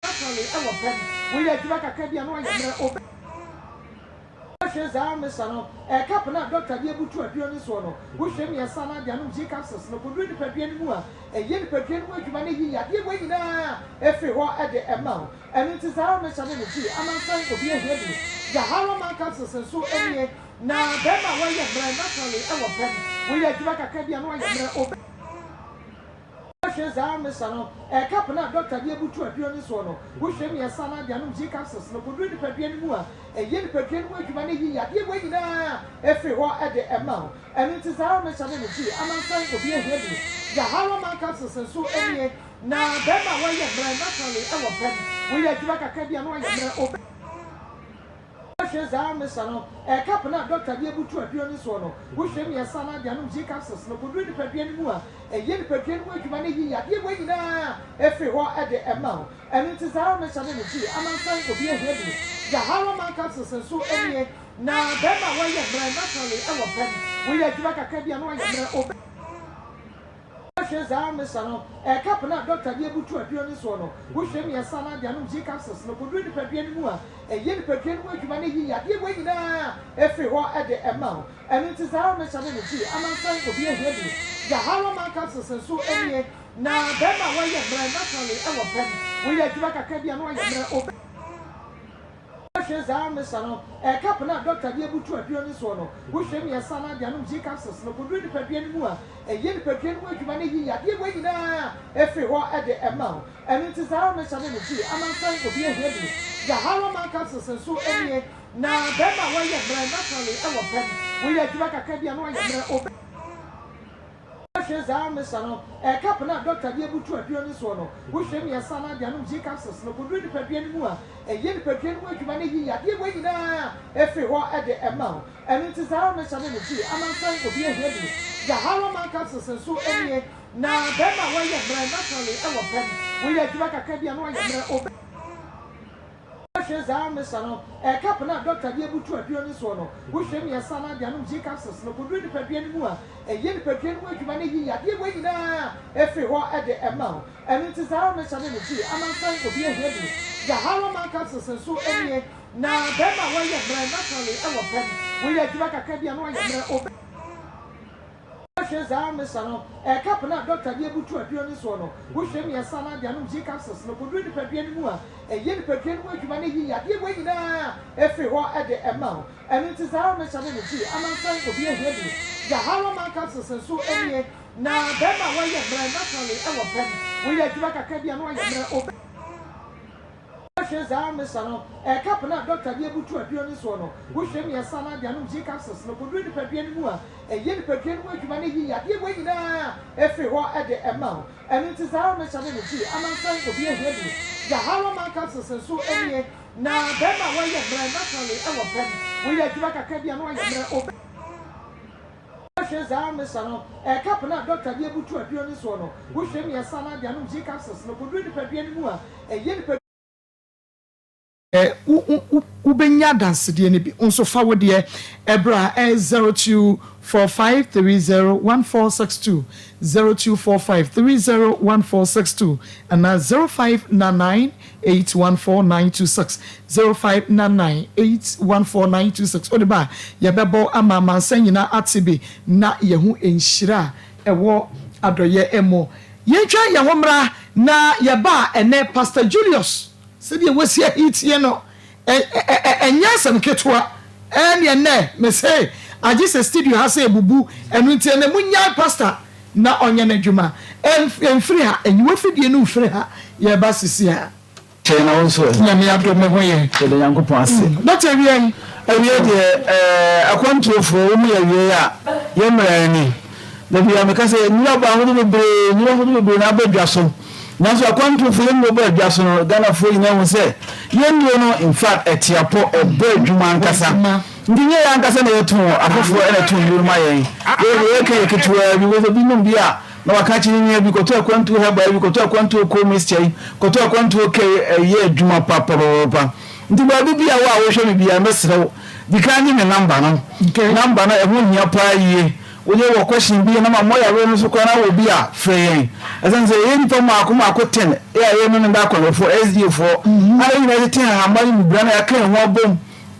Naturally wɔ fam. Woyɛ adwuma kakra bi a na wayɛ mmerɛ. Wobɛhwɛ saa mesa no, cup no a dɔkta de abutu aduro no soɔ no, wohwɛ mmiɛnsa na de anom G capsules no kɔduru nipadua no mu a, ɛyɛ nipadua no mu adwuma na ɛyi yadeɛ wei nyinaa firi hɔ de ma wo. Ɛno nti Zahara mesa ne ne G amansan obi ahia bi. Zahara man capsules nso nie. Na bɛrima a wayɛ mmerɛ naturally wɔ fam. Woyɛ adwuma kakra bi a na wayɛ mmerɛ. Wohwɛ saa mesa no, cup no a dɔkta de abutu aduro no soɔ no, wohwɛ mmiɛnsa na de anom G capsules no kɔduru nipadua no mu a, ɛyɛ nipadua no mu adwuma na ɛyi yadeɛ wei nyinaa firi hɔ de ma wo. Ɛno nti Zahara mesa ne ne G amansan obi ahia bi. Zahara man capsules nso nie. Na bɛrima a wayɛ mmerɛ naturally wɔ fam. Woyɛ adwuma kakra bi a na wayɛ mmerɛ. Wohwɛ saa mesa no, cup no a dɔkta de abutu aduro no soɔ no, wohwɛ mmiɛnsa na de anom G capsules no kɔduru nipadua no mu a, ɛyɛ nipadua no mu adwuma na ɛyi yadeɛ wei nyinaa firi hɔ de ma wo. Ɛno nti Zahara mesa ne ne G amansan obi ahia bi. Zahara man capsules nso nie. Na bɛrima a wayɛ mmerɛ naturally wɔ fam. Woyɛ adwuma kakra bi a na wayɛ mmerɛ. Wohwɛ saa mesa no, cup no a dɔkta de abutu aduro no soɔ no, wohwɛ mmiɛnsa na de anom G capsules no kɔduru nipadua no mu a, ɛyɛ nipadua no mu adwuma na ɛyi yadeɛ wei nyinaa firi hɔ de ma wo. Ɛno nti Zahara mesa ne ne G amansan obi ahia bi. Zahara man capsules nso nie. Na bɛrima a wayɛ mmerɛ naturally wɔ fam. Woyɛ adwuma kakra bi a na wayɛ mmerɛ. Wohwɛ saa mesa no, cup no a dɔkta de abutu aduro no soɔ no, wohwɛ mmiɛnsa na de anom G capsules no kɔduru nipadua no mu a, ɛyɛ nipadua no mu adwuma na ɛyi yadeɛ wei nyinaa firi hɔ de ma wo. Ɛno nti Zahara mesa ne ne G amansan obi ahia bi. Zahara man capsules nso nie. Na bɛrima a wayɛ mmerɛ naturally wɔ fam. Woyɛ adwuma kakra bi a na wayɛ mmerɛ. Wohwɛ saa mesa no, cup no a dɔkta de abutu aduro no soɔ no, wohwɛ mmiɛnsa na de anom G capsules no kɔduru nipadua no mu a, ɛyɛ nipadua no mu adwuma na ɛyi yadeɛ wei nyinaa firi hɔ de ma wo. Ɛno nti Zahara mesa ne ne G amansan obi ahia bi. Zahara man capsules nso nie. Na bɛrima a wayɛ mmerɛ naturally wɔ fam. Woyɛ adwuma kakra bi a na wayɛ mmerɛ. Wohwɛ saa mesa no, cup no a dɔkta de abutu aduro no soɔ no, wohwɛ mmiɛnsa na de anom G capsules no kɔduru nipadua no mu a, ɛyɛ nipadua no mu adwuma na ɛyi yadeɛ wei nyinaa firi hɔ de ma wo. Ɛno nti Zahara mesa ne ne G amansan obi ahia bi. Zahara man capsules nso nie. Na bɛrima a wayɛ mmerɛ naturally wɔ fam. Woyɛ adwuma kakra bi a na wayɛ mmerɛ. Wohwɛ saa mesa no, cup no a dɔkta de abutu aduro no soɔ no, wohwɛ mmiɛnsa na de anom G capsules no kɔduru nipadua no mu a, ɛyɛ nipadua no mu adwuma na ɛyi yadeɛ wei nyinaa firi hɔ de ma wo. Ɛno nti Zahara mesa ne ne G amansan obi ahia bi. Zahara man capsules nso nie. Na bɛrima a wayɛ mmerɛ naturally wɔ fam. Woyɛ adwuma kakra bi a na wayɛ mmerɛ. Wohwɛ saa mesa no, cup no a dɔkta de abutu aduro no soɔ no, wohwɛ mmiɛnsa na de anom G capsules no kɔduru nipadua no mu a, ɛyɛ nipadua no mu adwuma na ɛyi yadeɛ wei nyinaa firi hɔ de ma wo. Ɛno nti Zahara mesa ne ne G amansan obi ahia bi. Zahara man capsules nso nie. Na bɛrima a wayɛ mmerɛ naturally wɔ fam. Woyɛ adwuma kakra bi a na wayɛ mmerɛ. Wohwɛ saa mesa no, cup no a dɔkta de abutu aduro no soɔ no, wohwɛ mmiɛnsa na de anom G capsules no kɔduru nipadua no mu a, ɛyɛ nipadua. Wobɛnya adansedeɛ no bi. Wo nso fa wo deɛ bra ɛ 0245301462, 0245301462 anaa 0599814926, 0599814926. Wode ba a, yɛbɛbɔ ama amansan nyinaa ate bi na yɛahu nhyira a ɛwɔ adɔeɛ mu. Yɛntwa yɛn ho mmra na yɛba a ɛnnɛ Pastor Julius Sɛdeɛ wasi ahitie no, ɛ, ɛ, ɛ, ɛnyɛ asɛm ketewa. Ɛɛne ɛnnɛ, mese, agye sɛ studio ha sɛ ɛbubu, ɛno nti ɛnnɛ monnyae pastor na ɔnyɛ n'adwuma. Ɛnf, ɛmfiri ha, ɛnyi w'afidie no mfiri ha, yɛreba sisi a. Kyɛn na wo nso ɛ? Nyame adom me ho yɛ. Yɛda Nyankopɔn ase. Doctor awia yi. Awia deɛ ɛɛ akwantuofoɔ wɔn yɛ awiei a yɛn mmerɛ ni. Da biara meka sɛ nnuro aba ahodoɔ bebree, nnuro ahodoɔ bebree na aba dwa so. Nanso akwantufoɔ yɛn nnuro ba dwa so no, Ghanafoɔ nyinaa hu sɛ yɛn nnuro no in fact ɛte apɔ, ɛbɔ adwuma ankasa. Nti nyɛ yɛn ankasa na yɛtɔn o, afoforɔ na ɛtɔn nnuro no ma yɛn. Yɛn deɛ yɛka yɛ ketewaa bi, wobɛhu sɛ obi nom bi a na waka akyerɛ ne nua bi, kɔtɔ akwantuo herbal yi bi, kɔtɔ akwantuo cold mixture yi, kɔtɔ akwantuo kɛ yi, ɛyɛ adwuma papapapapa. Nti baabi biara wo a wohwɛ me biara mɛsrɛ wo, di kan gye me number no. Number no ɛho hia paa yie. Wo deɛ wɔ question bi na ma mmɔ yareɛ no so koraa na wɔ bi a frɛ yɛn. Ɛsiane sɛ yɛyɛ nnipa mmaako mmaako ten a yɛyɛ Memenda akwanhwɛfoɔ, SDA foɔ, a yɛn nyinaa tete nhahamma ne mmubra na yɛaka yɛn ho abom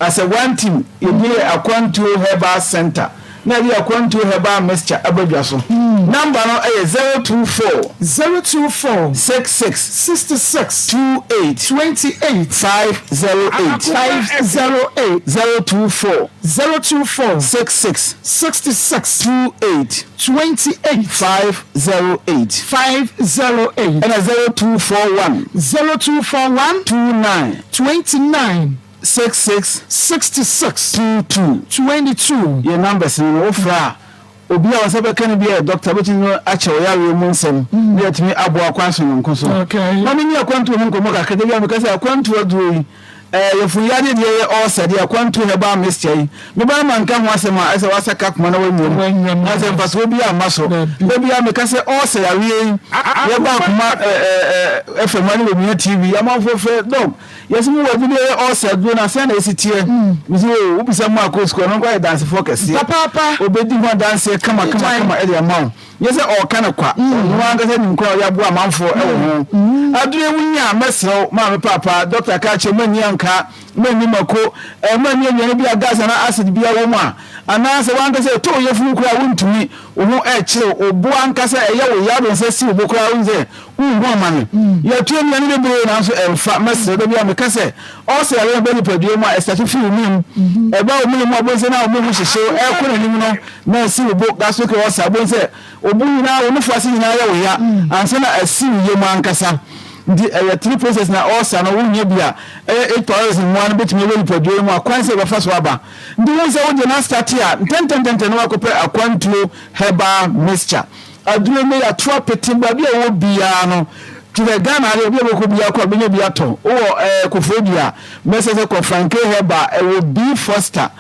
as a one team. Yɛdin yɛ Akwantuo Herbal Centre na yɛde Akwantuo Herbal Mixture aba dwa so. Number no yɛ 024. 024. 66. 66. 28. 28. 508. 508. 024. 024. 66. 66. 28. 28. 508. 508. Ɛna 0241. 0241. 29. 29. 66. 66. 22. 22. Yɛn numbers no no, wofrɛ a, obi a wo nsa bɛka no biara yɛ doctor, obetumi ne wo akyɛ wo yareɛ mu nsɛm na yɛatumi aboa kwan sononko so. Ma menni akwantuo ho nkɔmmɔ kakra. Da biara meka sɛ akwantuo aduro yi, ɛɛ yafunu yadeɛ deɛ ɛyɛ ulcer deɛ akwantuo herbal mixture yi, me ba no manka ho asɛm a, ayɛ sɛ wasa ka koma na wanyam, na sɛ mfasoɔ biara mma so. Da biara meka sɛ ulcer yareɛ yi, yɛba akoma ɛɛ ɛɛ FM ne Onua TV, amanfoɔ frɛ, Doc, Yɛse mo wɔ adwuma yɛ ɔɔsɛ aduro na sɛn na esi teɛ? Mese oo wobisa mu akɔ sukuu ɔno nko ayɛ dansefoɔ kɛseɛ. Papaapa. Obedi ho adanseɛ kama kama kama ɛde ama wo. Nyɛ sɛ ɔɔka no kwa. Ɔno ankasa nim kwan a ɔde aboa amanfoɔ ɛwɔ ho. Aduro yi wonya a mɛsrɛ wo maame paapa doctor ka akyerɛ wo manni ankaa, manni mako, ɛɛ manni aduane bi a gas anaa acid biara wɔ mu a, anaa sɛ w'ankasa ɛtɔ wo yafunu koraa a wontumi, wo ho ɛɛkyere wo, wo bo ankasa ɛyɛ wo ya wode nsa si wo bo koraa wohu sɛ Wonhu amane. Yɛto nnuane bebree nanso ɛmfa. Mɛsrɛ, da biara meka sɛ, ulcer yareɛ no ba nipadua mu a, ɛstate firi wo menem. Ɛba wo mene mu a, wobɛhu sɛ na wo mene mu hyehye wo, ɛrekɔ n'anim no, na asi wo bo, gastric ulcer, wobɛhu sɛ wo bo nyinaa, wo nufu ase nyinaa yɛ wo ya ansa na asi wo yam ankasa. Nti ɛyɛ three process na ulcer no wonya bi a, ɛyɛ H. pylori mmoa no bɛtumi awura nipadua no mu a, kwan sɛ ɛbɛfa so aba. Nti wohu sɛ wogye no astate a, ntɛntɛntɛntɛn na woakɔpɛ akwantuo herbal mixture. Aduro no yɛato apete baabi a ɔwɔ biara no kyerɛ Ghana ha deɛ obi a ɔbɛkɔ biara kɔ a ɔbɛnya bi atɔ. Wowɔ ɛɛ Koforidua mɛsɛ sɛ kɔ Franke Herbal ɛwɔ B Foster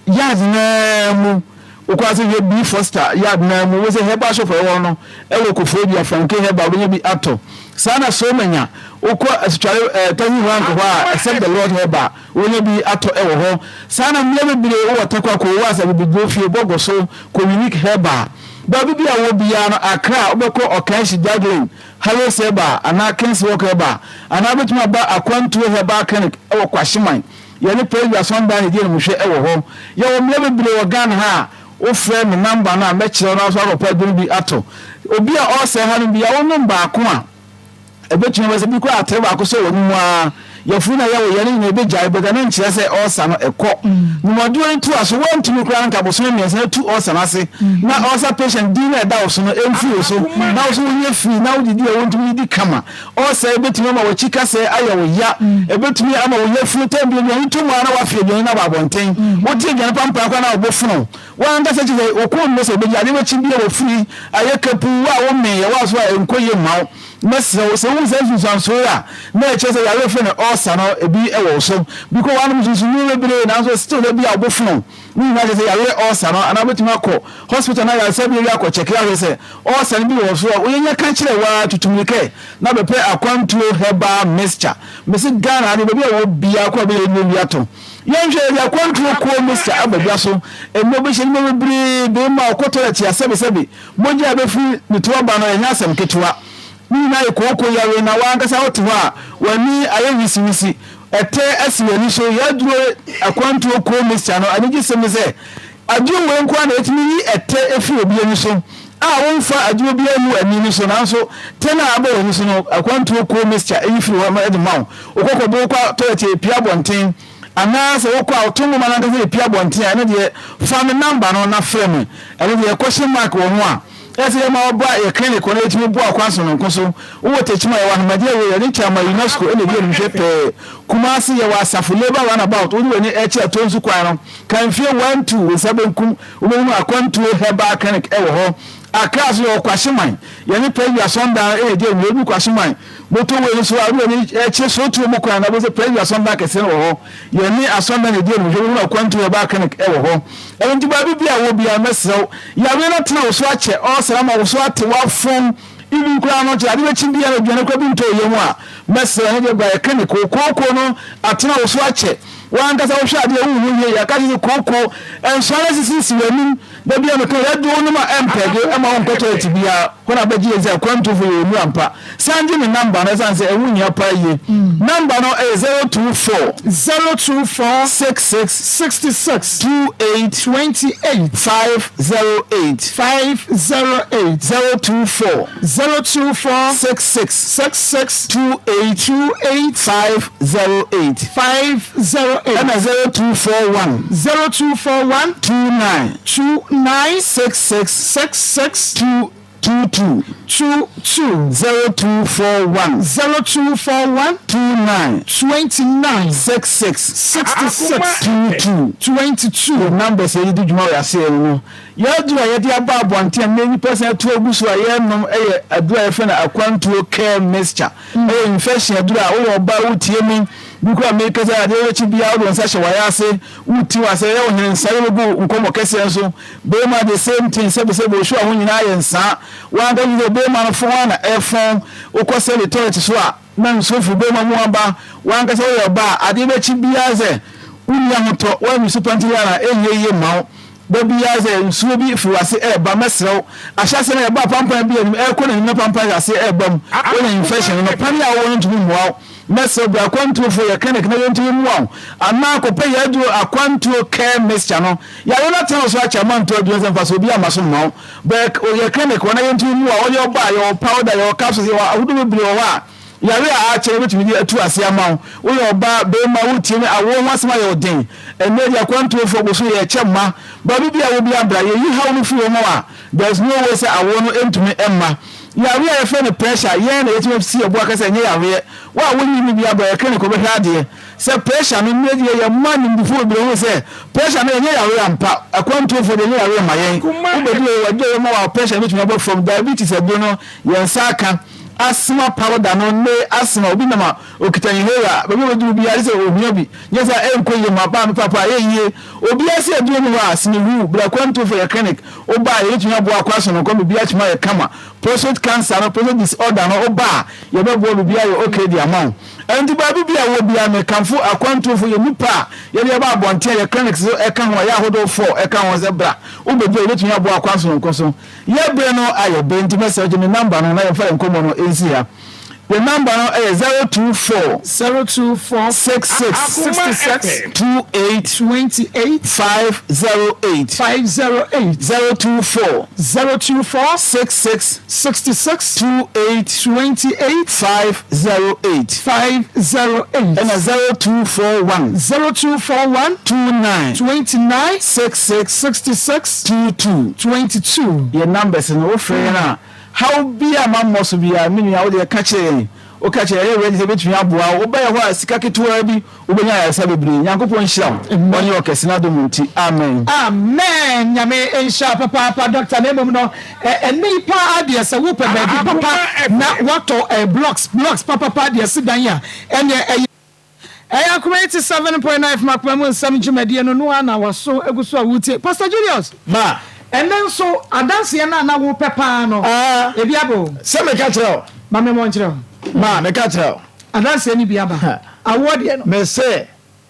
yard no ara mu. Wokɔ ase hwɛ B Foster yard no ara mu wobɛhu sɛ herbal shop a ɛwɔ hɔ no ɛwɔ Koforidua Franke Herbal wobɛnya bi atɔ. Saa na Somanya wokɔ Asutware ɛɛ Taxi Rank hɔ a Except the Lord Herbal wobɛnya bi atɔ ɛwɔ hɔ. Saa na mmea bebree wowɔ Tarkwa Koowaa Asabibiduro fie Bɔgɔ so kɔ Unique Herbal. Baabi bi a wowɔ biara no, Accra, wobɛkɔ Okaishie, Jaglin, Harrods Herbal anaa King's Walk Herbal, anaa wobɛtumi aba Akwantuo Herbal Clinic wɔ Kwashiman. Yɛne Presby Asɔndan na ɛdi animhwɛ wɔ hɔ. Yɛwɔ mmea bebree wɔ Ghana ha a wofrɛ me number no a mɛkyerɛ wo na wo nso woakɔpɛ aduro no bi atɔ. Obi a ɔresɛe hanom biara, wonom baako a, Ɛbɛtumi aba sɛ bi koraa atere baako sɔ w'ani mu ara, yafunu na ɛyɛ wo ya no nyinaa ɛbɛgyae but ɛno nkyerɛ sɛ ulcer no ɛkɔ. Nom aduro no toa so, woantumi koraa no nka bosome mmiɛnsa na tu ulcer no ase na ulcer patient din no a ɛda wo so no ɛmfiri wo so na wo so wonyɛ free na wodidi a wontumi didi kama. Ulcer yi bɛtumi ama w'akyi kasɛɛ ayɛ wo ya, ɛbɛtumi ama wo yafunu time bi aduane tɔ mu ara na woafe aduane no aba abɔnten, wote aduane pampaa koraa na wo bo fono wo ankasa kyerɛ sɛ wo kɔn nnɔ sɛ wobɛgye adeɛ bɛkye bi a wafiri ayɛ kapuu a womee yɛ wo aso a ɛnkɔ yie mma wo. Mɛsrɛ wo, sɛ wohu saa nsunsuansoɔ yi a, na ɛkyerɛ sɛ yareɛ a yɛfrɛ no ulcer no, ebi wɔ wo so. Bi kɔ hɔ a, woanom nsunsuyiri bebree nanso still da bi a wo bo fono. Ne nyinaa kyerɛ sɛ yareɛ ulcer no anaa wobɛtumi akɔ hospital anaa ayaresabea bi akɔ kyɛke ahwɛ sɛ ulcer no bi wɔ so a woyɛ ka kyerɛ wo ara tutu mmirika ɛ na bɛpɛ akwantuo herbal mixture. Mese Ghana ha deɛ baabi a wɔ biara kɔ a wobɛnya nnuro bi atɔ. Yɛnhwɛ yɛde akwantuo kuo mixture aba dwa so ɛnnɛ wobɛhyia nnipa bebree bɛma ɔkɔ toilet a sɛbesɛbe mogya a ɛbɛfiri ne to aba no ɛnyɛ asɛm ketewa. Ne nyinaa yɛ kooko yareɛ na w'ankasa wote hɔ a w'ani ayɛ wisiwisi, ɛtɛ asi w'ani so. Yɛaduro akwantuo kuo mixture no anigyesɛm ne sɛ aduro wei nko ara na ɛtumi yi ɛtɛ firi obi ani so a womfa aduro biara ngu ani no so nanso tɛ no a abɔ w'ani so no akwantuo kuo mixture yi firi hɔ de ma wo. Wokɔ kɔbo wokɔ toilet ɛpue abɔnten anaa sɛ wokɔ a woto nwoma no ankasa ɛpue abɔnten a ɛno deɛ fa me number no na frɛ me ɛno deɛ question mark wɔ ho a Ɛsɛ sɛ yɛma wɔba yɛn clinic hɔ na yɛtumi boa kwan sononko so. Wowɔ Techiman, yɛwɔ Ahmadiyya Road, yɛne Chairman UNESCO na ɛdi animhwɛ pɛɛ. Kumasi, yɛwɔ Asafo Labour Runabout, wode w'ani rekyerɛ Tonsu kwan no, Kanfie 1, 2, wo nsa benkum, wobɛhunu Akwantuo Herbal Clinic wɔ hɔ. Accra nso, yɛwɔ Kwashiman, yɛne Presby Asɔndan na ɛdi animhwɛ. Wodu Kwashiman motorway no so a, wode w'ani rekyerɛ Sotro mu kwan no, wobɛhu sɛ Presby Asɔndan kɛseɛ no wɔ hɔ. Yɛne Asɔndan na ɛdi animhwɛ, wobɛhunu Akwantuo Herbal Clinic wɔ hɔ. Ɛno nti baabi biara a wowɔ biara, mɛsrɛ wo, Yareɛ no atena wo so akyɛ, ɔɔsra ama wo so ate, woafɔn, even koraa no kyɛ ade bɛkye biara aduane koraa bi ntɔ wo yam a, mɛsrɛ ɛno deɛ bra yɛ clinic, wo kooko no atena wo so akyɛ, w'ankasa wohwɛ adeɛ a wonhu yie, yɛaka kyerɛ sɛ kooko nsɔa no asisisisi w'anim, da biara meka yɛaduro wo nom a ɛmpɛge ɛma wonkɔ toilet biara, hɔ na bɛgye yɛn sɛ akwantufo yɛwɔ mu ampa, san gye me number no ɛsiane sɛ ɛho hia paa yie, number no ɛyɛ 024. 024. 66. 66. 28. 28. 508. 508. 024. 024. 66. 66. 28. 28. 508. 508. Ɛna 0241. 0241. 29. 29. 66. 66. 2. 22. 22. 0241. 0241. 29. 29. 66. 66. 22. 22. Yɛn numbers a yɛde di dwuma wɔ yɛn aseɛ no no, yɛn aduru a yɛde aba abɔnten a nnɛ nnipa san atu agu so a yɛrenom yɛ aduru a yɛfrɛ no akwantuo care mixture. Ɛyɛ infection aduru a woyɛ ɔbaa wotie me bi koraa mekasa adeɛ bɛkye biara wode wo nsa hyɛ w'ayɛ Wo ti wɔ ase yɛ wo hene nsa yɛ bɛgu wo nkɔmmɔ kɛseɛ nso bɛɛma the same thing sɛbi sɛbi wo ho nyinaa yɛ nsaa wanka nyi sɛ bɛɛma no fɔn a na ɛfɔn wokɔ sɛbi toilet so a na nsuo firi bɛɛma mu aba wankasa woyɛ ɔbaa adeɛ bɛkyi biara sɛ wonni ahotɔ woanyi so panty line a ɛnyɛ yie mma wo da biara sɛ nsuo bi firi wase ɛɛba mɛsrɛ wo ahyɛaseɛ no ɛba pampan bi anim ɛɛkɔ n'anim na pampan hyɛ aseɛ ɛɛba mu wonya infection no pane a wowɔ no ntumi mmoa wo Mɛsrɛ bra akwantuofo yɛ clinic na yɛntumi mmoa wo anaa kɔpɛ yɛn aduro akwantuo care mixture no yare no atena wo so akyɛ ama nto aduro no sɛ mfasoɔ biara mma so mma wo bra yɛ clinic hɔ na yɛntumi mmoa wo woyɛ ɔbaa yɛwɔ powder yɛwɔ capsules yɛwɔ ahodoɔ bebree wɔ hɔ a yare a akyɛ no bɛtumi de atu aseɛ ama wo woyɛ ɔbaa barima wotie me awoɔ ho asɛm ayɛ wo den ɛnnɛ deɛ akwantuofoɔ boso yɛkyɛ mma baabi biara wɔ biara bra yɛyi haw no firi hɔ ma wo a there is no way sɛ awoɔ no ntumi mma Yareɛ a yɛfrɛ no pressure, yɛn na yɛtumi si yɛn bo aka sɛ ɛnyɛ yareɛ. Wo a wonni bi biara bra yɛn clinic wɔbɛhwɛ adeɛ. Sɛ pressure no, nnɛ deɛ yɛma animdefoɔ bebree hu sɛ pressure no ɛnyɛ yareɛ ampa. Akwantuofoɔ deɛ ɛnyɛ yareɛ mma yɛn. Wobɛdi wɔ aduro a yɛma wo a pressure no bɛtumi abɔ fam. Diabetes aduro no yɛn nsa aka. Asthma powder no nnɛ asthma obi nam a okita inhaler baabi a ɔbɛduru biara gye sɛ ohia bi. Nyɛ saa ɛnkɔ yie ma ba me papa ɛyɛ yie. Obiara sɛ aduro ni hɔ a sini huu bra akwantuofoɔ yɛ clinic. Woba a yɛbɛtumi aboa akɔ asononko biribiara atumi ayɛ kama. Prostate cancer no, prostate disorder no woba a yɛbɛboa biribiara ayɛ okay de ama wo. Ɛnti baabi biara a wowɔ biara mekamfo akwantuofo yɛ nnipa a yɛde aba abɔnten a yɛ clinics nso ɛka ho a ɛyɛ ahodoɔ four ɛka ho sɛ bra wobɛdu a yɛbɛtumi aboa akɔ asononko so. Yɛ bere no ayɛ bere nti mɛsrɛ gye me number no na yɛmfa yɛn nkɔmmɔ no nsi ha. Yɛn number no yɛ 024. 024. 66. 66. 28. 28. 508. 508. 024. 024. 66. 66. 28. 28. 508. 508. Ɛna 0241. 0241. 29. 29. 66. 66. 22. 22. Yɛn numbers no wofrɛ yɛn a. Haw biaa a mammɔ so biaa me nua wodeɛ ka kyerɛ yɛn, woka kyerɛ yɛn yɛyɛ ready sɛ yɛbɛtumi aboa wo, wobɛyɛ hɔ a sika ketewaa bi wobɛnya ayaresa bebree, Nyankopɔn nhyira wo, ɔnyɛ wo kɛse n'adom nti, amen. Amen Nyame nhyira wo papaapa Doctor na mmom no ɛnɛ yi paa deɛ sɛ wopɛ baabi papa na watɔ blocks blocks papapa deɛ si dan a ɛneɛ ɛyɛ. Ɛyɛ Akoma 87.9 FM Akoma mu nsɛm dwumadie no no ara na waso agu so a woretie. Pastor Julius, Ma. ɛnnɛ nso adanseɛ no a na wopɛ paa no, Ah. ebi aba o. Sɛ meka kyerɛ wo. Ma memmɔ nkyerɛ wo. Ma meka kyerɛ wo. Adanseɛ no bi aba. Awoɔ deɛ no. Mese,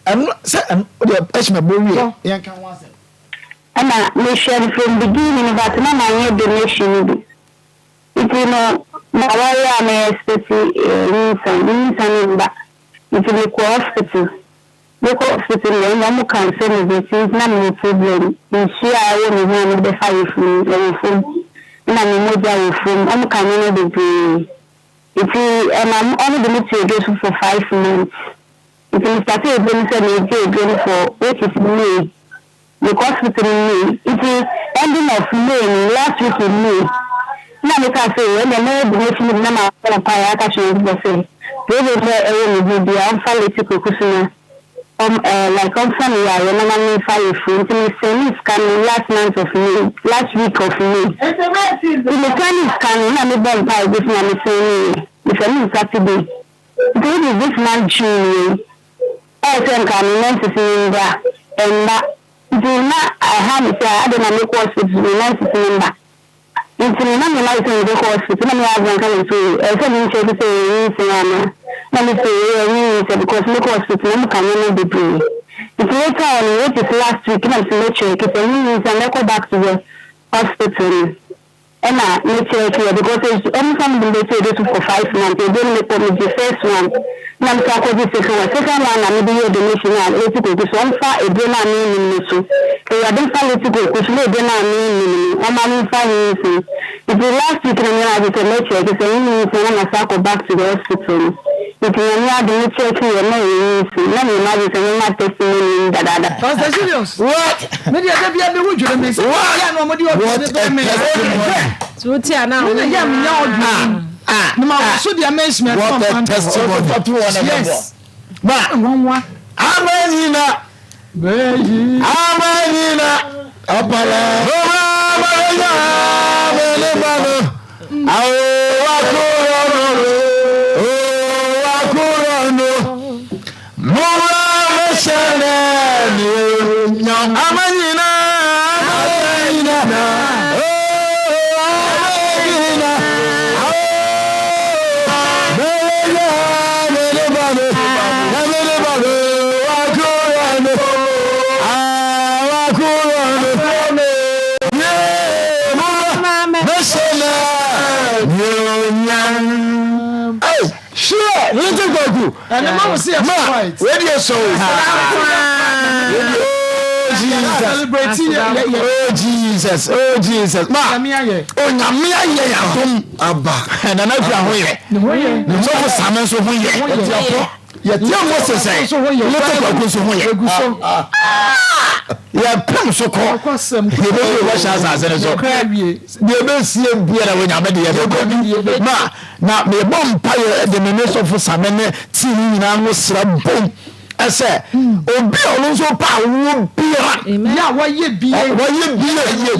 ɛno, sɛ ɛno, wodeɛ ɛhyɛ mɛbɔ wie, Bɔ. yɛnka ho asɛm. Ɛna mehwɛ no from beginning no but na manyɛ donation no bi. Ntsi no m'awar a me expect nyinsa no, nyinsa no mmba ntsi mokɔɔ hospital, mokɔɔ hospital no nna ɔmo ka nsɛm bi ntsi na mowɔ problem, nsu a ɔwɔ me ho a mede bɛfa ayefun no ɔwɔ famu, nna mo mogya wɔ famu, ɔmo ka nneɛma bebree ntsi ɛma ɔmo de me too eduro so for five months ntsi me startee eduro no sɛ meegye eduro no for which is May. Mekɔ hospital no May nti ending of May no last week in May na me kaa sɛ oo ɛndeɛ mɛyɛ donation no bi na mabɔ mpaeɛ aka akyerɛ Nyankopɔn sɛ problem biara a ɛwɔ me ho biara ɔmfa Leti Kweku so na ɔm ɛɛ like ɔmfa me yareɛ na ma memfa ayeforo nti me sɛnee sika no last month of May last week of May nti me sɛnee sika no na mebɔ mpaeɛ gu so na me sɛneeɛ me sɛnee no Saturday nti which is this month June wei. Ɛyɛ sɛ nka me menses no mbra, ɛmmba. Ntsi na ɛha me sɛ adɛn na mekɔ hospital me menses no mmba. Ntsi no na me ma sɛ mebɛkɔ hospital na me husband ka kyerɛ me sɛ oh ɛyɛ sɛ me nkyerɛ sɛ ɛyɛ nyinsɛn anaa. Na me se ɛyɛ ɛnyɛ nyinsɛn because mekɔ hospital na ɔmo ka nneɛma bebree. Ntsi later on which is last week na me se mɛ check sɛ ɛnyɛ nyinsɛn a mɛkɔ back to the hospital no. Ɛna me check yɛ because esu ɔmo san de me bɛsi edu so for five months ebien no mekɔ megye first one na me san kɔgye second one second one na mede yɛɛ donation a leti koku so ɔmfa eduro no a mennim no so awurade mfa leti koku so na eduro no a mennim no ɔma me mfa nyinsɛn nti last week na meyɛ m'adwene sɛ mɛ check sɛ me nyinsɛn na masan akɔ back to the hospital no nti nyame adom me check yɛ na ɛyɛ nyinsɛn na meyɛ m'adwene sɛ mɛma testimony no dadaada. Pastor Julius. What? Me deɛ da bia me ho dwiri me sɛ What? yɛ na wɔde ɔdɔ What ne a brɛ me. testimony. So wote a na Me na yɛ menya ɔdɔ Ah, ne ma ah. so deɛ mɛnhyima What a testimony. Yes. Ma. Nwanwa. Amanyina. Bɛyi. Amanyina. Apala. Mama amanya. Mene bano. Awo wakuro no. O wakuro no. Mura mehyɛ n'anuonyam. Ama nyinaa, ama nyinaa, oh, ama nyinaa, oh, mɛyɛ mene ba no, na mene ba no, wakura no, ah, wakura no, yeah, mura mehyɛ n'anuonyam. Hey, sure, little Goku. Ɛne ma wo se yɛ Ma, white. wei deɛ sɔ o. Wei deɛ, oh Jesus. Celebrate yɛ yɛ yɛ. Oh Jesus, oh Jesus. Ma, Nyame ayɛ. oh Nyame ayɛ yɛn adom. Aba. Nana Akua ho yɛ. Ne ho yɛ. Sɔfo Same nso ho yɛ. Ho yɛ. Yɛte Mose sɛ, Nso ho yɛ. Little Kwaku nso ho yɛ. Egu so. Yɛpem so kɔ. Ɔkɔsɛm. Yɛbɛwie bɔhyɛ asase no so. Yɛkɔ awie. Deɛ ɛbɛsie biara wɔ Nyame de yɛbɛkɔ. Ma, na mebɔ mpaeɛ de me ne sɔfo Same ne team no nyinaa ho sra bom sɛ obi a ɔno nso pɛ awoɔ biara Yɛ a wɔyɛ bie. wɔyɛ bie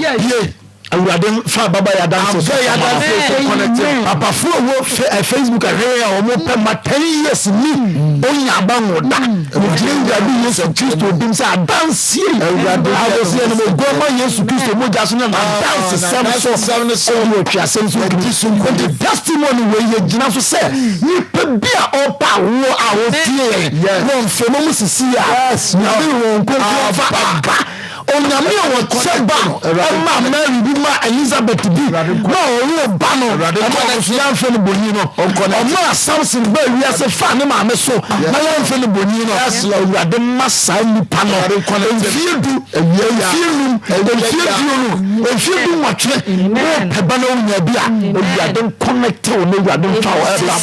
Yɛ bie Awurade fa baba yɛ adanse so Abɛ yɛ adanse so connect. Papafo a wɔ Facebook ahwɛ a wɔn pɛ ma 10 years ni onya aba ngo da ogyina Awurade Yesu Kristo dim sɛ adanseɛ yi Awurade adanseɛ no mo ma Yesu Kristo mogya so ne n'adansesɛm so N'adansesɛm no so. ɛne ɔtweasɛm so Yɛdi so nkonim. nti testimony wei yɛgyina so sɛ nipa bi a ɔpa awoɔ a ɔtie yɛn Yes. wɔ mframa mu sisi a Yes. Nyame wɔn nkonkron fa aba Onyame a ɔkyɛ ba ma Mary bi ma Elizabeth bi ma ɔwoo ba no ɛma ɔno nso yɛamfrɛ no bonyin no ɔmaa Samson baa wiase faa ne maame so na yɛamfrɛ no bonyin no Awurade ma saa nnipa no mfie du mfie num mfie duonu mfie du nwɔtwe wopɛ ba na wonya bi a Awurade nkɔnɛte wo na Awurade mfa wo ɛba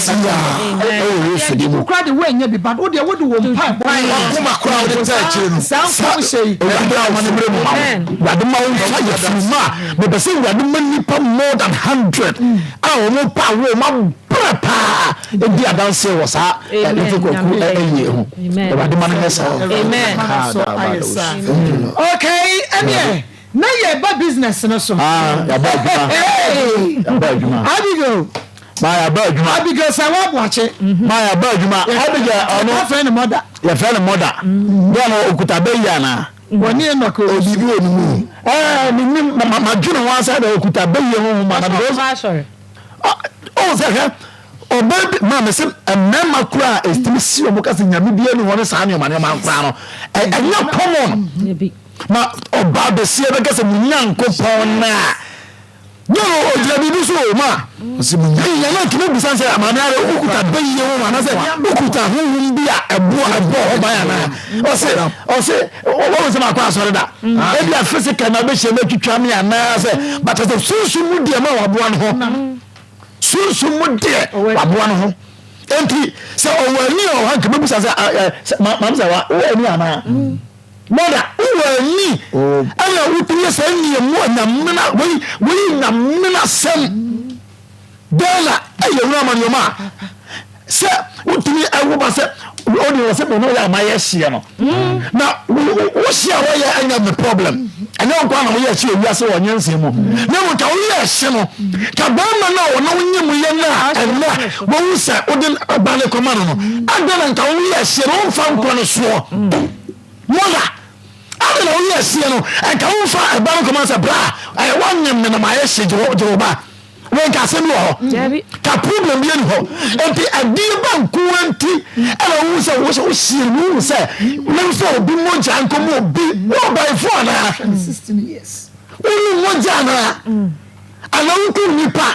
ɛwɔ Yesu din mu. Kura de woanya bi but wo deɛ wode wo mpaebɔ Wakoma koraa wode taa akyire no. Saa nkɔmhyɛ yi. Awurade a ɔma no mmerɛ mu ma wo. Awurade ma wo nfa yɛ firi mu a mepɛ sɛ Awurade ma nnipa more than 100 a wɔn pa awo wɔn abrɛ paa ɛdi adanseɛ wɔ saa Little Kwaku ɛyie ho. Awurade ma no nyɛ saa. Amen. So ayɛ saa. Okay, ɛneɛ na yɛba business no so. Ah, yɛaba adwuma. Yɛaba adwuma. Abigail. Maa yɛaba adwuma. Abigail sɛ woaboakye. Maa yɛaba adwuma. Abigail ɔno. Yɛfrɛ no mɔda. Yɛfrɛ no mɔda. Bɛɛ no okuta bɛyi anaa? Wɔne Enoch Owusu. Obi wɔ ne mu. Ɛɛ menim madwene ho asɛ dɛ okuta bɛyi honhom anaa because. Ɔwɔ sɛ hwɛ ɔbaa bi maa mese mmarima koraa a ɛtumi si wɔn ka sɛ nyame bi ani hɔ ne saa nneɛma nneɛma koraa no ɛnyɛ common na ɔbaa bɛsie bɛka sɛ mo nyankopɔn no a no no ɔgyina biribi so o ma nyame ntumi bisa sɛ maame ara wokuta bɛyie ho anasɛ wokuta honhom bi a ɛboɔ ɛbɔ hɔ ban anaa ɔse ɔse wɔwɔ sɛ makɔ asɔre da ebi a physical na bɛhyia mɛtwitwa me anaasɛ but sɛ sunsum mu deɛ ma waboa no ho sunsum mu deɛ waboa no ho enti sɛ ɔwɔ ani a ɔha nka mɛbusa sɛ maame sɛ wa wowɔ ani anaa mɔda wowɔ ani ɛna wotumi yɛ sɛ nneɛmu a nyamena wei wei nyamena sɛm Dɛn na ɛyɛ wura ma nneɛma a sɛ wotumi ɛwo ba sɛ wode wɔ sɛ mene ɔyɛ a mayɛ hyeɛ no na wo hye a wɔyɛ ɛnyɛ me problem ɛnyɛ wo nkoa na woyɛ hye wɔ wiase wɔ nyɛnsee mu na mmom ka woyɛ hye no ka bɛrima no a ɔne wo nye mu yɛ no a ɛnɛ wɔwu sɛ wode ba ne kɔma no no adɛn na nka woyɛ hyeɛ no womfa nkɔ no soɔ mɔda adɛn na woyɛ hyeɛ no nka womfa ɛba no kɔma sɛ bra ɛyɛ woanyem me na mayɛ hye gye wo ba Wei nka asɛm bi wɔ hɔ. Ka problem bi ani hɔ. Nti adeɛ ba nkoa nti ɛna wohu sɛ wo wohyia mu wohu sɛ memfa obi mogya nkɔma obi wo ɔbaefo anaa wonu mogya anaa anaa wokum nipa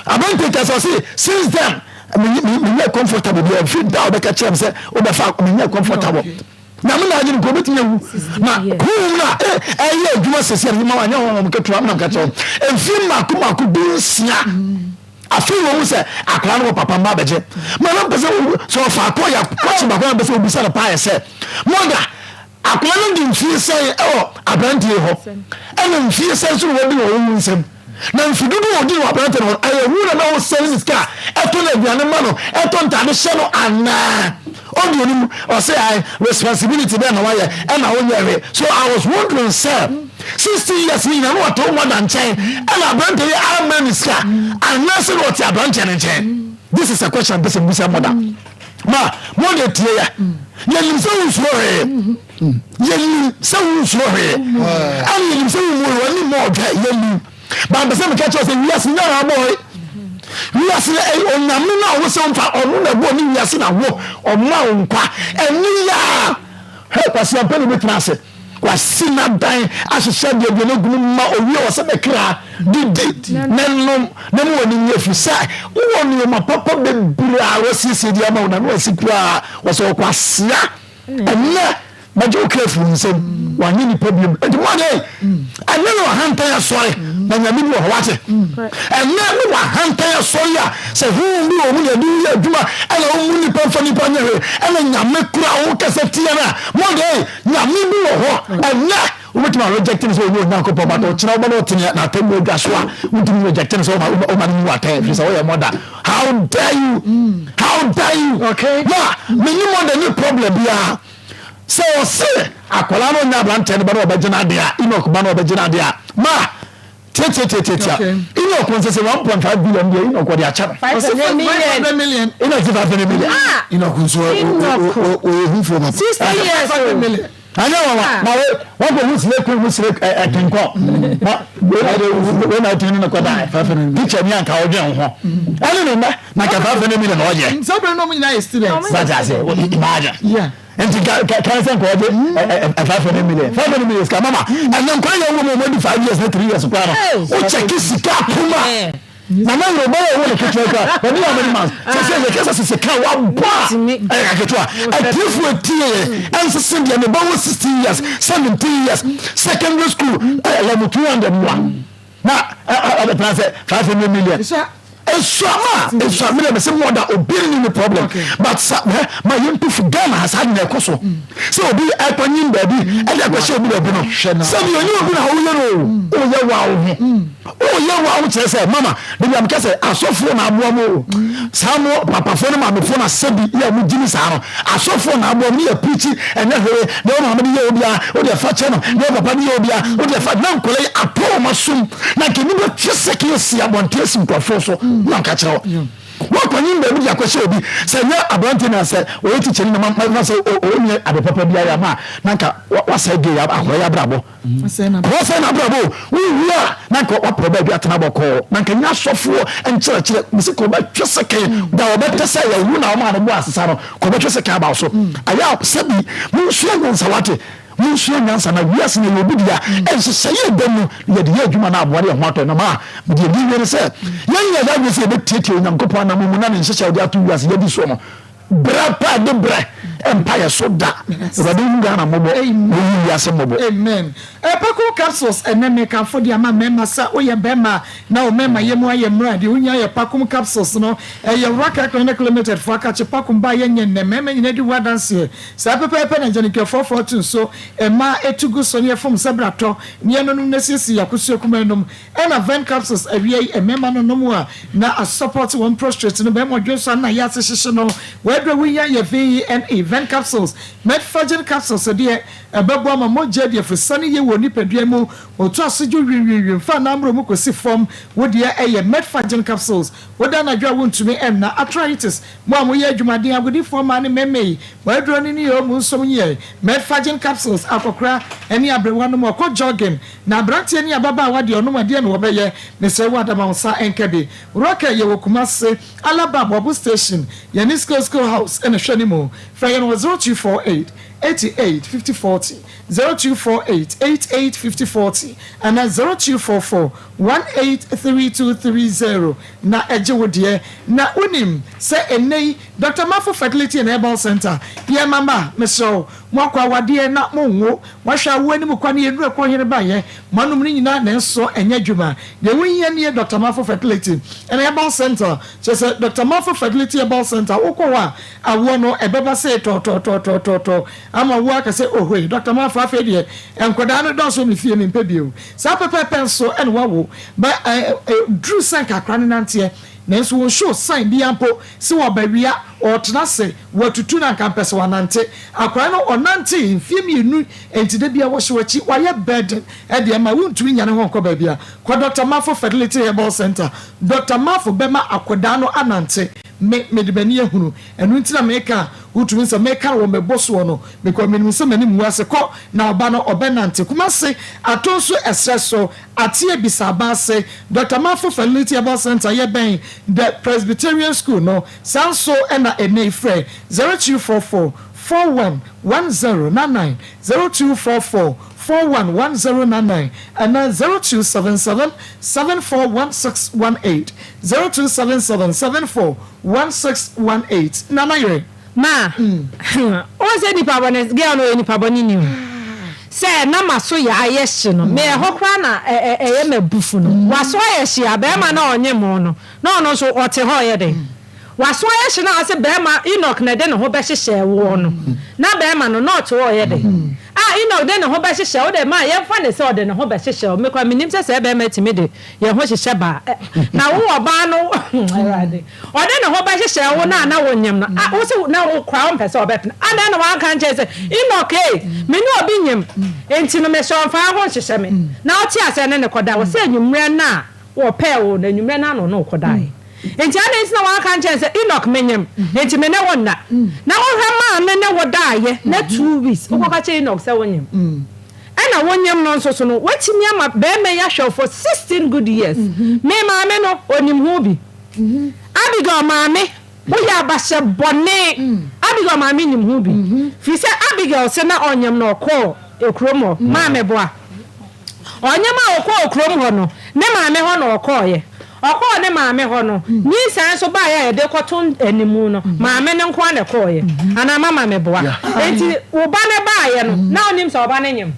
abɛnte kasa ɔse since then menyɛ comfortable bi ɛfiri da wobɛka kyerɛ me sɛ wobɛfa menyɛ comfortable Nyame na agye no nka obetumi awu na honhom no a ɛyɛ adwuma sɛsi a ma wanyɛ honhom ketewa na nka kyerɛ mfie mmaako mmaako 16 afei wɔn sɛ akwadaa no wɔ papa mma abɛgye ma na mpɛ sɛ sɛ ɔfa akɔ yɛ kɔkye baako na mpɛ sɛ obisa no paa yɛ sɛ mɔda akwadaa no di mfie sɛn ɛwɔ aberanteɛ hɔ ɛna mfie sɛn nso na wɔdi wɔ wɔn nsam Na mfe dodow a odii wɔ aberante no ho no, ɛyɛ hu na na ɔsɛe ne sika a ɛtɔ no aduane ma no, ɛtɔ ntade hyɛ no anaa? Ɔde onim, ɔse ae, responsibility bɛn na wayɛ ɛna wonyɛ hwee. So I was wondering sɛ 16 years yi nyinaa na ɔte wo mother nkyɛn ɛna aberante yi amma ne sika anaasɛ na ɔte aberanteɛ no nkyɛn? This is a question mpɛ sɛ mbisa mother. Ma mo de tie yɛ. Yɛnim sɛ wonsuro hwee. Yɛnim sɛ wonsuro hwee. Ɛna yɛnim sɛ wommu hwee. W'ani mmɔ ɔdwɛ. Yɛnim. Ba mpɛ sɛ meka kyerɛ sɛ wiase nyɛ wɔn abɔe. Wiase no ɛyɛ onyame no a wo sɛ womfa ɔno na ɛbɔɔ ne wiase na wo ɔma wo nkwa. Ɛne yɛ a hɛ kwasi ampɛ na obɛtena ase. Wasi n'adan ahyehyɛ deɛ aduane agu mu ma owie wɔ sɛ bɛkra didi na nom na mu w'ani nye ɛfiri sɛ wowɔ nneɛma papa bebree a wasiesie de ama wo na no asi koraa wɔ sɛ ɔkwasea Ɛnnɛ, mɛgye wo kra afiri wo nsam. Wanyɛ nipa biom. Enti mo adeɛ, ɛnnɛ na wahantan asɔre, na nyame bi wɔ hɔ wate. Ɛnnɛ ne wahantan asɔre a sɛ honhom bi wɔ mu na ɛde yɛ adwuma ɛna wo mu nipa mfa nipa nyɛ hwee ɛna nyame kura wo kasa tia no a, mo adeɛ, nyame bi wɔ hɔ. Ɛnnɛ, wobɛtumi a reject no sɛ ɔnyɛ Onyankopɔn but ɔkyena wobɛ na ɔte n'atemmu adwa so a, wontumi reject no sɛ woma no mu atɛn ɛfiri sɛ woyɛ mɔda. How dare you? How dare you? Okay. Na me ni mo de ni problem biara. Sɛ ɔse akwadaa no nya aberanteɛ no ba na ɔbɛgye n'adeɛ a Enoch ba na ɔbɛgye n'adeɛ a ma tiatiatiatia Okay. Enoch nsɛ sɛ 1.5 billion deɛ Enoch ɔde akyɛ no. Ɔse 500 million. Enoch sɛ 500 million. Ah! Enoch nso Enoch. ɔyɛ hufoɔ papa. 60 years 500 o. million. Anyɛ nwanwa na we wɔkɔ hu sire kun hu sire ɛkenkɔ na wei na ɔtumi ne no kɔ daa teacher ni anka ɔdwen ho ɛne ne nnɛ na nka 500 million ɔyɛ. Sɛ bere no ɔmo nyinaa yɛ students. Sɛ ase imagine. Yeah. Nti ka ka kan sɛ nka ɔgye 500 million 500 million sika mama ɛnɛ nkwa yɛ wɔ mu ɔmo di 5 years ne 3 years koraa no wo kyɛke sika puma. Na na Yoruba wɔ wɔ ne ketewa kura wɔde yɛ many months sɛ sɛ yɛ kasa sisi kan wa bɔ a ɛyɛ kaketewa atiefo etie yɛ ɛnsese deɛ ne ba wɔ 16 years 17 years secondary school ɛyɛ level 200 mu a na ɔbɛtena sɛ 500 million esuama esuama mi sɛ mo da obi ni ni problem but sa ɛ ma yɛn tu fi Ghana ha saa nyina ɛkɔ so sɛ obi ɛkɔ nyin baabi ɛde akɔhyɛ obi baabi no sɛbi onye obi na ɔyɛ no o ɔyɛ wa wo ho ɔyɛ wa wo kyerɛ sɛ mama debi am kɛsɛ asɔfoɔ na aboa mo o saa mo papafoɔ ne maamefoɔ na sɛbi yɛ mo gyimi saa no asɔfoɔ na aboa mo ne yɛ pirikyi ɛnyɛ hwee deɛ wo maame de yɛ obia o deɛ fa kyɛ no deɛ wo papa de yɛ obia o deɛ fa na nkɔla yi atɔ wɔn asom na nka nipa twe sɛ kee si abɔnten si nkurɔfoɔ so. Na nka kyerɛ wo. Woakɔnyin baabi de akɔhyɛ obi sɛ nyɛ aberante na sɛ ɔyɛ tikyani na ma sɛ ɔnyɛ ade papa bi ayɛ ama a na nka wasɛe gay akwadaa yi abrabɔ. Wɔsɛe n'abrabɔ o. Wowie a na nka wapɛ baabi atena bɔkɔɔ. Na nka nyɛ asɔfoɔ nkyerɛkyerɛ. Mese ka ɔbɛtwe sekan da ɔbɛte sɛ yɛwo na ɔmaa no bɔ asesa no ka ɔbɛtwe sekan aba wo so. Ayɛ a sɛbi monsua nyansa wate. Monsua nyansa na wiase no ɛyɛ obi dea. Nhyehyɛeɛ a ɛda mu na yɛde yɛ adwuma na aboa ne yɛn ho atɔ yɛn. Na ma mede adi awie ne sɛ yɛnyɛ yɛn adwene sɛ yɛbɛtiatia Onyankopɔn anammɔn mu na ne nhyehyɛe a ɔde ato wiase yɛadi soɔ no. Brɛ pa de brɛ mpa yɛ so da. Awurade nhu Ghana mmɔbɔ na ɔnhu wiase mmɔbɔ. Amen. Ɛpɛko capsules ɛnɛ mekamfo de ama mmarima sɛ woyɛ barima na wo mmarima yɛ mu ayɛ mmerɛ a deɛ wohia yɛ pakom capsules no ɛyɛ Raka Clinic Limited foɔ akakye pakom ba yɛnyɛ nnɛ mmarima nyinaa di ho adanseɛ saa pɛpɛɛpɛ na agyanikuafoɔ foɔ to nso mmaa ɛtu gu so ne ɛfom sɛ bratɔ ne ɛnonom na ɛsiesie yɛ akosua kumaa nom Ɛna Ven capsules awia yi mmarima no nom a na asupɔte wɔn prostrate no bɛma ɔdwensɔ ano na yɛ ase hyehye no. W'aduro a wohia yɛ VENE, Ven capsules. Metforgen capsules deɛ ɛbɛboa ma mogya adi afusane yie wɔ nipadua mu, ɔtu ase dwo wimwimwim fa anammerɛ mu kɔsi fam. Wo deɛ ɛyɛ Metforgen capsules. Woda anadwo a wontumi nna, arthritis, mo a moyɛ adwumaden, agodifoɔ mmaa ne mmarima yi, mo aduro no ni oo, monsom nyɛ Metforgen capsules akɔkora ne aberewa nom, ɔkɔ jogging, Na abranteɛ ne ababaawa deɛ ɔnom a deɛn na wɔbɛyɛ? Mesrɛ wo Adama wo nsa nka bi. Rocker yɛwɔ Kumase, Alaba Aboabo station, yɛne Skill Skill House na ɛhwɛ anim. Frɛ yɛn wɔ 0248 88 50 40, 0248 88 50 40 anaa 0244 183230 na gye wo deɛ. Na wonim sɛ ɛnnɛ yi Doctor Mafo Fertility and Herbal Centre yɛ mama? Mesrɛ wo moakɔ awadeɛ na monwo Wahwɛ awoɔ anim kwan yɛ nnuru ɛkɔ hene baeɛ moanom ne nyinaa nanso ɛnyɛ adwuma deɛ wohia nie Doctor Mafo Fertility and Herbal Center kyerɛ sɛ Doctor Mafo Fertility Herbal Center wokɔ hɔ a awoɔ no ɛbɛba sei tɔɔtɔɔtɔɔtɔɔtɔɔ ama wo aka sɛ ohoe Doctor Mafo afei deɛ nkwadaa no dɔɔso wɔ me fie mempɛ bio saa pɛpɛɛpɛ nso ɛna wawo ba ɛduru sɛ nka akora no nanteɛ nanso wɔn show sign biara mpo sɛ wɔbɛwia ɔretena ase Watutu na anka mpɛ sɛ wanante. Akwadaa no ɔnantee mfeɛ mienu nti da biara wɔhyɛ wakyi wayɛ burden de ama wontumi nya ne ho nkɔ baabia. Kɔ Doctor Mafo Fertility Herbal Center. Doctor Mafo bɛma akwadaa no anante. Me mede m'ani ahunu ɛno nti na meka a wotumi sɛ meka no wɔ me bo soɔ no because menim sɛ m'anim ngu ase. Kɔ na ɔba no ɔbɛnante. Kumasi Atonsu ɛserɛ so Ateɛ bisa aba ase. Doctor Mafo Fertility Herbal Center yɛ bɛn The Presbyterian School no. Saa nso na ɛnnɛ yi frɛ 0244 41 1099, 0244 41 1099 anaa 0277 74 1618, 0277 74 1618. Nana yere. Ma, wohu sɛ nipa bɔne, girl no ɔyɛ nipa bɔne ni o. Sɛ na maso yɛ ayɛ hye no, me ɛhɔ koraa na ɛyɛ m'abufu no. Waso ayɛ hye a, bɛrima no a ɔnye mo no, Na ɔno nso ɔte hɔ reyɛ dɛn? W'aso ayɛ hye na ɔse bɛrima Enoch na ɛde ne ho bɛhyehyɛɛ woɔ no. Na bɛrima no, na ɔte hɔ reyɛ dɛn? Ah, Enoch de ne ho bɛhyehyɛ wo dɛ, ma yɛmfa no sɛ ɔde ne ho bɛhyehyɛ wo. Me koraa mennim sɛ saa bɛrima tumi de yɛn ho hyehyɛ baa. Na wo ɔbaa no, Awurade, ɔde ne ho bɛhyehyɛ wo no a na wonyem no, ah, wo se na wo koraa wompɛ sɛ ɔbɛpene. Adɛn na woanka ankyerɛ sɛ, Enoch ei, me ne obi nyem, enti no mesrɛ wo mfa wo ho nhyehyɛ me. Na wote aseɛ ne no kɔda. Ɔse anwummerɛ no a. Wɔpɛɛ wo, na anwummerɛ no ara na ɔne wo kɔdaeɛ. Enti adɛn nti na woanka ankyerɛ no sɛ, Enoch, menyem, enti me ne wo nna? Na wohwɛ maa me ne wo daeɛ, na 2 weeks, wokɔka kyerɛ Enoch sɛ wonyem. Ɛna wonyem no nso so no, woatumi ama barima yi ahwɛ wo for 16 good years. Me maame no, ɔnim ho bi. Abigail maame, woyɛ abahyɛ bɔne. Abigail maame nim ho bi. Firi sɛ Abigail se na ɔnyem no, ɔkɔɔ kurom hɔ. Maame boa. Ɔnyem a ɔkɔɔ kurom hɔ no, ne maame hɔ na ɔkɔeɛ. Ɔkɔɔ ne maame hɔ no, nyinsɛn nso baeɛ a yɛde rekɔto animu no, maame no nko ara na ɛkɔeɛ. Anaa mama meboa? Enti wo ba no baeɛ no, na wonim sɛ wo ba no nyem?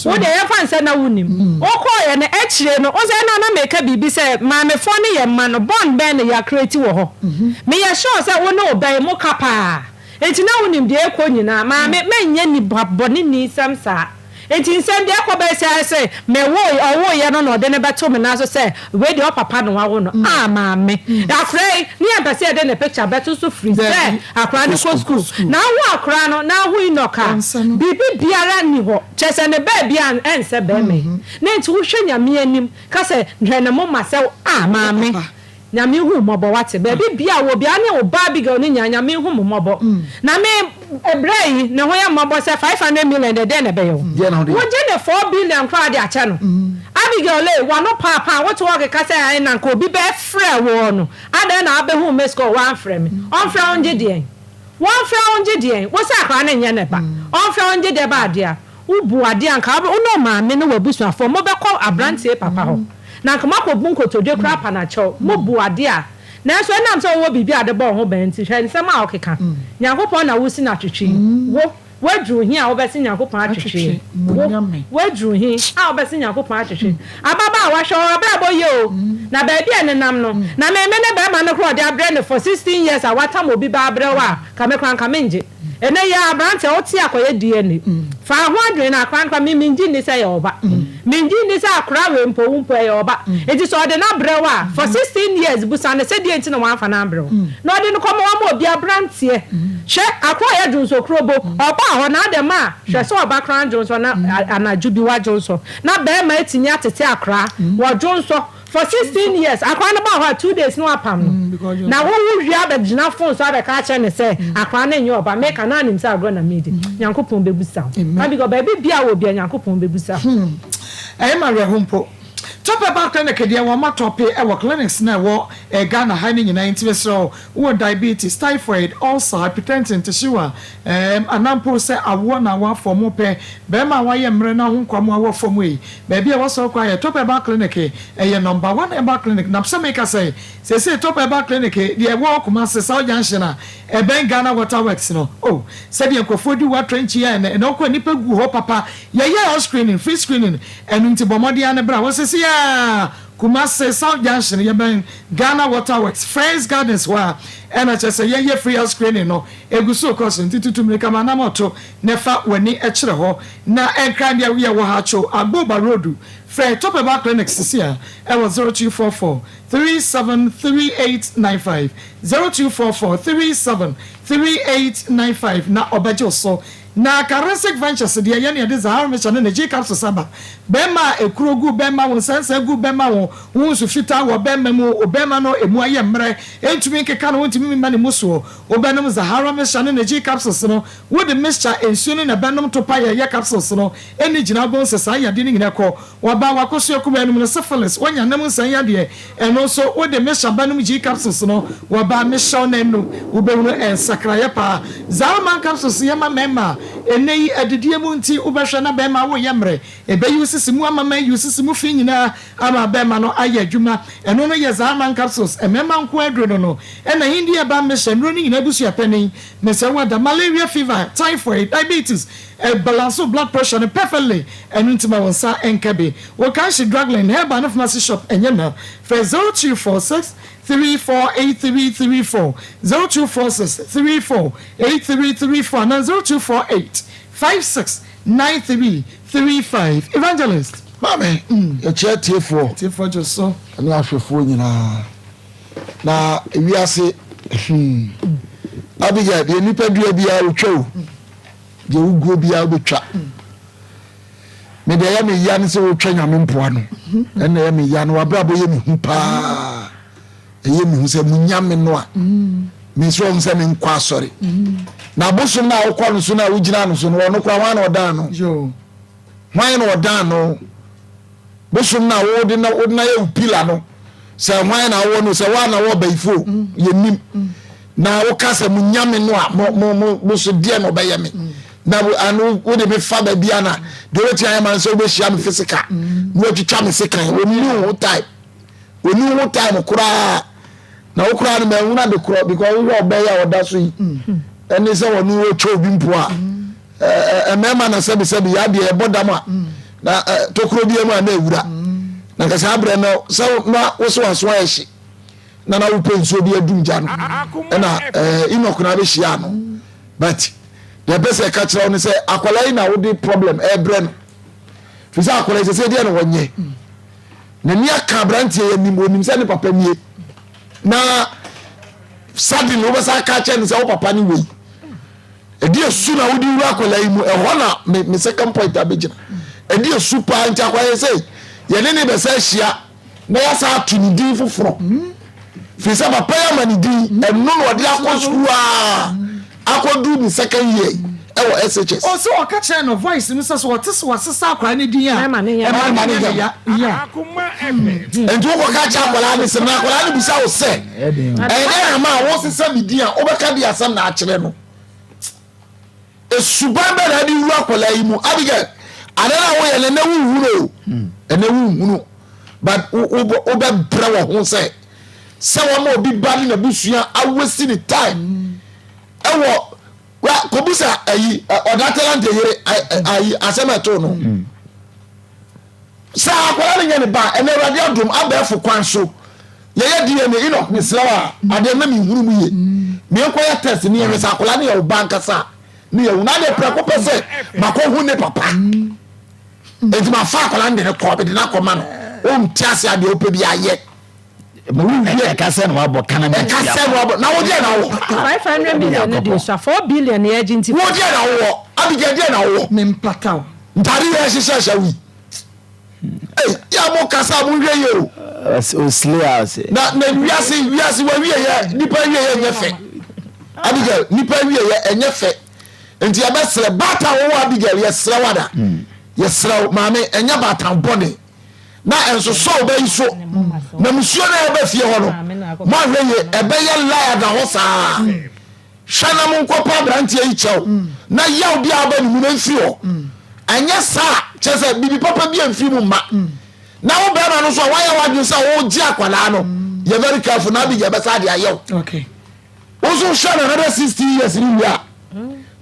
Wo deɛ yɛmfa no sɛ na wonim. Wokɔeɛ no, akyire no, wo sɛ ɛnna na meka biribi sɛ maamefoɔ ne yɛn mma no, bond bɛn na yɛacreate wɔ hɔ? Meyɛ sure sɛ wo ne wo ba yi, moka paa. Enti na wonim deɛ ɛrekɔ nyinaa. Maame, mɛnyɛ nipa bɔneni sɛm saa. Enti nsɛm bi akɔ bɛyɛ sɛ ayɛ sɛ mewooe, ɔwooeɛ no na ɔde no bɛto me nan so sɛ wei deɛ ɔpapa na wawo no. Ah maame, akwadaa yi ne yɛmpɛ sɛ yɛde ne picture bɛto so firi sɛ akwadaa no kɔ sukuu. Na awo akwadaa no na awo Enoch a, biribi biara nni hɔ. Kyerɛ sɛ ne baabi a ɛnsɛ barima yi. Na enti wohwɛ Nyame anim ka sɛ hwɛ ne moma sɛ ah maame. Nyame hu wo mmɔbɔ wate. Baabi bia wɔ bia ne wo ba Abigail no nyinaa Nyame hu mo mmɔbɔ. Na me brɛ yi ne ho yɛ mmɔbɔ sɛ 500 million deɛ dɛn na ɛbɛyɛ wo. Wogye ne 4 billion koraa de akyɛ no. Abigail ei wano paapaa wote hɔ keka sɛ ae na nka obi bɛfrɛ woɔ no adɛn na wabɛhu miss call woamfrɛ me. Ɔmfrɛ wo ngye deɛn? Wɔmfrɛ wo ngye deɛn? Wo sɛ akwadaa no nyɛ ne ba. Ɔmfrɛ wo ngye deɛ ba adeɛ a. Wo bu adeɛ a anka wo ne wo maame ne w'abusuafoɔ mobɛkɔ abranteɛ yi papa hɔ na anka moakɔbu nkotodwe koraa apa no akyɛw. Mo bu adeɛ a nanso ɛnam sɛ wowɔ biribi a wode bɔ wo ho ban nti hwɛ nsɛm a wokeka. Nyankopɔn na wosi no atwetwe yi. Wo, woaduru he a wobɛse Nyankopɔn atwetwe yi? Wo, woaduru he a wobɛse Nyankopɔn atwetwe? Ababaawa, hwɛ w'abrabɔ yie o, na baabi a ɛnenam no, na me me ne barima no koraa a ɔde abrɛ no for 16 years a watam obi ba abrɛ wo a, nka me koraa nka mengye. Ɛnɛ yi ara aberanteɛ wote akɔyɛ DNA fa ho adwene no akora no koraa me mengye nni sɛ ɛyɛ ɔba mengye nni sɛ akora wei mpo wo mpo ɛyɛ ɔba nti sɛ ɔde no abrɛ wo a for 16 years busa no sɛ deɛ nti na wamfa no ambrɛ wo na ɔde no kɔma wama obi aberanteɛ hwɛ akora ɔyɛ dwonsɔ kurobo ɔbaa hɔ na adɛm a hwɛ sɛ ɔba koraa ndwonsɔ na anadwo bi wadwonsɔ na bɛrima atumi atete akora wɔdwonsɔ For 16 years akwadaa no ba hɔ a 2 days na wapam no na wo wo wie abɛgyina phone so abɛka akyerɛ no sɛ akwadaa no nyɛ ɔba meka na anim sɛ agorɔ na medi Nyankopɔn bɛbusa wo Abigail baabi bia wɔ bia Nyankopɔn bɛbusa wo. Ɛyɛ me awerɛho mpo. Top Herbal Clinic deɛ wɔn atɔpe wɔ clinics no a ɛwɔ Ghana ha no nyinaa nti mesrɛ wo wowɔ diabetes, typhoid, ulcer, hypertension, ntehyewa ɛɛm anaa mpo sɛ awoɔ na wafɔ mo pɛ bɛɛma a wayɛ mmerɛ na ho nkwamoa wɔ fam ei baabi a wɔsɔre kɔ ayɛ Top Herbal Clinic ɛyɛ number one herbal clinic na sɛ meka sɛ seesei Top Herbal Clinic deɛ ɛwɔ Kumasi South Junction a ɛbɛn Ghana Water Works no oh sɛdeɛ nkurɔfoɔ di wɔ atrenkyi a ɛnɛ ɛnɛ wokɔ a nnipa gu hɔ papa yɛyɛ health screening free screening ɛno nti bɔ mmɔden ara ne bra hɔ seesei ara Kumasi South Junction yɛbɛn Ghana Water Works Friends Gardens hɔ a ɛna kyerɛ sɛ yɛyɛ free health screening no egu so rekɔ so nti tutu mmirika ma anamɔto na fa w'ani kyerɛ hɔ na Nkran deɛ yɛwɔ Hacho Agboba Road frɛ Top Herbal Clinic sisi a ɛwɔ 0244 373895 0244 373895 na ɔbɛgye wo so Na Karensic Ventures deɛ yɛne yɛde Zahara Mixture ne ne G Capsules aba. Bɛmma a ekuro gu bɛmma wo, nsansa gu bɛmma wo, wo nsu fitaa wɔ bɛmma mu, wo bɛmma no emu ayɛ mmerɛ, entumi nkeka ne ho ntumi mma ne mu soɔ. Wobɛnom Zahara Mixture ne ne G Capsules no, wode mixture nsuo no na ɛbɛnom to pa yɛ yɛ capsules no ɛnni gyina wobɛhu sɛ saa yadeɛ no nyinaa kɔ. Wɔba w'akosua kumaa no mu no, syphilis, woanya nam nsan yadeɛ, ɛno nso wode mixture bɛnom G capsules no, wɔba mehyɛ wo na nnu, wobɛhunu nsakraeɛ paa. Zalman capsules yɛ ma mmarima a ɛnnɛ yi adidie mu nti wobɛhwɛ na barima woreyɛ mmerɛ, ɛbɛyi wo sisi mu amama ayi wo sisi mu fi nyinaa ama barima no ayɛ adwuma. Ɛno no yɛ Zalman capsules, mmarima nko ara aduro no no. Ɛna Hindi herbal mixture nnuro no nyinaa abusua panin. Mesrɛ wo ada malaria fever, typhoid, diabetes, Ɛ balance wo blood pressure no perfectly ɛno nti ma wo nsa nka bi. Wɔ Kanshi Drug Lane, Herbal ne Pharmacy Shop ɛnyɛ na. Frɛ 0246 348334, 0246 348334 anaa 0248 569335. Evangelist. Maame, yɛkyia atiefoɔ Atiefoɔ gye so. ne ahwɛfoɔ nyinaa. Na wiase, hmm. Abigail, deɛ nipa dua biara otwa o. Deɛ woguo biara wobɛtwa. Me deɛ ɛyɛ me ya ne sɛ wotwa nyame mpoa no. Ɛna ɛyɛ me ya no wabrabɔ yɛ me hu paa. Ɛyɛ me hu sɛ mo nyame no a. Mesrɛ wɔn sɛ menkɔ asɔre. Na abosom no a wokɔ no so no a wogyina no so no ɔno koraa hwan na ɔdan no? Hwan na ɔdan no? Bosom no a wode na wode na yɛ wo pila no sɛ hwan na awɔ no sɛ woa na wɔ bayifo yɛnim na woka sɛ mo nyame no a mo mo mo mo so deɛ na ɔbɛyɛ me na ano wode me fa baabi a na deɛ wobɛtumi ayɛ ma no sɛ wobɛhyia me physical na watwitwa me sekan wɔnni wo time wɔnni wo time koraa na wo koraa no manhunu ade korɔ because wohwɛ ɔbɛyɛ a ɔda so yi ɛne sɛ wɔne wɔtwa obi mpo a mmarima na sɛbisɛbi yɛ adeɛ ɛbɔ dam a na tokuro bi mu a na awura na nka saa berɛ no sɛ na wo so waso ayɛ hye na na wopɛ nsuo bi adum gya no ɛna Enoch na abɛhyia no but deɛ ɛpɛ sɛ ɛka kyerɛ wo no sɛ akwadaa yi na wode problem ɛbrɛ no fi sɛ akwadaa yi sɛ sɛ deɛ na wɔnyɛ N'ani aka aberanteɛ yi anim, ɔnim sɛ ne papa nie. Na suddenly wobɛsa aka akyerɛ no sɛ wo papa ne wei. Ɛde esu na wode wura akwadaa yi mu, ɛhɔ na me, me second point abɛgyina. Ɛde esu paa nti akwadaa yi sɛ yɛne ne bɛsa ahyia na yɛasa ato ne din foforɔ. Firi sɛ papa yi ama ne din, ɛno na ɔde akɔ sukuu a akɔduru ne second year ɛwɔ SHS. Ɔsɛ ɔka kyerɛ no voice no sɛ sɛ ɔte sɛ wasesa akwadaa no din a ɛma ne nyɛ ne ya. Yeah. Nti wokɔka kyerɛ akwadaa no sɛ na akwadaa no bisa wo sɛ ɛyɛ dɛn ama a wosesa me din a wobɛka de asɛm na akyerɛ no. Suban bɛn na ade wura akwadaa yi mu? Abigail, ade no a woyɛ no ɛnɛ wonhunu o. Ɛnɛ wonhunu. But wobɛbrɛ wɔ ho sɛ sɛ wɔma obi ba ne n'abusua awasi ne time ɛwɔ kɔbusa ayi ɔda talente yere ayi asɛm ɛtoo no. Sɛ akwadaa no nyɛ ne ba a, ɛnɛ Awurade adom abɛɛfo kwan so yɛyɛ DNA. Enoch mesrɛ wo a, adeɛ no na menhunu mu yie. Menkɔyɛ test ne yɛhwɛ sɛ akwadaa no yɛ wo ba ankasa a ne yɛhu. Na adeɛ prɛko pɛ sɛ makɔhu ne papa. Enti mafa akwadaa no de no kɔ, mede no akɔma no. Wonte ase adeɛ wopɛ bi ayɛ. Ɛka sɛ na wabɔ kana na ɛka sɛ na wabɔ na wodeɛ na wowɔ. 500 million no deɛ osua 4 billion yɛ agye nti. Wodeɛ na wowɔ Abigail deɛ na wowɔ. Mempata wo. Ntade yɛ hyehyɛ hyɛ wi. Ei yɛ mo kasa mo nhwɛ yie o. Osile a ɔse. Na na wiase wiase wa wie yɛ nipa wie yɛ nyɛ fɛ. Abigail nipa wie yɛ ɛnyɛ fɛ. Nti yɛbɛsrɛ baatan wowɔ Abigail yɛsrɛ wada. Yɛsrɛ wo maame ɛnyɛ baatan bɔne. na ɛnsosɔ wo ba yi so na musuo no a ɛba fie hɔ no moahwɛ yie ɛbɛyɛ lie ada hɔ saa hwɛ na monkɔpa aberanteɛ yi kyɛw na yaw bi a aba ne mu no mfiri hɔ ɛnyɛ saa kyɛ sɛ biribi papa bi amfiri mu mma na wo bɛrima no nso a woayɛ w'adwene sɛ wogye akwadaa no yɛ very careful na abigya bɛsa de ayɛ wo okay. Wo nso hwɛ no another 16 years ni wie a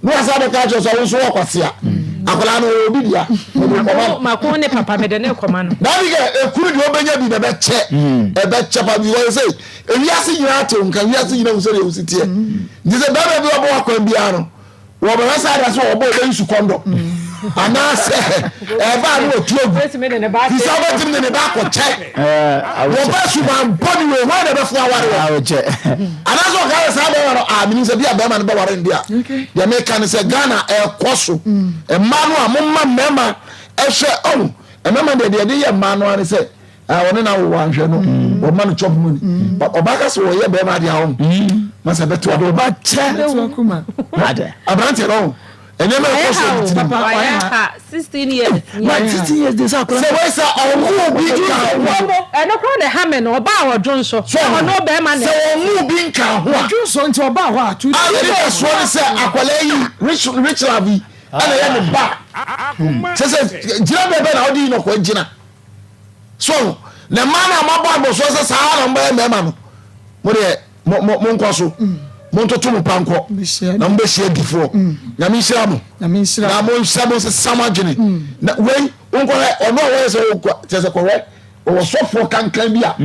na wasa abɛka akyerɛ sɛ wo nso wɔ kwasea akwadaa no ɔwɔ obi dea mede kɔma no. Mako ne papa mede ne kɔma no. Na bi kɛ ekuru deɛ ɔbɛnya bi na ɛbɛkyɛ ɛbɛkyɛ pa because sɛ ewiase nyinaa te nka wiase nyinaa hu sɛ deɛ wosi teɛ nti sɛ bɛrima bi ɔbɔ wakwan biara no Wɔbɛhwɛ saa da sɛ wɔbɔ ɔbɛyi su kɔndɔm anaasɛ ɛba a ne wɔtu agu fi sɛ wobɛtumi de ne ba akɔkyɛ wɔba suban bɔne wei hwan na ɛbɛfo aware wɔ anaasɛ ɔka sɛ saa bɛrima no a menim sɛ bi a bɛrima no bɛware no de a deɛ meka ne sɛ Ghana ɛkɔ so mmaa no a momma mmarima ɛhwɛ ɔho mmarima deɛ deɛ ɛde yɛ mmaa no ara ne sɛ Ah, ɔne na wowɔ anhwɛ no mm. wɔma no chop money mm. but ɔba ka sɛ wɔyɛ bɛrima adeɛ ahɔ mm. na sɛ bɛto ade ɔba kyɛ aberanteɛ no nneɛma ɛkɔ so ne tirim sixteen years right sixteen years de sɛ akora sɛ wei sɛ ɔwo bi nka ho ɛno kora na ɛha me no ɔba a ɔdwo nso sɛ ɔno bɛrima ne sɛ ɔwo bi nka ho a ɔdwo nso nti ɔba hɔ a tu a ne kɛsoɔ ne sɛ akwadaa yi rich rich love yi ɛna ɛyɛ ne ba sɛ sɛ gyina bɛɛ bɛ na ɔde yi nɔkɔ gyina So ho? Na mmaa no a moabɔ abɔsoɔ sɛ saa ara na mobɛyɛ mmarima no, mo deɛ mo mo monkɔ so, montoto mo pa nkɔ, na mobɛhyia adifoɔ. Nyame nhyira mo, na monhyɛ mo nsesa mo adwene. Na wei wonkɔhwɛ ɔno a wɔyɛ sɛ wokɔ kyɛ sɛ kɔhwɛ wɔwɔ sɔfoɔ kankan bi a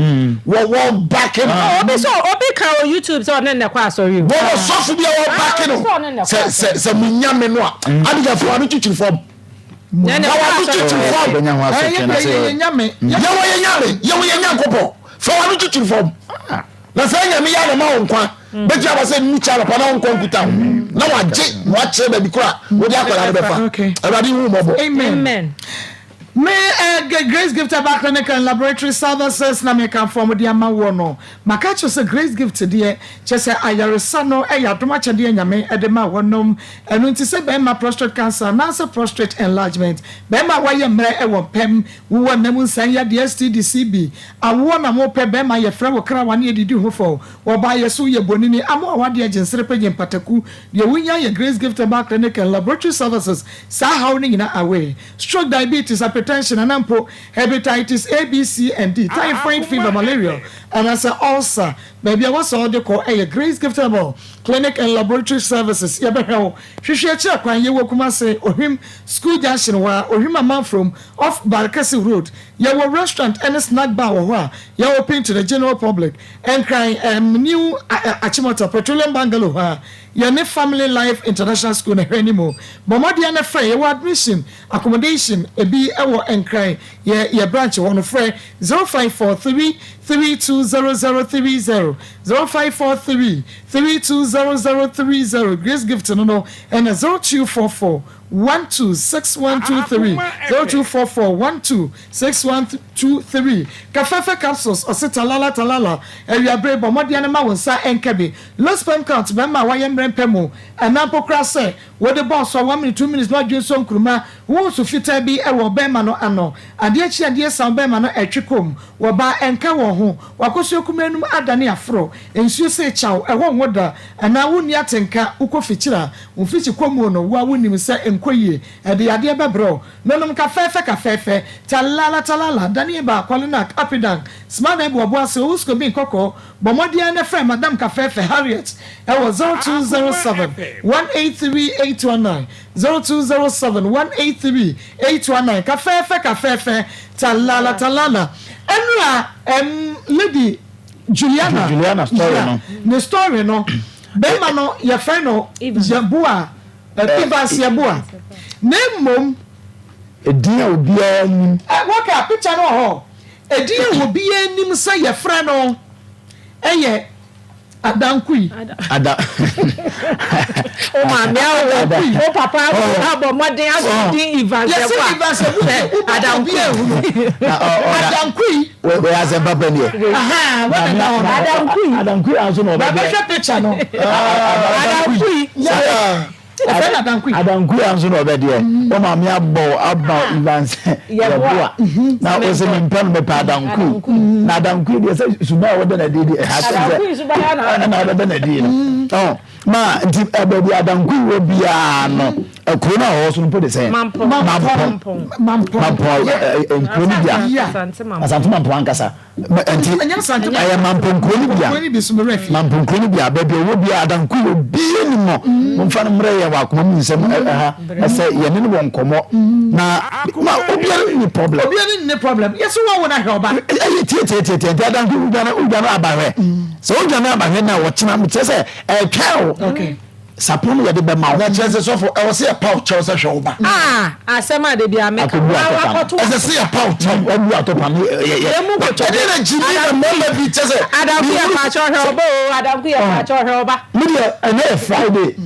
wɔwɔ bake no. Obi sɛ obi ka wɔ YouTube sɛ ɔne ne kɔ asɔre o. Wɔwɔ sɔfo bi a wɔbake no sɛ sɛ sɛ mo nyame no a, Abigail fo ano twitwiri fam. Na w'ano twitwiri fam. Yɛwɔ yɛ nyame, yɛwɔ yɛ Nyankopɔn. Fa w'ano twitwiri fam. Na saa nyame yi a na ma wo nkwa. Bɛtumi aba sɛ nnu kyɛ anɔpa na wo nkwa nkuta ho. Na wagye na wakyerɛ baabi koro a wode akwadaa no bɛfa. Awurade nhu wo mmɔbɔ. Amen. Me eh, Grace Gift Herbal Clinic and Laboratory Services na mekamfo wɔn de ama woɔ no. Maka akyerɛ sɛ Grace Gift deɛ, kyerɛ sɛ ayaresa no yɛ adom akyɛdeɛ Nyame de ma wɔnom. Ɛno nti sɛ bɛrima prostrate cancer anaasɛ prostrate enlargement, bɛrima a wayɛ mmerɛ wɔ mpam, wowɔ nna mu nsan yadeɛ, STD, CB, awoɔ na mopɛ, bɛrima yɛfrɛ wo krawa ne yɛdidi ho fɔ, ɔbaa yɛ so woyɛ bonini, ama w'awadeɛ agye nserepe gye mpataku, deɛ wohia yɛ Grace Gift Herbal Clinic and Laboratory Services, saa haw no nyina away. Stroke, diabetes, hypertension anaa mpo hepatitis A, B, C and D, typhoid fever, malaria anaasɛ ulcer, baabi a wɔsɛ wode kɔ yɛ Grace Gift Herbal Clinic and Laboratory Services. Yɛbɛhwɛ wo. Hwehwɛ akyiri kwan. Yɛwɔ Kumasi, Ohwim School Junction hɔ ara, Ohwim Amanfrom, off Barekese Road. Yɛwɔ restaurant ne snack bar wɔ hɔ a yɛ open to the general public. Nkran, erm, New Achimota, Petroleum Bungalow hɔ ara. Yɛne Family Life International School na ɛhwɛ anim. Bɔ mmɔden na frɛ. Yɛwɔ admission, accommodation, ebi wɔ Nkran, yɛ yɛ branch hɔ no. Frɛ 0543 320030, 0543 320030. Grace Gift no no ɛna 0244. 12 6123, 0244 12 6123. Kafɛfɛ capsules, ɔse talala talala, awiabere bɔ mmɔden ara ma wo nsa nka bi. Low sperm count, bɛrima a wayɛ mmerɛ mpɛ mu, anaa mpo koraa sɛ wode bɔɔ so a one minute two minutes na wadwene nsuo nkuruma, wo nsu fitaa bi wɔ ɔbɛrima no ano. Adeɛ kye adeɛ sa ɔbɛrima no ɛtwe kɔm, wɔ baa ɛnka wɔn ho, wakɔsuo kumaa no mu adane aforo, nsuo see kyaw, ɛhɔ nwo da, anaa wonni atenka, wokɔ fikyiri a, wo mfikyi kɔ muo no, wo a wonim sɛ ɛnkɔ yie, ɛde yadeɛ bɛbrɛ wo. Nonom kafɛɛfɛ kafɛɛfɛ, talala talala, Danieba, Kwalenak, Apidank, Smana Ebu Ɔboase, Owusko Bin Kɔkɔɔ, Bɔ mmɔden ara na frɛ Madam Kafɛɛfɛ Harriet wɔ 0207 183 819, 0207 183 819. Kafɛɛfɛ kafɛɛfɛ, talala talala. Ɛnora ɛm Lady Juliana, Juliana story no. Ne story no, bɛrima no yɛfrɛ no Yeboah, Evans Yeboah. Na mmom. Edin a obiara nim. Ɛ, wɔka picture no wɔ hɔ. Edin a obiara nim sɛ yɛfrɛ no yɛ Adankui. Ada. Wo maame awo wo papa awo abɔ mmɔden ato din Evans Yɛsɛ Yeboah. Evans Yeboah deɛ wobɔ Adankui. obiara nhunu. Adankui. Wei wei asɛm papa ni ɛ. Ahaa, wɔn na ɛda hɔ no. Adankui. Adankui anso na ɔbɛdeɛ. Bɛbɛhwɛ picture no. Adankui. Yeah. Wɔfrɛ no Adankui. Adankui a nso na ɔbɛ deɛ mm. Wo maame abɔ aba ah. Evans Yeboah mhm. na wo sɛ mempɛ no mepɛ Adankui mm. na Adankui deɛ sɛ suban a wɔda no adi deɛ ɛha sɛ ɛna wɔbɛda no adi no mm. oh, ma nti eh, baabi Adankui wɔ biara no kuro no a ɔwɔ so no mpo de sɛ Mampɔn Mampɔn eh, eh, nkuro no bia Asante Mampɔn ankasa Nti ɛyɛ Mampong kuro no bia Mampong kuro no bia baabi ɔwɔ bia adanko yɛ obiara nim no mm. momfa no mmerɛ yɛ wɔ akoma mu nsɛm ɛha ɛsɛ yɛne no wɔ nkɔmmɔ mm. na ma obiara nni problem obiara nni problem yɛsɛ wɔn wɔn ahwɛ ɔba ɛyɛ tie tie tie tie nti adanko wodwane wodwane abahwɛ mm. sɛ wodwane abahwɛ na wɔkyena kyerɛ sɛ ɛtwɛn o Sapon no yɛde bɛma wo. Na kyerɛ sɛ sɔfo, ɛwɔ sɛ yɛpaw kyɛw sɛ hwɛ wo ba. Ah, asɛm a da biara meka. Akɔbu Wa atɔpa no. wakɔto Ɛsɛ sɛ yɛpaw kyɛw. Wabu atɔpa no yɛ yɛ. Yɛn mu nkotɔ. Ɛdeɛ na gyimi na mmarima bi kyɛ sɛ. Adanko yɛ paakyɛw hwɛ wo ba oo, adanko yɛ paakyɛw hwɛ wo ba. Me deɛ ɛnɛ yɛ Friday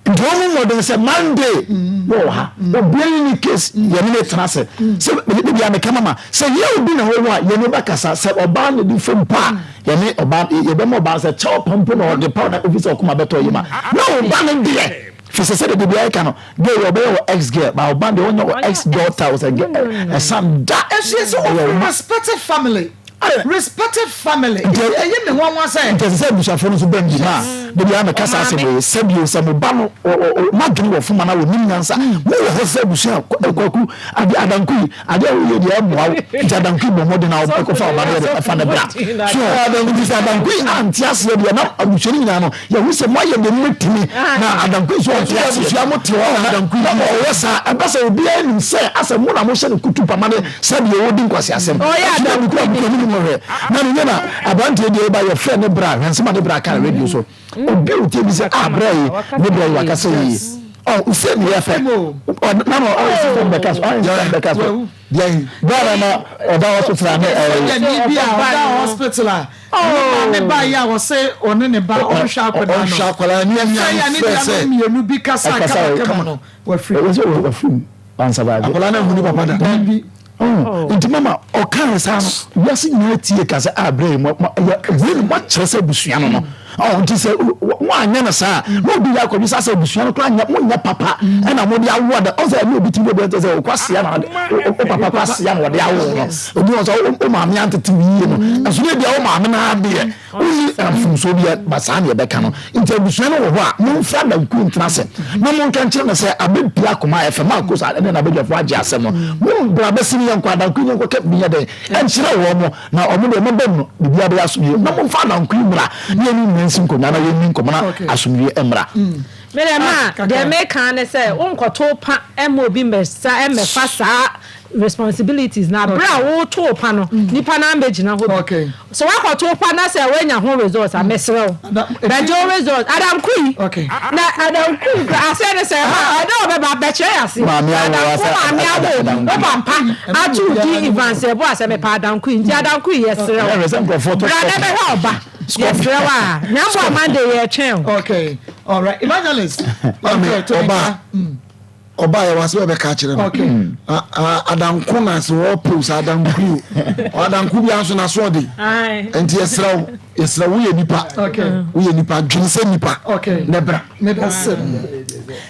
nti wɔn mu mmɔden sɛ Monday na ɔwɔ ha. Obiara ne ne case yɛne ne tena ase. Sɛ de bia meka mama sɛ yɛ obi na ɔwɔ a yɛne bɛkasa sɛ ɔbaa na di fam pa a. Yɛne ɔbaa yɛbɛma ɔbaa no sɛ kyɛw pa mpo na ɔde paw na ofi sɛ ɔkoma bɛtɔ yie ma na ɔba no deɛ fi sɛ sɛdeɛ biribi ayɛ ka no girl yɛ ɔbɛyɛ wɔ ex girl ba ɔba deɛ ɔnyɛ wɔ ex daughter wɔ sɛ ɛsan da. Ɛso yɛ sɛ ɔfiri respected family respected family nti ɛyɛ me nwanwa sɛ. Nti ɛsɛ sɛ abusuafoɔ no nso bɛn bi ma dabi a mɛka saa asɛm wei sɛbio sɛ mo ba no m'adwene wɔ fam anaa wɔnim nyansa mo wɔ hɔ sɛ abusua kwaku ade adanko yi Adeɛ a woyɛ deɛ ɛmmoa wo nti Adankui bɔ mmɔden a ɔkɔfa ɔba no yɛ de ɛfa no bra so nti sɛ Adankui ante aseɛ deɛ na abusua no nyinaa no yɛhu sɛ moayɛ deɛ mobɛtumi na Adankui nso ɔnte aseɛ abusua mo te hɔ na Adankui na ɔyɛ saa ɛba sɛ obiara nim sɛ asɛ mo na mohyɛ no kutu pama ne sɛdeɛ ɔdi nkwaseasɛm Adankui ni mu hwɛ na ne nyɛ na aberanteɛ deɛ ɛba yɛfrɛ ne bra hwɛ nsɛm a ne bra ka radio so obi a otie bi sɛ ah brɛ yi ne brɛ yi wakasa yie ɔ ose ne yɛ fɛ ɔ na na ɔyɛ sisɛm bɛka so ɔyɛ sisɛm bɛka so bɛɛ na na ɔda hospital ne ɛyɛ. Sɔjani bi a ɔda hospital a ne maame ba yi a ɔsɛ ɔne ne ba ɔnhwɛ akwadaa no ɔnhwɛ akwadaa ne yɛfrɛ yɛ ne nuanom mmienu bi kasa kamakama no wafiri mu. Wafiri mu. Wansurvive. Akwadaa no anhu ne papa da. Dabi. Oh, nti mama ɔkaa saa no, wiase nyinaa tie ka sɛ ah brɛ yi mo yɛ wei no moakyerɛ sɛ abusua no no. Oh, nti sɛ moanyɛ no saa na obi yɛ akɔbi sa sɛ abusua no koraa nyɛ monyɛ papa ɛna mode awo ada ɔn sɛ ɛne obi tumi obi sɛ ɔkɔ asia na o papa kɔ asia na ɔde awo no obi wɔn sɛ o maame antete yie no ɛso ne bia o maame no adeɛ Wonni mfomsoɔ biara, ba saa na yɛbɛka no. Nti abusua no wɔ hɔ a, momfa Danku ntena ase na monka nkyerɛ no sɛ abɛpue akoma a ɛfɛ ma Akos ne n'abadwafoɔ agye asɛm no. Mombra bɛsene yɛnkɔ Adanku ne yɛnkɔka biribi nyɛ dɛn nkyerɛ wɔn na wɔn deɛ wɔba mu no biribiara bɛyɛ asomdwoeɛ. Na momfa Adanku yi mmra na yɛne no nyinaa nsi nkonnwa na yɛnni nkɔmmɔ na asomdwoeɛ mmra. Me deɛ ma deɛ meka ne sɛ wonkɔto pa mma obi mmɛsa mmɛfa saa responsibilities na bere a woto pa no mm. nipa no ambɛgyina hɔ bi sɛ woakɔto pa na sɛ woanya ho results a mesrɛ wo bɛgye wo results Adam Kui na Adam Kui kura asɛ ne sɛ ma ɛdɛ ɔbɛba bɛkyerɛ yɛ ase Adam Kui maame awo wo pampa ato di Evans ɛbo asɛ mepa Adam Kui nti Adam Kui yɛserɛ wo bra na bɛhwɛ ɔba yɛserɛ wo a nyambo amande yɛtwɛn o. Okay, all right, evangelist. Ɔba. Ɔbaa yɛ wase bɛbɛka akyerɛ no. Adanko na sɛ wɔpɛ o sɛ adanko o adanko bi nso na so ɔde. Nti yɛsrɛ wo yɛsrɛ wo yɛ nipa woyɛ nipa dwene sɛ nipa na bra. Medase.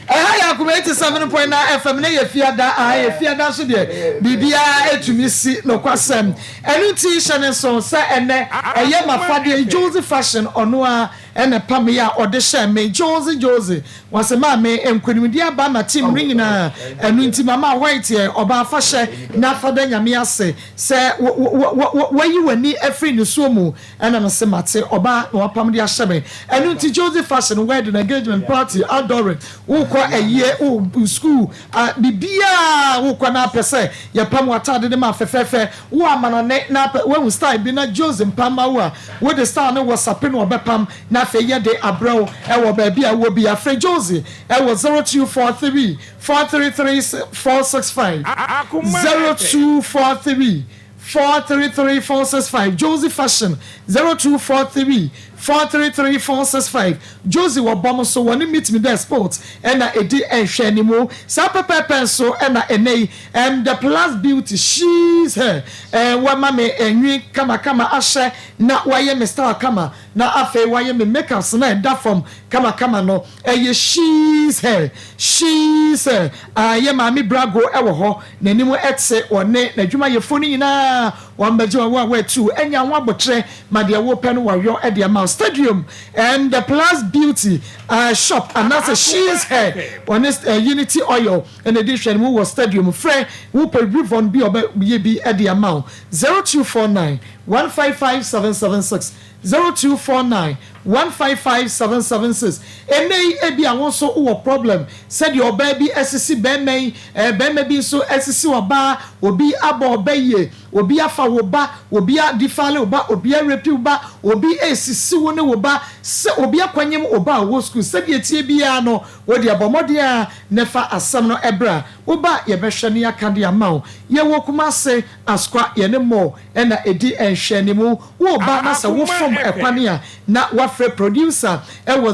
Ɛha yɛ Akoma 87.9 FM ne yɛ fiada aha yɛ fiada nso deɛ biribiara ɛtumi si nokwasɛm ɛno nti hyɛ ne nso sɛ ɛnɛ ɛyɛ mafadeɛ Josie fashion ɔno a ɛna pam yɛ a ɔde hyɛ me Josie Josie wɔsɛ maame nkonimdi aba ma team no nyinaa ɛno nti mama white yɛ ɔbaa fahyɛ na fada nyame ase sɛ wayi w'ani afiri nisuo mu ɛna no sɛ mate ɔbaa na wapam de ahyɛ me ɛno nti Josie fashion wedding engagement party outdooring wokɔ ɛyie wo school biribiaa wokɔ na apɛ sɛ yɛpam w'atade ne ma fɛfɛɛfɛ wo amanɔne na apɛ woahu style bi na Josie mpam ma wo a wode style no wɔ sape no ɔbɛpam na afei yɛde abrɛ wo ɛwɔ baabi a wɔ bi afrɛ Josie ɛwɔ 0243 433 465 0243 433 465 Josie Fashion 0243 433 465 Josie wɔ bɔm so wɔne meet me there sports ɛna ɛdi nhwɛ anim saa pɛpɛɛpɛ nso ɛna ɛnɛ yi the plus beauty she's her wɔma me enwi kamakama ahyɛ na wɔayɛ me style kama na afei wɔayɛ me makeups na ɛda fam kamakama no ɛyɛ she's hair she's hair ayɛ maame brago ɛwɔ hɔ n'anim ɛte wɔne n'adwumayɛfoɔ no nyinaa wɔn bɛgye wɔn a wɔatu ɛnya ho abɔkyerɛ ma deɛ wɔpɛ no wɔayɔ ɛde ama stadium and the plus beauty shop anaasɛ she's hair wɔne unity oil ɛna ɛde hwɛ ne mu wɔ stadium frɛ wopɛ rivon bi ɔbɛ yɛ bi ɛde ama wo 0249 155 776 0249 155 776 ɛnɛ yi ebi a wɔn nso wɔ problem sɛdeɛ ɔbaa bi esisi bɛrima yi bɛrima bi nso esisi ɔbaa obi abɔ ɔbɛ yie obi afa wo ba obi adefile wo ba obi arape wo ba obi esisi wo ne wo ba sɛ obi akwanyem wo ba a ɔwɔ sukuu sɛdeɛ tie biara no wɔde abɔ mmɔden a nefa asɛm no ɛbrɛ wo ba yɛbɛhwɛ ne yɛaka de ama wo yɛwɔ Kumase Asokwa yɛne mɔ ɛna edi nhwɛnimu wo ba na sɛ wofam ɛkwan a na wafrɛ producer ɛwɔ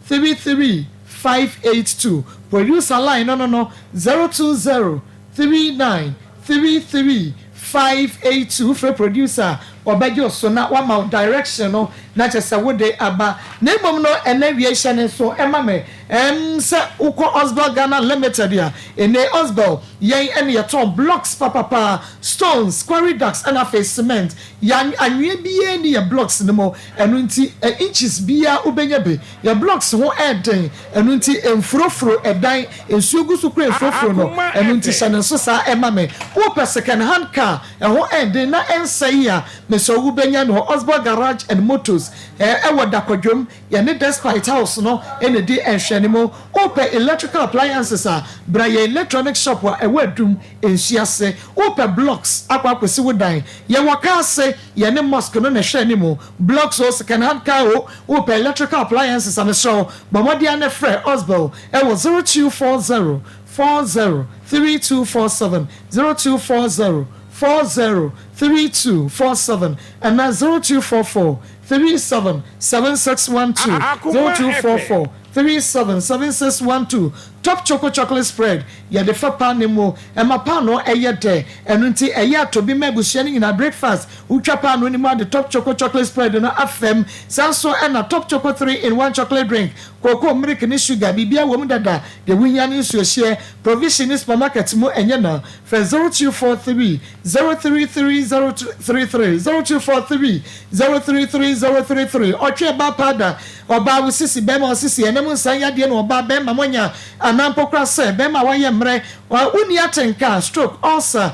0203933582 producer line no 0203933582 frɛ producer ɔbɛgye so na wama wo direction no na kyerɛ sɛ wode aba na mmom no ɛnɛ wie hyɛ ne nso ɛma me sɛ wokɔ Osbel Ghana Limited a ɛnɛ Osbel yɛn ɛne yɛtɔn blocks papapa stones quarry ducts ɛna afei cement yɛn anwea biara ni yɛ blocks no mu ɛno nti inches biara wobɛnya bi yɛ blocks ho ɛɛden ɛno nti mfurofuro ɛdan nsuo gu so kura mfurofuro no ɛno nti hyɛ ne nso saa ɛma me wopɛ second hand car ɛho ɛɛden na ɛnsɛ yi a mesɛ wobɛnya no Osbel Garage and Motors ɛwɔ Dakwadwom yɛne Despite House no ɛna di nhwɛne mu wopɛ electrical appliances a bra yɛ electronic shop a ɛwɔ Adum Nsuase wopɛ blocks akɔ akɔsi wo dan yɛwɔ kaa se yɛne mosque no na ɛhwɛ anim blocks o second hand car o wopɛ electrical appliances a mesrɛ bɔ mmɔden ne frɛ Osbel ɛwɔ 0240 40 3247 0240 40 3247 ɛna 0244 37 7612 0244 37 7612 Top Choco chocolate spread yɛde fa paano mu ɛma paano ɛyɛ dɛ ɛno nti ɛyɛ atɔ bi ma abusua no nyinaa breakfast wotwa paano no mu ade Top Choco chocolate spread no afɛm saa nso ɛna Top Choco 3 in 1 chocolate drink cocoa milk ne sugar biribia wɔ mu dada deɛ wohia ne nsuohyɛ provision ne supermarket mu ɛnyɛ na frɛ 0243 033 033 0243 033 033 ɔtwe ɛba powder ɔbaa wo sisi bɛrima ɔsisi ɛnam nsan yadeɛ na ɔbaa bɛrima mɔnya anaa mpokora sɛ bɛrima wayɛ mmerɛ wonni atenka stroke ulcer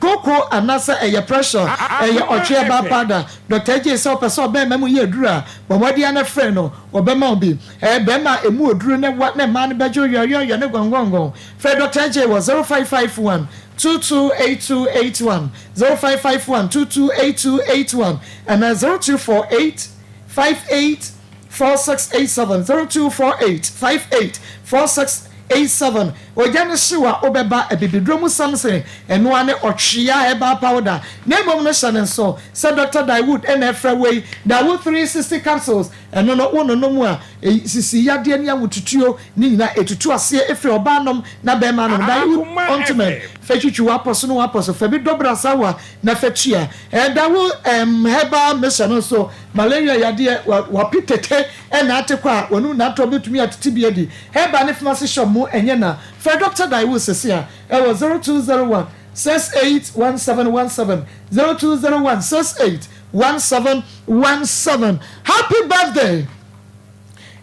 koko anaasɛ ɛyɛ pressure ɛyɛ ɔtwe ɛba powder Dr. Agye sɛ ɔpɛ sɛ ɔbɛrima mu yɛ aduru a bɔ mmɔden ano frɛ no ɔbɛma wo bi bɛrima emu oduru ne wa ne mmaa no bɛgye yɔyɔyɔ ne gɔngɔngɔn frɛ Dr. Agye wɔ 0551 228281 0551 228281 ɛna 0248 58 4687 0248 58 4687. Ogya no hyew a wobɛba abibiduro mu Samson, ɛno ara ne ɔtwea herbal powder. Na mmom no hyɛ no nso sɛ Dɔkta Dawood na ɛfrɛ wei Dawood 360 capsules. Ɛno no wononom a, sisi yadeɛ ne ahotutuo ne nyinaa ɛtutu aseɛ ɛfiri ɔbaa nom na bɛɛma nom. Dawood ointment, fa twitwi w'apɔso ne w'apɔso, fa bi dɔ brasawa na fa tua. Dawood herbal mixture no nso, malaria yadeɛ, wapi tete na ate kɔ a, wɔnom natɔ bɛtumi atete bi adi. Herbal ne pharmacy shop mu ɛnyɛ na. Frɛ Dɔkta Dawood sese a ɛwɔ 0201 68 1717, 0201 68 1717. Happy birthday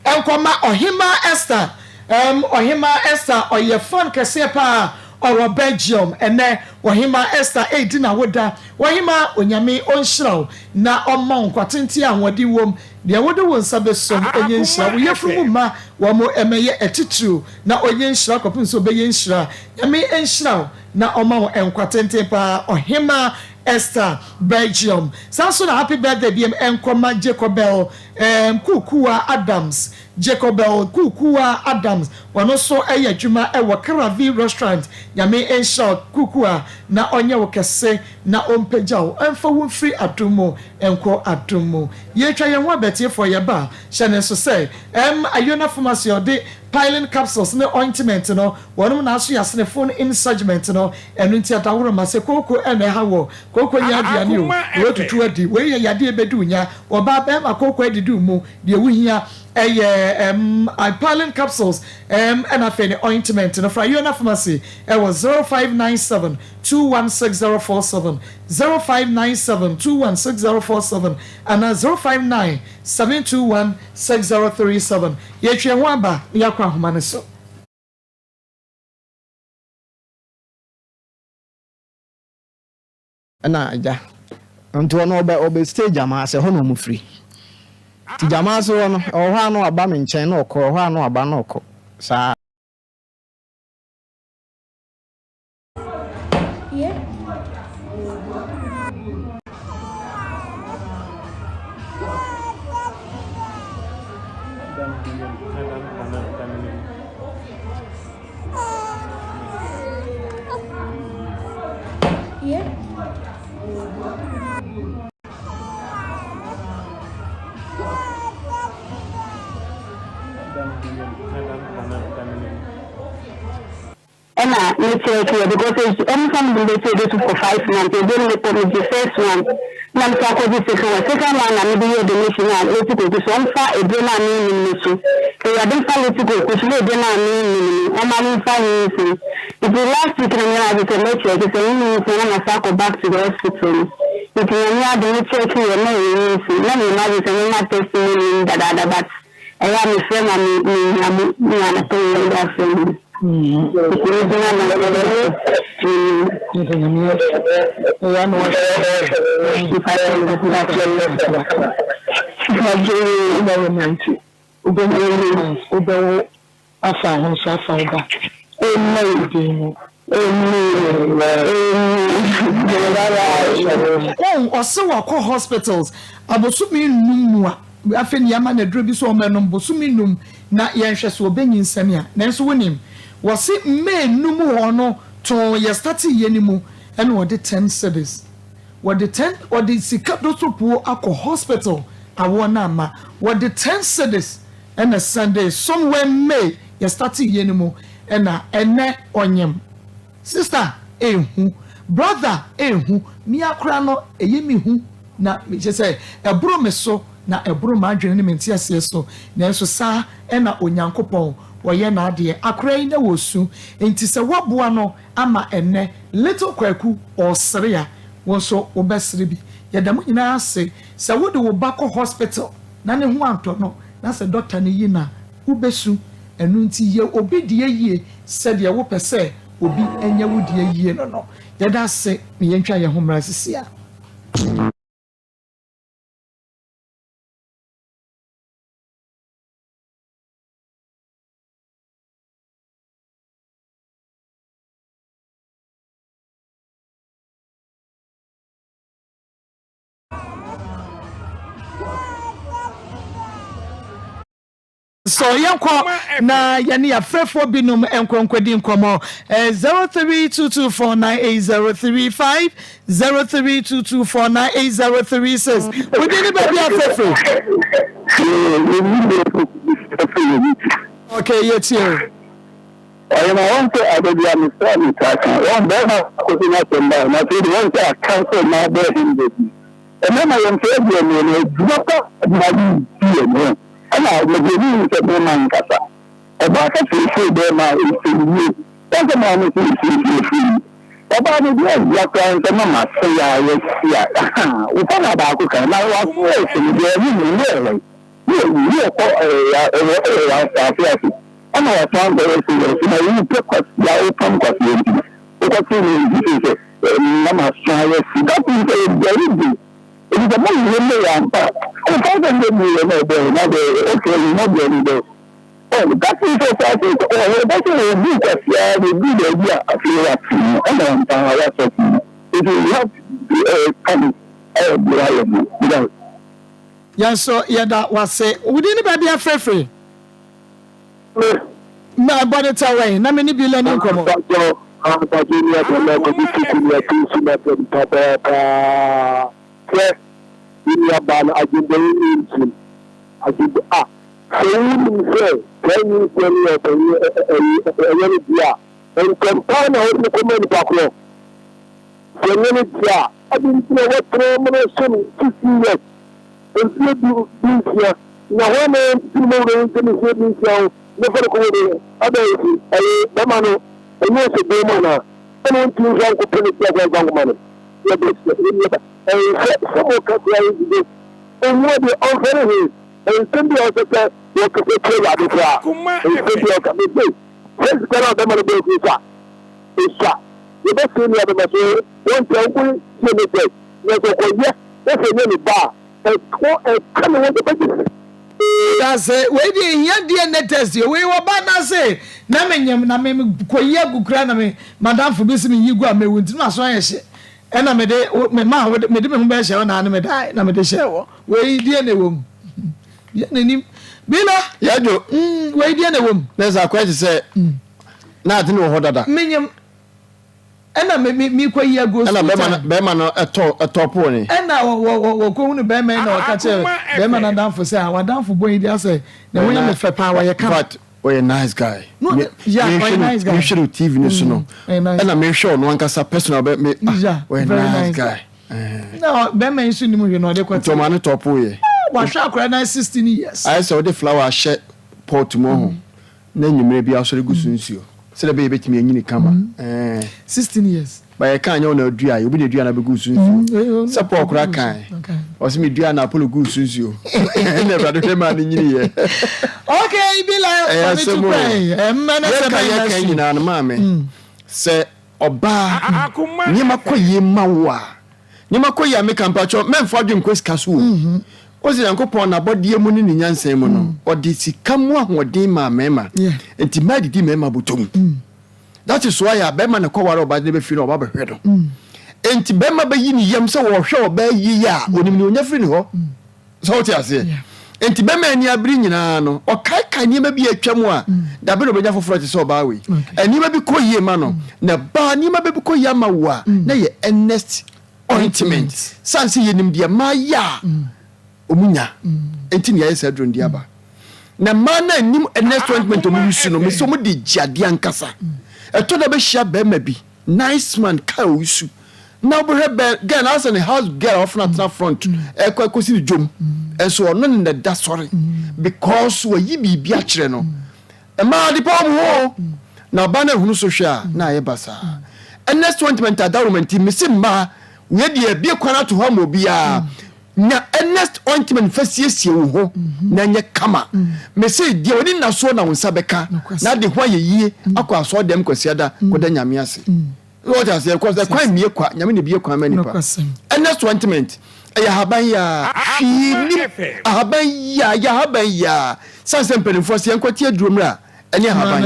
nkɔma Ɔhemaa Esther ɛɛm Ɔhemaa Esther ɔyɛ fan kɛseɛ paa ɔwɔ Belgium ɛnɛ Ɔhemaa Esther ɛredi n'awoda Ɔhemaa Onyame ɔnhyira wo na ɔmma wo nkwa tenten a ahoɔden wom deɛ wode wo nsa bɛsom ɔnyɛ nhyira wo yafunu mu mma wɔn mmɛyɛ atitiriw na ɔnyɛ nhyira kɔpem sɛ ɔbɛyɛ nhyira Nyame nhyira wo na ɔma wo nkwa tenten paa Ɔhemaa Esther Belgium. Saa nso na happy birthday biam nkɔ ma Jacobel ehm Kukuwa Adams, Jacobel Kukuwa Adams, ɔno nso yɛ adwuma wɔ Karavi Restaurant. Nyame nhyira wo Kukuwa na ɔnyɛ wo kɛse na ɔmpagya wo mfa wo mfiri adom mu nkɔ adom mu. Yɛretwa yɛn ho aba atiefoɔ yɛba a, hyɛ no nso sɛ ehm Ayona Pharmacy ɔde Piling capsules ne ointment no wɔnom na aso yɛ asene phone in segment no ɛno nti adaworoma sɛ kooko na ɛha wɔ kooko nyɛ aduane o na watutu adi wei yɛ yadeɛ ɛbɛdi wo nya ɔbaa bɛɛma kooko adidi wo mu deɛ wo hia ɛyɛ ɛm piling capsules ɛm ɛna afei ne ointment no fra Yona pharmacy ɛwɔ 0597 216047 0597 216047 anaa 059 721 6037 Yɛatwa yɛn ho aba na yɛakɔ ahoma no so. Ɛna agya nti ɔno ɔbɛ ɔbɛ stay Gyamaase ɛhɔ na ɔmo firi nti Gyamaase hɔ no ɛwɔ hɔ a na waba me nkyɛn na ɔkɔ ɛwɔ hɔ a na waba na ɔkɔ saa. Ɛna me kyerɛkyerɛ because esu ɔmo fa me de bɛsi ebi so for five months ebi no mekɔ megye first one na me san kɔgye second one second one na mede yɛɛ donation a Leti Kweku so ɔmfa eduro no a mennim no so Awurade mfa Leti Kweku so na eduro no a mennim no ɔma me mfa nyinsɛn nti last week na meyɛ m'adwene sɛ mɛkyerɛkyerɛ sɛ menyinsɛn na masan akɔ back to the hospital no nti Nyame adom me kyerɛkyerɛ na ɛyɛ nyinsɛn na meyɛ m'adwene sɛ mɛma testimony no dadaada but Ɛyɛ a mefrɛ ma me menya mo ne anɔpa yi mede afrɛ mo nti me gyina na Wobɛwo afa ho nso afa wo ba. Amen. Din mu. Wohu ɔse wakɔ hospitals abosome nnum mu a afei na yɛama no aduro bi sɛ ɔmɛnom bosome nnum na yɛnhwɛ sɛ ɔbɛnyinsɛne a nanso wonim wɔse May nnum hɔ no too yɛ startee yɛ no mu ɛna ɔde ten cedis wɔde ten ɔde sika dosopuo akɔ hospital awoɔ no amma wɔde ten cedis Ɛna Sunday somewhere May yɛ startee yie no mu ɛna ɛnɛ ɔnyem. Sister ehu, brother ehu, mea koraa no ɛyɛ me hu na kyerɛ sɛ ɛboro me so na ɛboro m'adwene ne me nteaseɛ so nanso saa ɛna Onyankopɔn ɔyɛ n'adeɛ. Akora yi na ɔresu nti sɛ woaboa no ama ɛnɛ little Kwaku ɔresere a wo nso wobɛsere bi. Yɛda mo nyinaa ase sɛ wode wo ba kɔ hospital na ne ho antɔ no na sɛ dɔkta no yi no a, wobɛsu. Ɛno nti yɛ obi deɛ yie sɛdeɛ wopɛ sɛ obi nyɛ wo deɛ yie no no. Yɛda ase na yɛntwa yɛn ho mmra sisi a. so yɛnkɔ na yɛne yɛafrɛfoɔ binom nkɔ nkɔdi nkɔmmɔ. 0322498035, 0322498036. Wodi ne baabi afrɛfrɛ. Okay, yɛtie o. Ɔyɛ ma wɔn sɛ ade bi a mesrɛ me taa ka wɔn bɛrima akɔsi no asɛm ba na afei de wɔn sɛ aka sɛ mmaa bɛɛ 100 bi mmarima yɛn mfɛ 20 no adwuma pa na yi di yɛn ho ɛna mede ne sɛ bɛrima nkasa ɔbaa ka seesei bɛrima a ɛsɛ yie wɔn sɛ maa no sɛ ɛsiesie firi ɔbaa no deɛ ɛyɛ koraa nsɛ na ma se yɛ a yɛsi a wofa na baako kan na waso ɛsɛ no deɛ ɛne ne ne ɛwɔ ne ɛwu ɛkɔ ɛwɔ ɛwɔ asase ase ɛna wasan bɛyɛ sɛ yɛ so na wo pɛ kwasia wopam kwasia nti wokɔte ne nti sɛ sɛ na ma so ayɛ si that means sɛ very good ɛti sɛ moyɛ ne yɛ ampa ɔmfa sɛ ndɛ mu yɛ na ɛbɛyɛ na bɛ okay no deɛ no bɛ oh that means sɛ sɛ sɛ ɔyɛ bɛ sɛ ɔbu kwasia na ɛdu baabi a afei wate no ɛna ampa wasɔ fi nti you have to come ɛyɛ boa yɛ no because Yɛn nso yɛda wase. Wodi ne baabi afrɛfrɛ. Na ɛbɔ ne tawɛn na me ne bi lani nkɔmmɔ. Ampakyɛw, ampakyɛw ni abɛlɛ kɔbi tuku ni ɛti nsu na fɛm pɛpɛɛpɛ sɛ ne nua baa no adwendɛn ne nkyim adwendɛ a sɛ wonim sɛ saa nyinsɛn no yɛ ɔpanyin ɛyɛ ne deɛ a ntɛm paa na wode no kɔma nipa korɔ sɛ ɛnyɛ ne deɛ a ade nti na wɔtena amena som 16 years mfie 16 na hɔ na nti mu wura nti mfie 16 ho ne fɛrɛ kɔmɔ de ada esi ɛyɛ bɛma no ɛnyɛ sɛ bɛn mu ana ɛna ntumi nfa nko pɛ ne ti akɔ nfa nkoma no yɛ bɛ sɛ ɛyɛ ba ɛyɛ sɛ sɛ mo ka kura yi de ohun de ɔnfɛre he nsɛm bi a ɔsɛ sɛ wɔkasa kyerɛ Awurade koraa nsɛm bi a ɔka me se sɛ sika no a bɛma no bɛyɛ fi sa esua yɛbɛsɛ nua bɛma so wɔn nkyɛn nko sie ne sɛ na sɛ ɔkɔyɛ wɔsɛ nyɛ ne ba a ɛkɔ ɛka ne ho sɛ bɛgye. Dase wei deɛ ehia DNA test yɛ wei wɔba n'ase na me nyam na me kɔ yi agu kura na me madamfo bi si me yi gu a mewu nti na so ayɛ hye ɛna me de me ma me de me ho bɛhyɛ hɔ na ne me da na me de hyɛ wɔ wei DNA wɔ mu DNA nim bila yɛdwo wei DNA wɔ mu na sɛ akɔyɛ te sɛ na ade ne wɔ hɔ dada me nyam ɛna me me me kɔ yi agu ɛna bɛrima bɛrima no ɛtɔ ɛtɔ po ne ɛna wɔ wɔ wɔ wɔ kɔ hunu bɛrima yi na ɔka kyerɛ bɛrima n'adamfo sɛ a wadamfo bɔ yi di asɛ na wɔyɛ me fɛ paa wɔyɛ kama. But ɔyɛ nice guy. No, yeah, ɔyɛ nice guy. Mehwɛ no TV no so no ɛna mehwɛ ɔno ankasa personal bɛ me ah ɔyɛ nice guy. Na bɛrima yi nso nim hwɛ na ɔde kɔ. Nti ɔma ne tɔ po yɛ. Wahwɛ akora na 16 years. Ayɛ sɛ ɔde flower ahyɛ pot mu ɔho na enyimire bi asɔre gu so nsuo sɛdeɛ bɛyɛ bɛtumi anyini kama. 16 years. Bayɛ kan nyɛ wɔn adua yi obi na edua na bɛgu so nsuo sɛ Paul kora kan ɔsɛ mi dua na Apollo gu so nsuo ɛna Awurade hwɛ maa ne nyini yɛ. Okay, bi la ɛyɛ asɛm o yɛka yɛka nyinaa no maame sɛ ɔbaa nneɛma kɔ yie ma wo a nneɛma kɔ yie a meka mpakyɛw mɛmfa adwene nkɔ sika so o ɔsɛ Nyankopɔn n'abɔdeɛ mu ne ne nyansan mu no ɔde sika mu ahoɔden maa mmarima nti mmaa didi mmarima bɔtɔm. That is why a bɛrima ne kɔware ɔbaa de ne bɛfiri no ɔba bɛhwɛ no nti bɛrima bɛyi ne yam sɛ wɔhwɛ ɔbaa yie a onim ne onya firi ne hɔ sɛ wote aseɛ nti bɛrima ani abere nyinaa no ɔkaekae nneɛma bi atwa mu a dabe na ɔbɛnya foforɔ te sɛ ɔbaa wei nneɛma bi kɔ yie ma no na baa nneɛma bi kɔ yie ama wo a na yɛ Ernest ointment san sɛ yɛnim deɛ maa yɛ a ɔmu nya nti ne yɛayɛ saa duro ndi aba na mmaa no anim Ernest ointment ɔmu yusu no mesɛ ɔmu de gye adeɛ ankasa ɛtɔ da bɛhyia bɛrima bi nice man kaa ɔyusu na wobɛhwɛ bɛ girl na asɛ ne house girl a ɔfena tena front ɛkɔ ɛkɔsi ne dwom ɛnso ɔno ne na da sɔre because wayi biribi akyerɛ no mmaa de pa ɔmo ho na ɔbaa no ahunu so hwɛ a na ayɛ basaa. Ernest ointment adaworoma nti mesi mmaa wei deɛ bie kwan ato hɔ ama obiara nya Ernest ointment fa siesie wo ho na nyɛ kama. Mesi deɛ oni na soɔ na wo nsa bɛka na de ho ayɛ yie akɔ asɔɔ dɛm Kwasiada kɔda Nyame ase. Wɔte aseɛ kɔ sɛ kwan mmie kwa Nyame na ebie kwan ma nipa. Ernest ointment ɛyɛ ahaban yaa hwii nim ahaban yaa yɛ ahaban yaa san sɛ mpanimfoɔ sɛ yɛnkɔte aduro mmerɛ a ɛne ahaban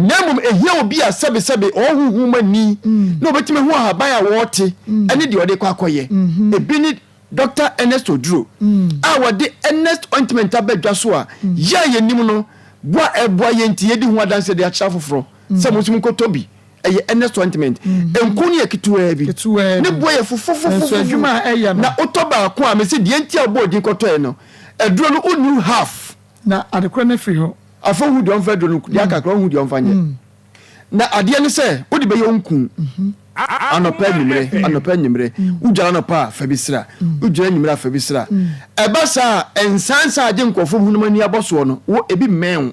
na mmom ehia obi a sɛbesɛbe ɔhuhu ma ni na obetumi hu ahaban a wɔɔte ɛne deɛ ɔde kɔ akɔyɛ ebi ne Dr Ernest Oduro a wɔde Ernest ointment abɛdwa so a yɛ a yɛnim no. Boa a ɛboa yɛn nti yɛdi ho adanseɛ de akyerɛ afoforɔ sɛ mo nso monkɔtɔ bi. Ɛyɛ Ernest ointment. Nku no yɛ ketewaa bi. Ne boɔ yɛ fofofofofo. Na wotɔ baako a, mese deɛ nti a wobɔɔ din kɔtɔeɛ no, aduro no wonnu half. Na adekorɔ no afiri hɔ. Afei wohu deɛ ɔmfa aduro no, deɛ aka koraa wonhu deɛ ɔmfa nyɛ. Na adeɛ ne sɛ, wode bɛyɛ wo nku anɔpa anwummere, anɔpa anwummere. Wodware anɔpa a, fa bi sra. Wodware anwummere a, fa bi sra. Ɛba saa a, nsa nsa a agye nkurɔfoɔ honam ani abɔ soɔ no, wo, ebi mmɛn wo.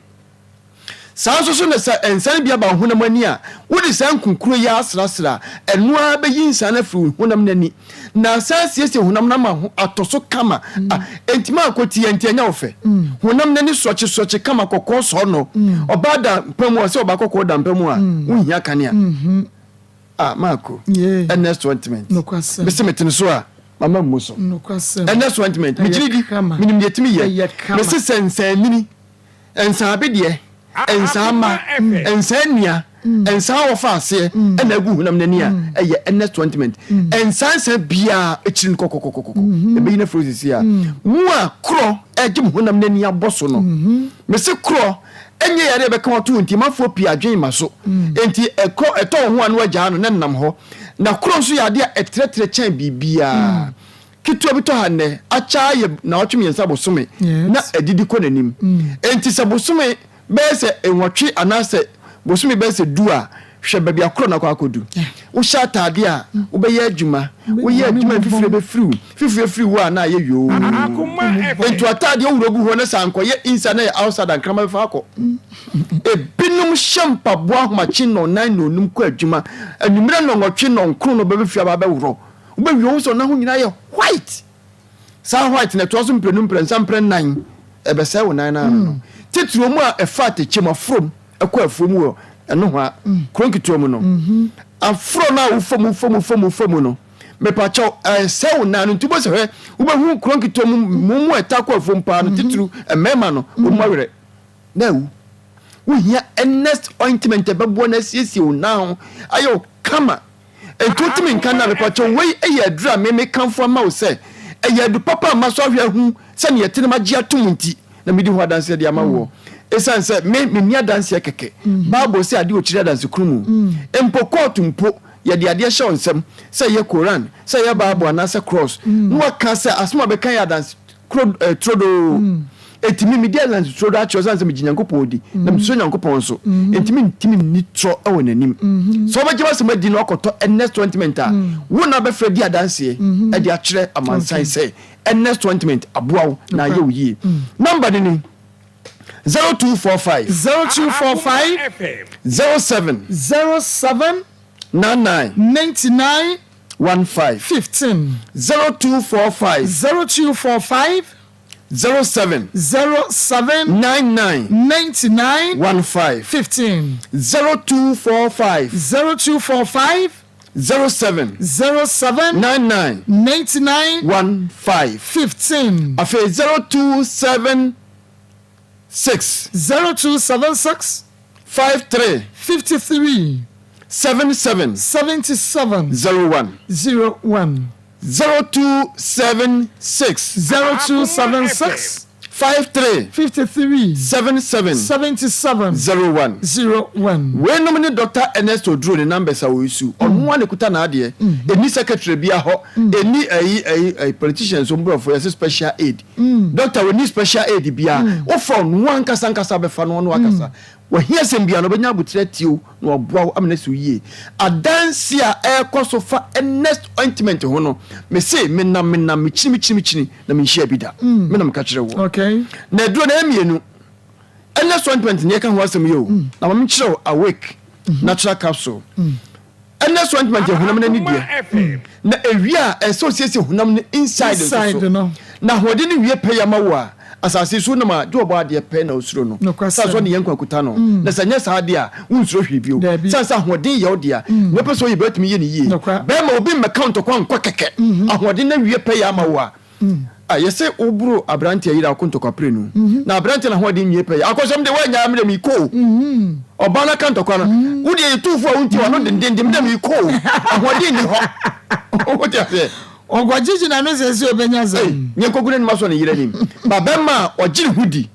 Saa nso so na sɛ nsa no bi aba wo honam ani a, wode saa nku koro yi ara srasra a, ɛno ara bɛyi nsa no afiri wo honam no ani, na asan asiesie honam no ama ho atɔ so kama. A Enti ma akɔti nti ɛnyɛ wo fɛ. Honam no ani sɔkyesɔkye kama kɔkɔɔ sɔɔnɔ. Ɔbaa da mpa mu a, sɛ ɔbaa kɔkɔɔ da mpa mu a, wonhia kanea. A Marko, Ernest ointment. Mese mete no so a, mama mmu so. Ernest ointment, megyina di, menim deɛ ɛtumi yɛ. Mese sɛ nsɛnini. Nsaa abedeɛ, nsaa mma, nsaa nnua, nsaa a wɔfa aseɛ na agu honam no ani a, ɛyɛ earnest ointment. Nsaa nsaa biara akyiri no kɔkɔkɔkɔkɔ. Ɛbɛyi no afiri hɔ seesei a. Mo a korɔ regye mo honam no ani abɔ so no, mese korɔ nyɛ yareɛ a ɛbɛka wo ato wo nti, mafoɔ pii adwene ma so. Enti ɛkɔ ɛtɔ wo ho a na woagyaa no na ɛnam hɔ. Na korɔ nso yɛ adeɛ a ɛtrɛtrɛ kyɛn biribiara. Ketewa bi tɔ ha nnɛ, akyɛ ara yɛ nnawɔtwe mmiɛnsa bosome na adidi kɔ n'anim. Enti sɛ bosome bɛyɛ sɛ nwɔtwe anaasɛ bosome bɛyɛ sɛ du a, hwɛ baabi a korɔ no akɔ akɔdu. Wohyɛ ataadeɛ a, wobɛyɛ adwuma. Woyɛ adwuma a mfifire bɛfiri wo. Fifire firi wo a na ayɛ yoo. Enti w'ataadeɛ wowura gu hɔ na sɛ ankɔyɛ inside na ɛyɛ outside a, nkraman bɛfa akɔ. Ebinom hyɛ mpaboa ahomakye nnɔnnan nnɔnnum kɔ adwuma. Anwummerɛ nnɔnwɔtwe nnɔnkron na wɔbɛba fie aba abɛworɔ. Wobɛwie wohu sɛ ɔnan ho nyinaa yɛ white. Saa white no ɛtoa so mprenu mprɛnsa mprɛnnan ɛbɛsɛe wo nan no ano no. Titiriw mu a ɛfa atɛkyɛ mu aforom kɔ afuo mu wɔ ɛnohoa kuro nketewa mu no. Aforɔ no a wofa mu fa mu fa mu fa mu no mepakyɛw ɛsɛe wo nan no nti wobɛsɛ hwɛ wobɛhu kuro nketewa mu mu mu a ɛtaa kɔ afuom paa no titiriw mmarima no wɔn mu awerɛ na awu. Wohia earnest ointment ɛbɛboa no asiesie wo nan ho ayɛ wo kama. Enti wotumi nka no a, mepakyɛw, wei yɛ aduru a me mekamfo ama wo sɛ ɛyɛ adu papa a masɔ ahwɛ ahu sɛnea ɛte na magye atom nti na midi ho adanseɛ de ama woɔ. Esiane sɛ me, menni adanseɛ kɛkɛ. Bible se adeɛ ɔkyiri adansekurumu. Mpo kɔɔto mpo, yɛde adeɛ hyɛ wo nsam, sɛ ɛyɛ Koran, sɛ ɛyɛ Bible anaasɛ krɔs, na waka sɛ asɛm a bɛka yɛ adanse koro eh, turodoo. Enti me, medi adanse turodoo akyerɛ sane sɛ megye Nyankopɔn di, na mesuro Nyankopɔn nso. Enti mentumi nni torɔ wɔ n'anim. Sɛ wobɛgye m'asɛm adi na woakɔtɔ Ernest ointment a, wo na wobɛfrɛ di adanseɛ de akyerɛ amansan sɛ Ernest ointment aboa wo na ayɛ wo yie. Nɔmba no ni, 0245. 0245. 07. 07. 99. 99. 15. 15. 0245. 0245. 07. 07. 99. 99. 15. 15. 0245. 0245. 07. 07. 99. 99. 15. 15. Afei 0276. 0276. 53. 53. 77. 77. 01. 01. 0276. 0276. 53. 53. 77. 77. 01. 01. Weinom ne Doctor Ernest Oduro ne numbers a ɔresu. Ɔno ara na ɛkuta n'adeɛ. Ɛnni secretary biara hɔ. Ɛnni ɛyi ɛyi ɛyi politicians wɔn borɔfo yɛse special aid. Doctor ɔnni special aid biara. Wofrɛ ɔno ankasa ankasa bɛfa no ɔno akasa. W'ahiasɛm biara no, ɔbɛnya aboterɛ atie wo na waboa wo ama no asi wo yie. Adanseɛ a ɛrekɔ so fa Ernest ointment ho no, mese menam menam, mekyini mekyini mekyini na menhyiaa bi da. Me na meka kyerɛ woɔ. Na aduro no ɛyɛ mmienu. Ernest ointment na yɛka ho asɛm yi o, na ma menkyerɛ wo Awake natural capsule. Ernest ointment yɛ honam no ani deɛ, na ɛwie a ɛsɛ sɛ ɔsiesie honam no inside nso so. Na ahoɔden no wie pɛyɛ ama wo a, asase so wonam a, gye ɔbɔ adeɛ pɛ na wosuro no. Sane sɛ ɔne yɛn nkwa kuta no. Na sɛ ɛnyɛ saa deɛ a, wonsuro hwee bio. Sane sɛ ahoɔden yɛ wo dea, nea wopɛ sɛ woyɛ biara wotumi yɛ no yie. Bɛrima, obi mmɛka wo ntɔkwa nkɔ kɛkɛ. Ahoɔden no awie pɛyɛ ama wo a, Ah, yɛse woboro aberanteɛ yere ako ntɔkwa prenu. Na aberanteɛ na ahoɔden nwie pɛyɛ. Akɔsɛm de woanyaa me dɛ mekɔ o. Ɔbaa no aka ntɔkwa no. Wo deɛ yɛtu fo a wontie w'ano dendenden me dɛ mekɔ o. Ahoɔden nni hɔ. Wote aseɛ? Ɔkɔgyegye n'ano sɛ sɛ ɔbɛnya sɛm. Ei, nyɛ nkɔgu n'anim asɔ ne yere anim. Ba bɛrima a ɔgye ne ho di.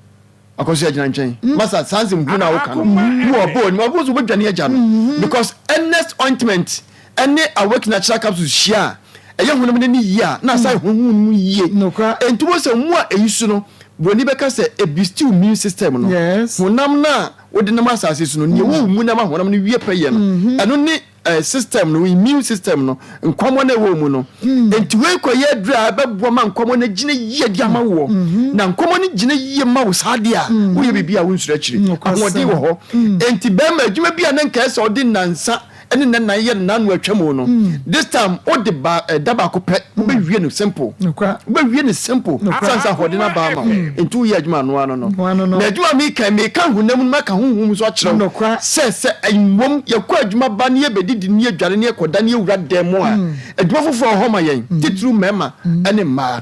Akɔso agyina nkyɛn. Masa saa nsɛm hunu na woka no. Wo ɔbɔ onim ɔbɔ so wobɛdwane agya no. Because Ernest ointment ɛne Awake Natural Capsules hyia a ɛyɛ honam no ani yie a na asan honhom no mu yie. Enti wo sɛ mu a ɛyi so no buroni bɛka sɛ ɛbistiw immune system no. Honam no a wode nam asase so no nea ɛwɔ wo mu na ama honam no wie pɛyɛ no ɛno ne eh, system no, immune system no, nkɔmmɔ no ɛwɔ mu no. Hmm. Nti wei kɔyɛ aduru a ɛbɛboa ma nkɔmmɔ no agyina yie de ama woɔ. Mm-hmm. Na nkɔmmɔ no gyina yie ma wo saa deɛ a, hmm. woyɛ biribi a wonsuro akyiri. Ahoɔden wɔ hɔ. Hmm. Nti bɛrima adwuma bi a na nkae sɛ ɔde nnansa ne nnanan yɛ no n'ano atwa mu no, this time wode ba ɛda baako pɛ wobɛwie no simple. Wobɛwie no simple. Sane sɛ ahoɔden aba ama wo. Nti woyɛ adwuma ano ano no. Na adwuma meka meka honam no maka honhom nso akyerɛ wo sɛ sɛ mmom yɛkɔ adwuma ba ne yɛbɛdidi ne yɛdware ne yɛkɔda ne yɛwura dan mu a, adwuma foforɔ wɔ hɔ ma yɛn, titiriw mmarima ne mmaa.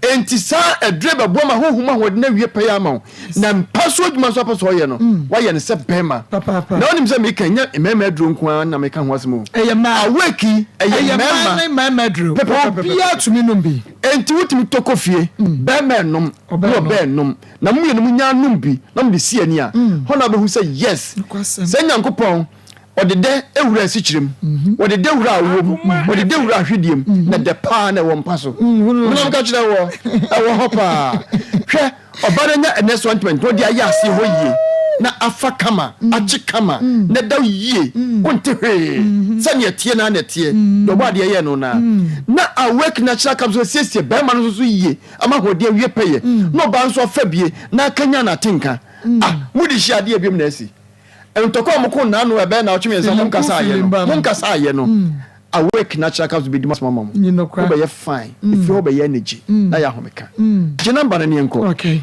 Enti saa aduro bɛboa ma honhom ahoɔden awie pɛyɛ ama wo. Na mpa so adwuma nso apɛ sɛ ɔyɛ no, wayɛ no sɛ bɛrima. Na wonim sɛ meka nyɛ mmarima aduro nko ara na meka ho asɛm o. Ɛyɛ mmaa. Awake yi, ɛyɛ mmarima. ne mmarima aduro. Obiara tumi nom bi. Enti wotumi tɔ kɔ fie, bɛrima ɛnom, ne ɔbaa ɛnom. Na mo mmienu mo nya nom bi na mode si ani a, hɔ na wobɛhu sɛ yes, sɛ Nyankopɔn ɔde dɛ wura asikyire mu, ɔde dɛ wura awoɔ mu, ɔde dɛ wura ahwedeɛ mu, na dɛ paa na ɛwɔ mpa so. Menam ka kyerɛ wɔ, ɛwɔ hɔ paa. Hwɛ, ɔba no anya ɛnɛ ointment na ɔde ayɛ aseɛ hɔ yie, na afa kama, akye kama, na ɛda yie, wonte hwee, sɛdeɛ ɛteɛ naa na ɛteɛ, deɛ ɔbɔ adeɛ yɛɛ no naa. Na Awake Natural Capsule siesie bɛrima no nso so yie, ama ahoɔden awie pɛyɛ, na ɔbaa nso afa bie na akanyan n'atenka. Ah, mode hyia adeɛ biom na asi. Ntɔkwa a moko nnaano a ɛbɛyɛ naawɔtwe mmiɛnsa monkasa ayɛ no, monkasa ayɛ no. Awake Natural Capsule bɛdi mo asɛm ama mo. Wobɛyɛ fine, efie hɔ bɛyɛ anigye na ayɛ ahomeka. Gye number no ne yɛnkɔ.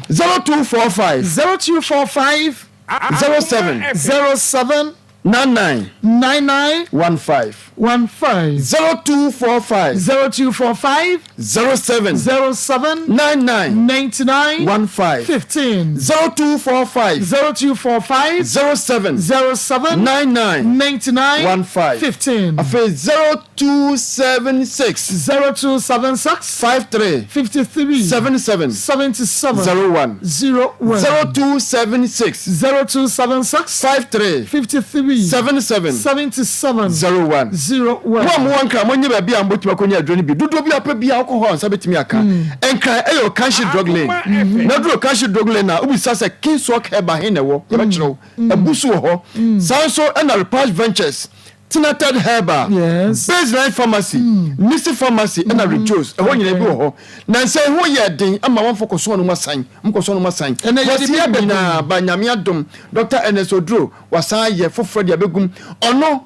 0245. 0245. 07. 07. 99. 99. 15. 15. 0245. 0245. 07. 07. 99. 99. 15. 15. 0245. 0245. 07. 07. 99. 99. 15. 15. Afei 0276. 0276. 53. 53. 77. 77. 01. 01. 0276. 0276. 53. 53. 77. 77. 01. 01. Mo a mowɔ Nkran, monyɛ baabi a mobɛtumi akɔnya aduro no bi. Dodoɔ bi a wopɛ biara, wokɔ hɔ a wo nsa bɛtumi aka. Nkran yɛ Okanshi Drug Lane. Na woduru Okanshi Drug Lane a, wobisa sɛ Kingswalk Herbal he na ɛwɔ? Yɛbɛkyerɛ wo. Abu so wɔ hɔ. Saa nso na Repash Ventures, Tinated Herbal, Baseline Pharmacy, Nisi Pharmacy ɛna Rejoice. Ɛhɔ nyinaa bi wɔ hɔ. Nansa yi ho yɛɛ den ama wɔmfa kɔsɔɔ no mu asan. Wɔkɔsɔɔ no mu asan. Ɛnɛ yɛde bi Wɔasi abɛgu mu. nyinaa ba Nyame adom. Dɔkta Ernest Oduro wasan ayɛ foforɔ de abɛgum. Ɔno.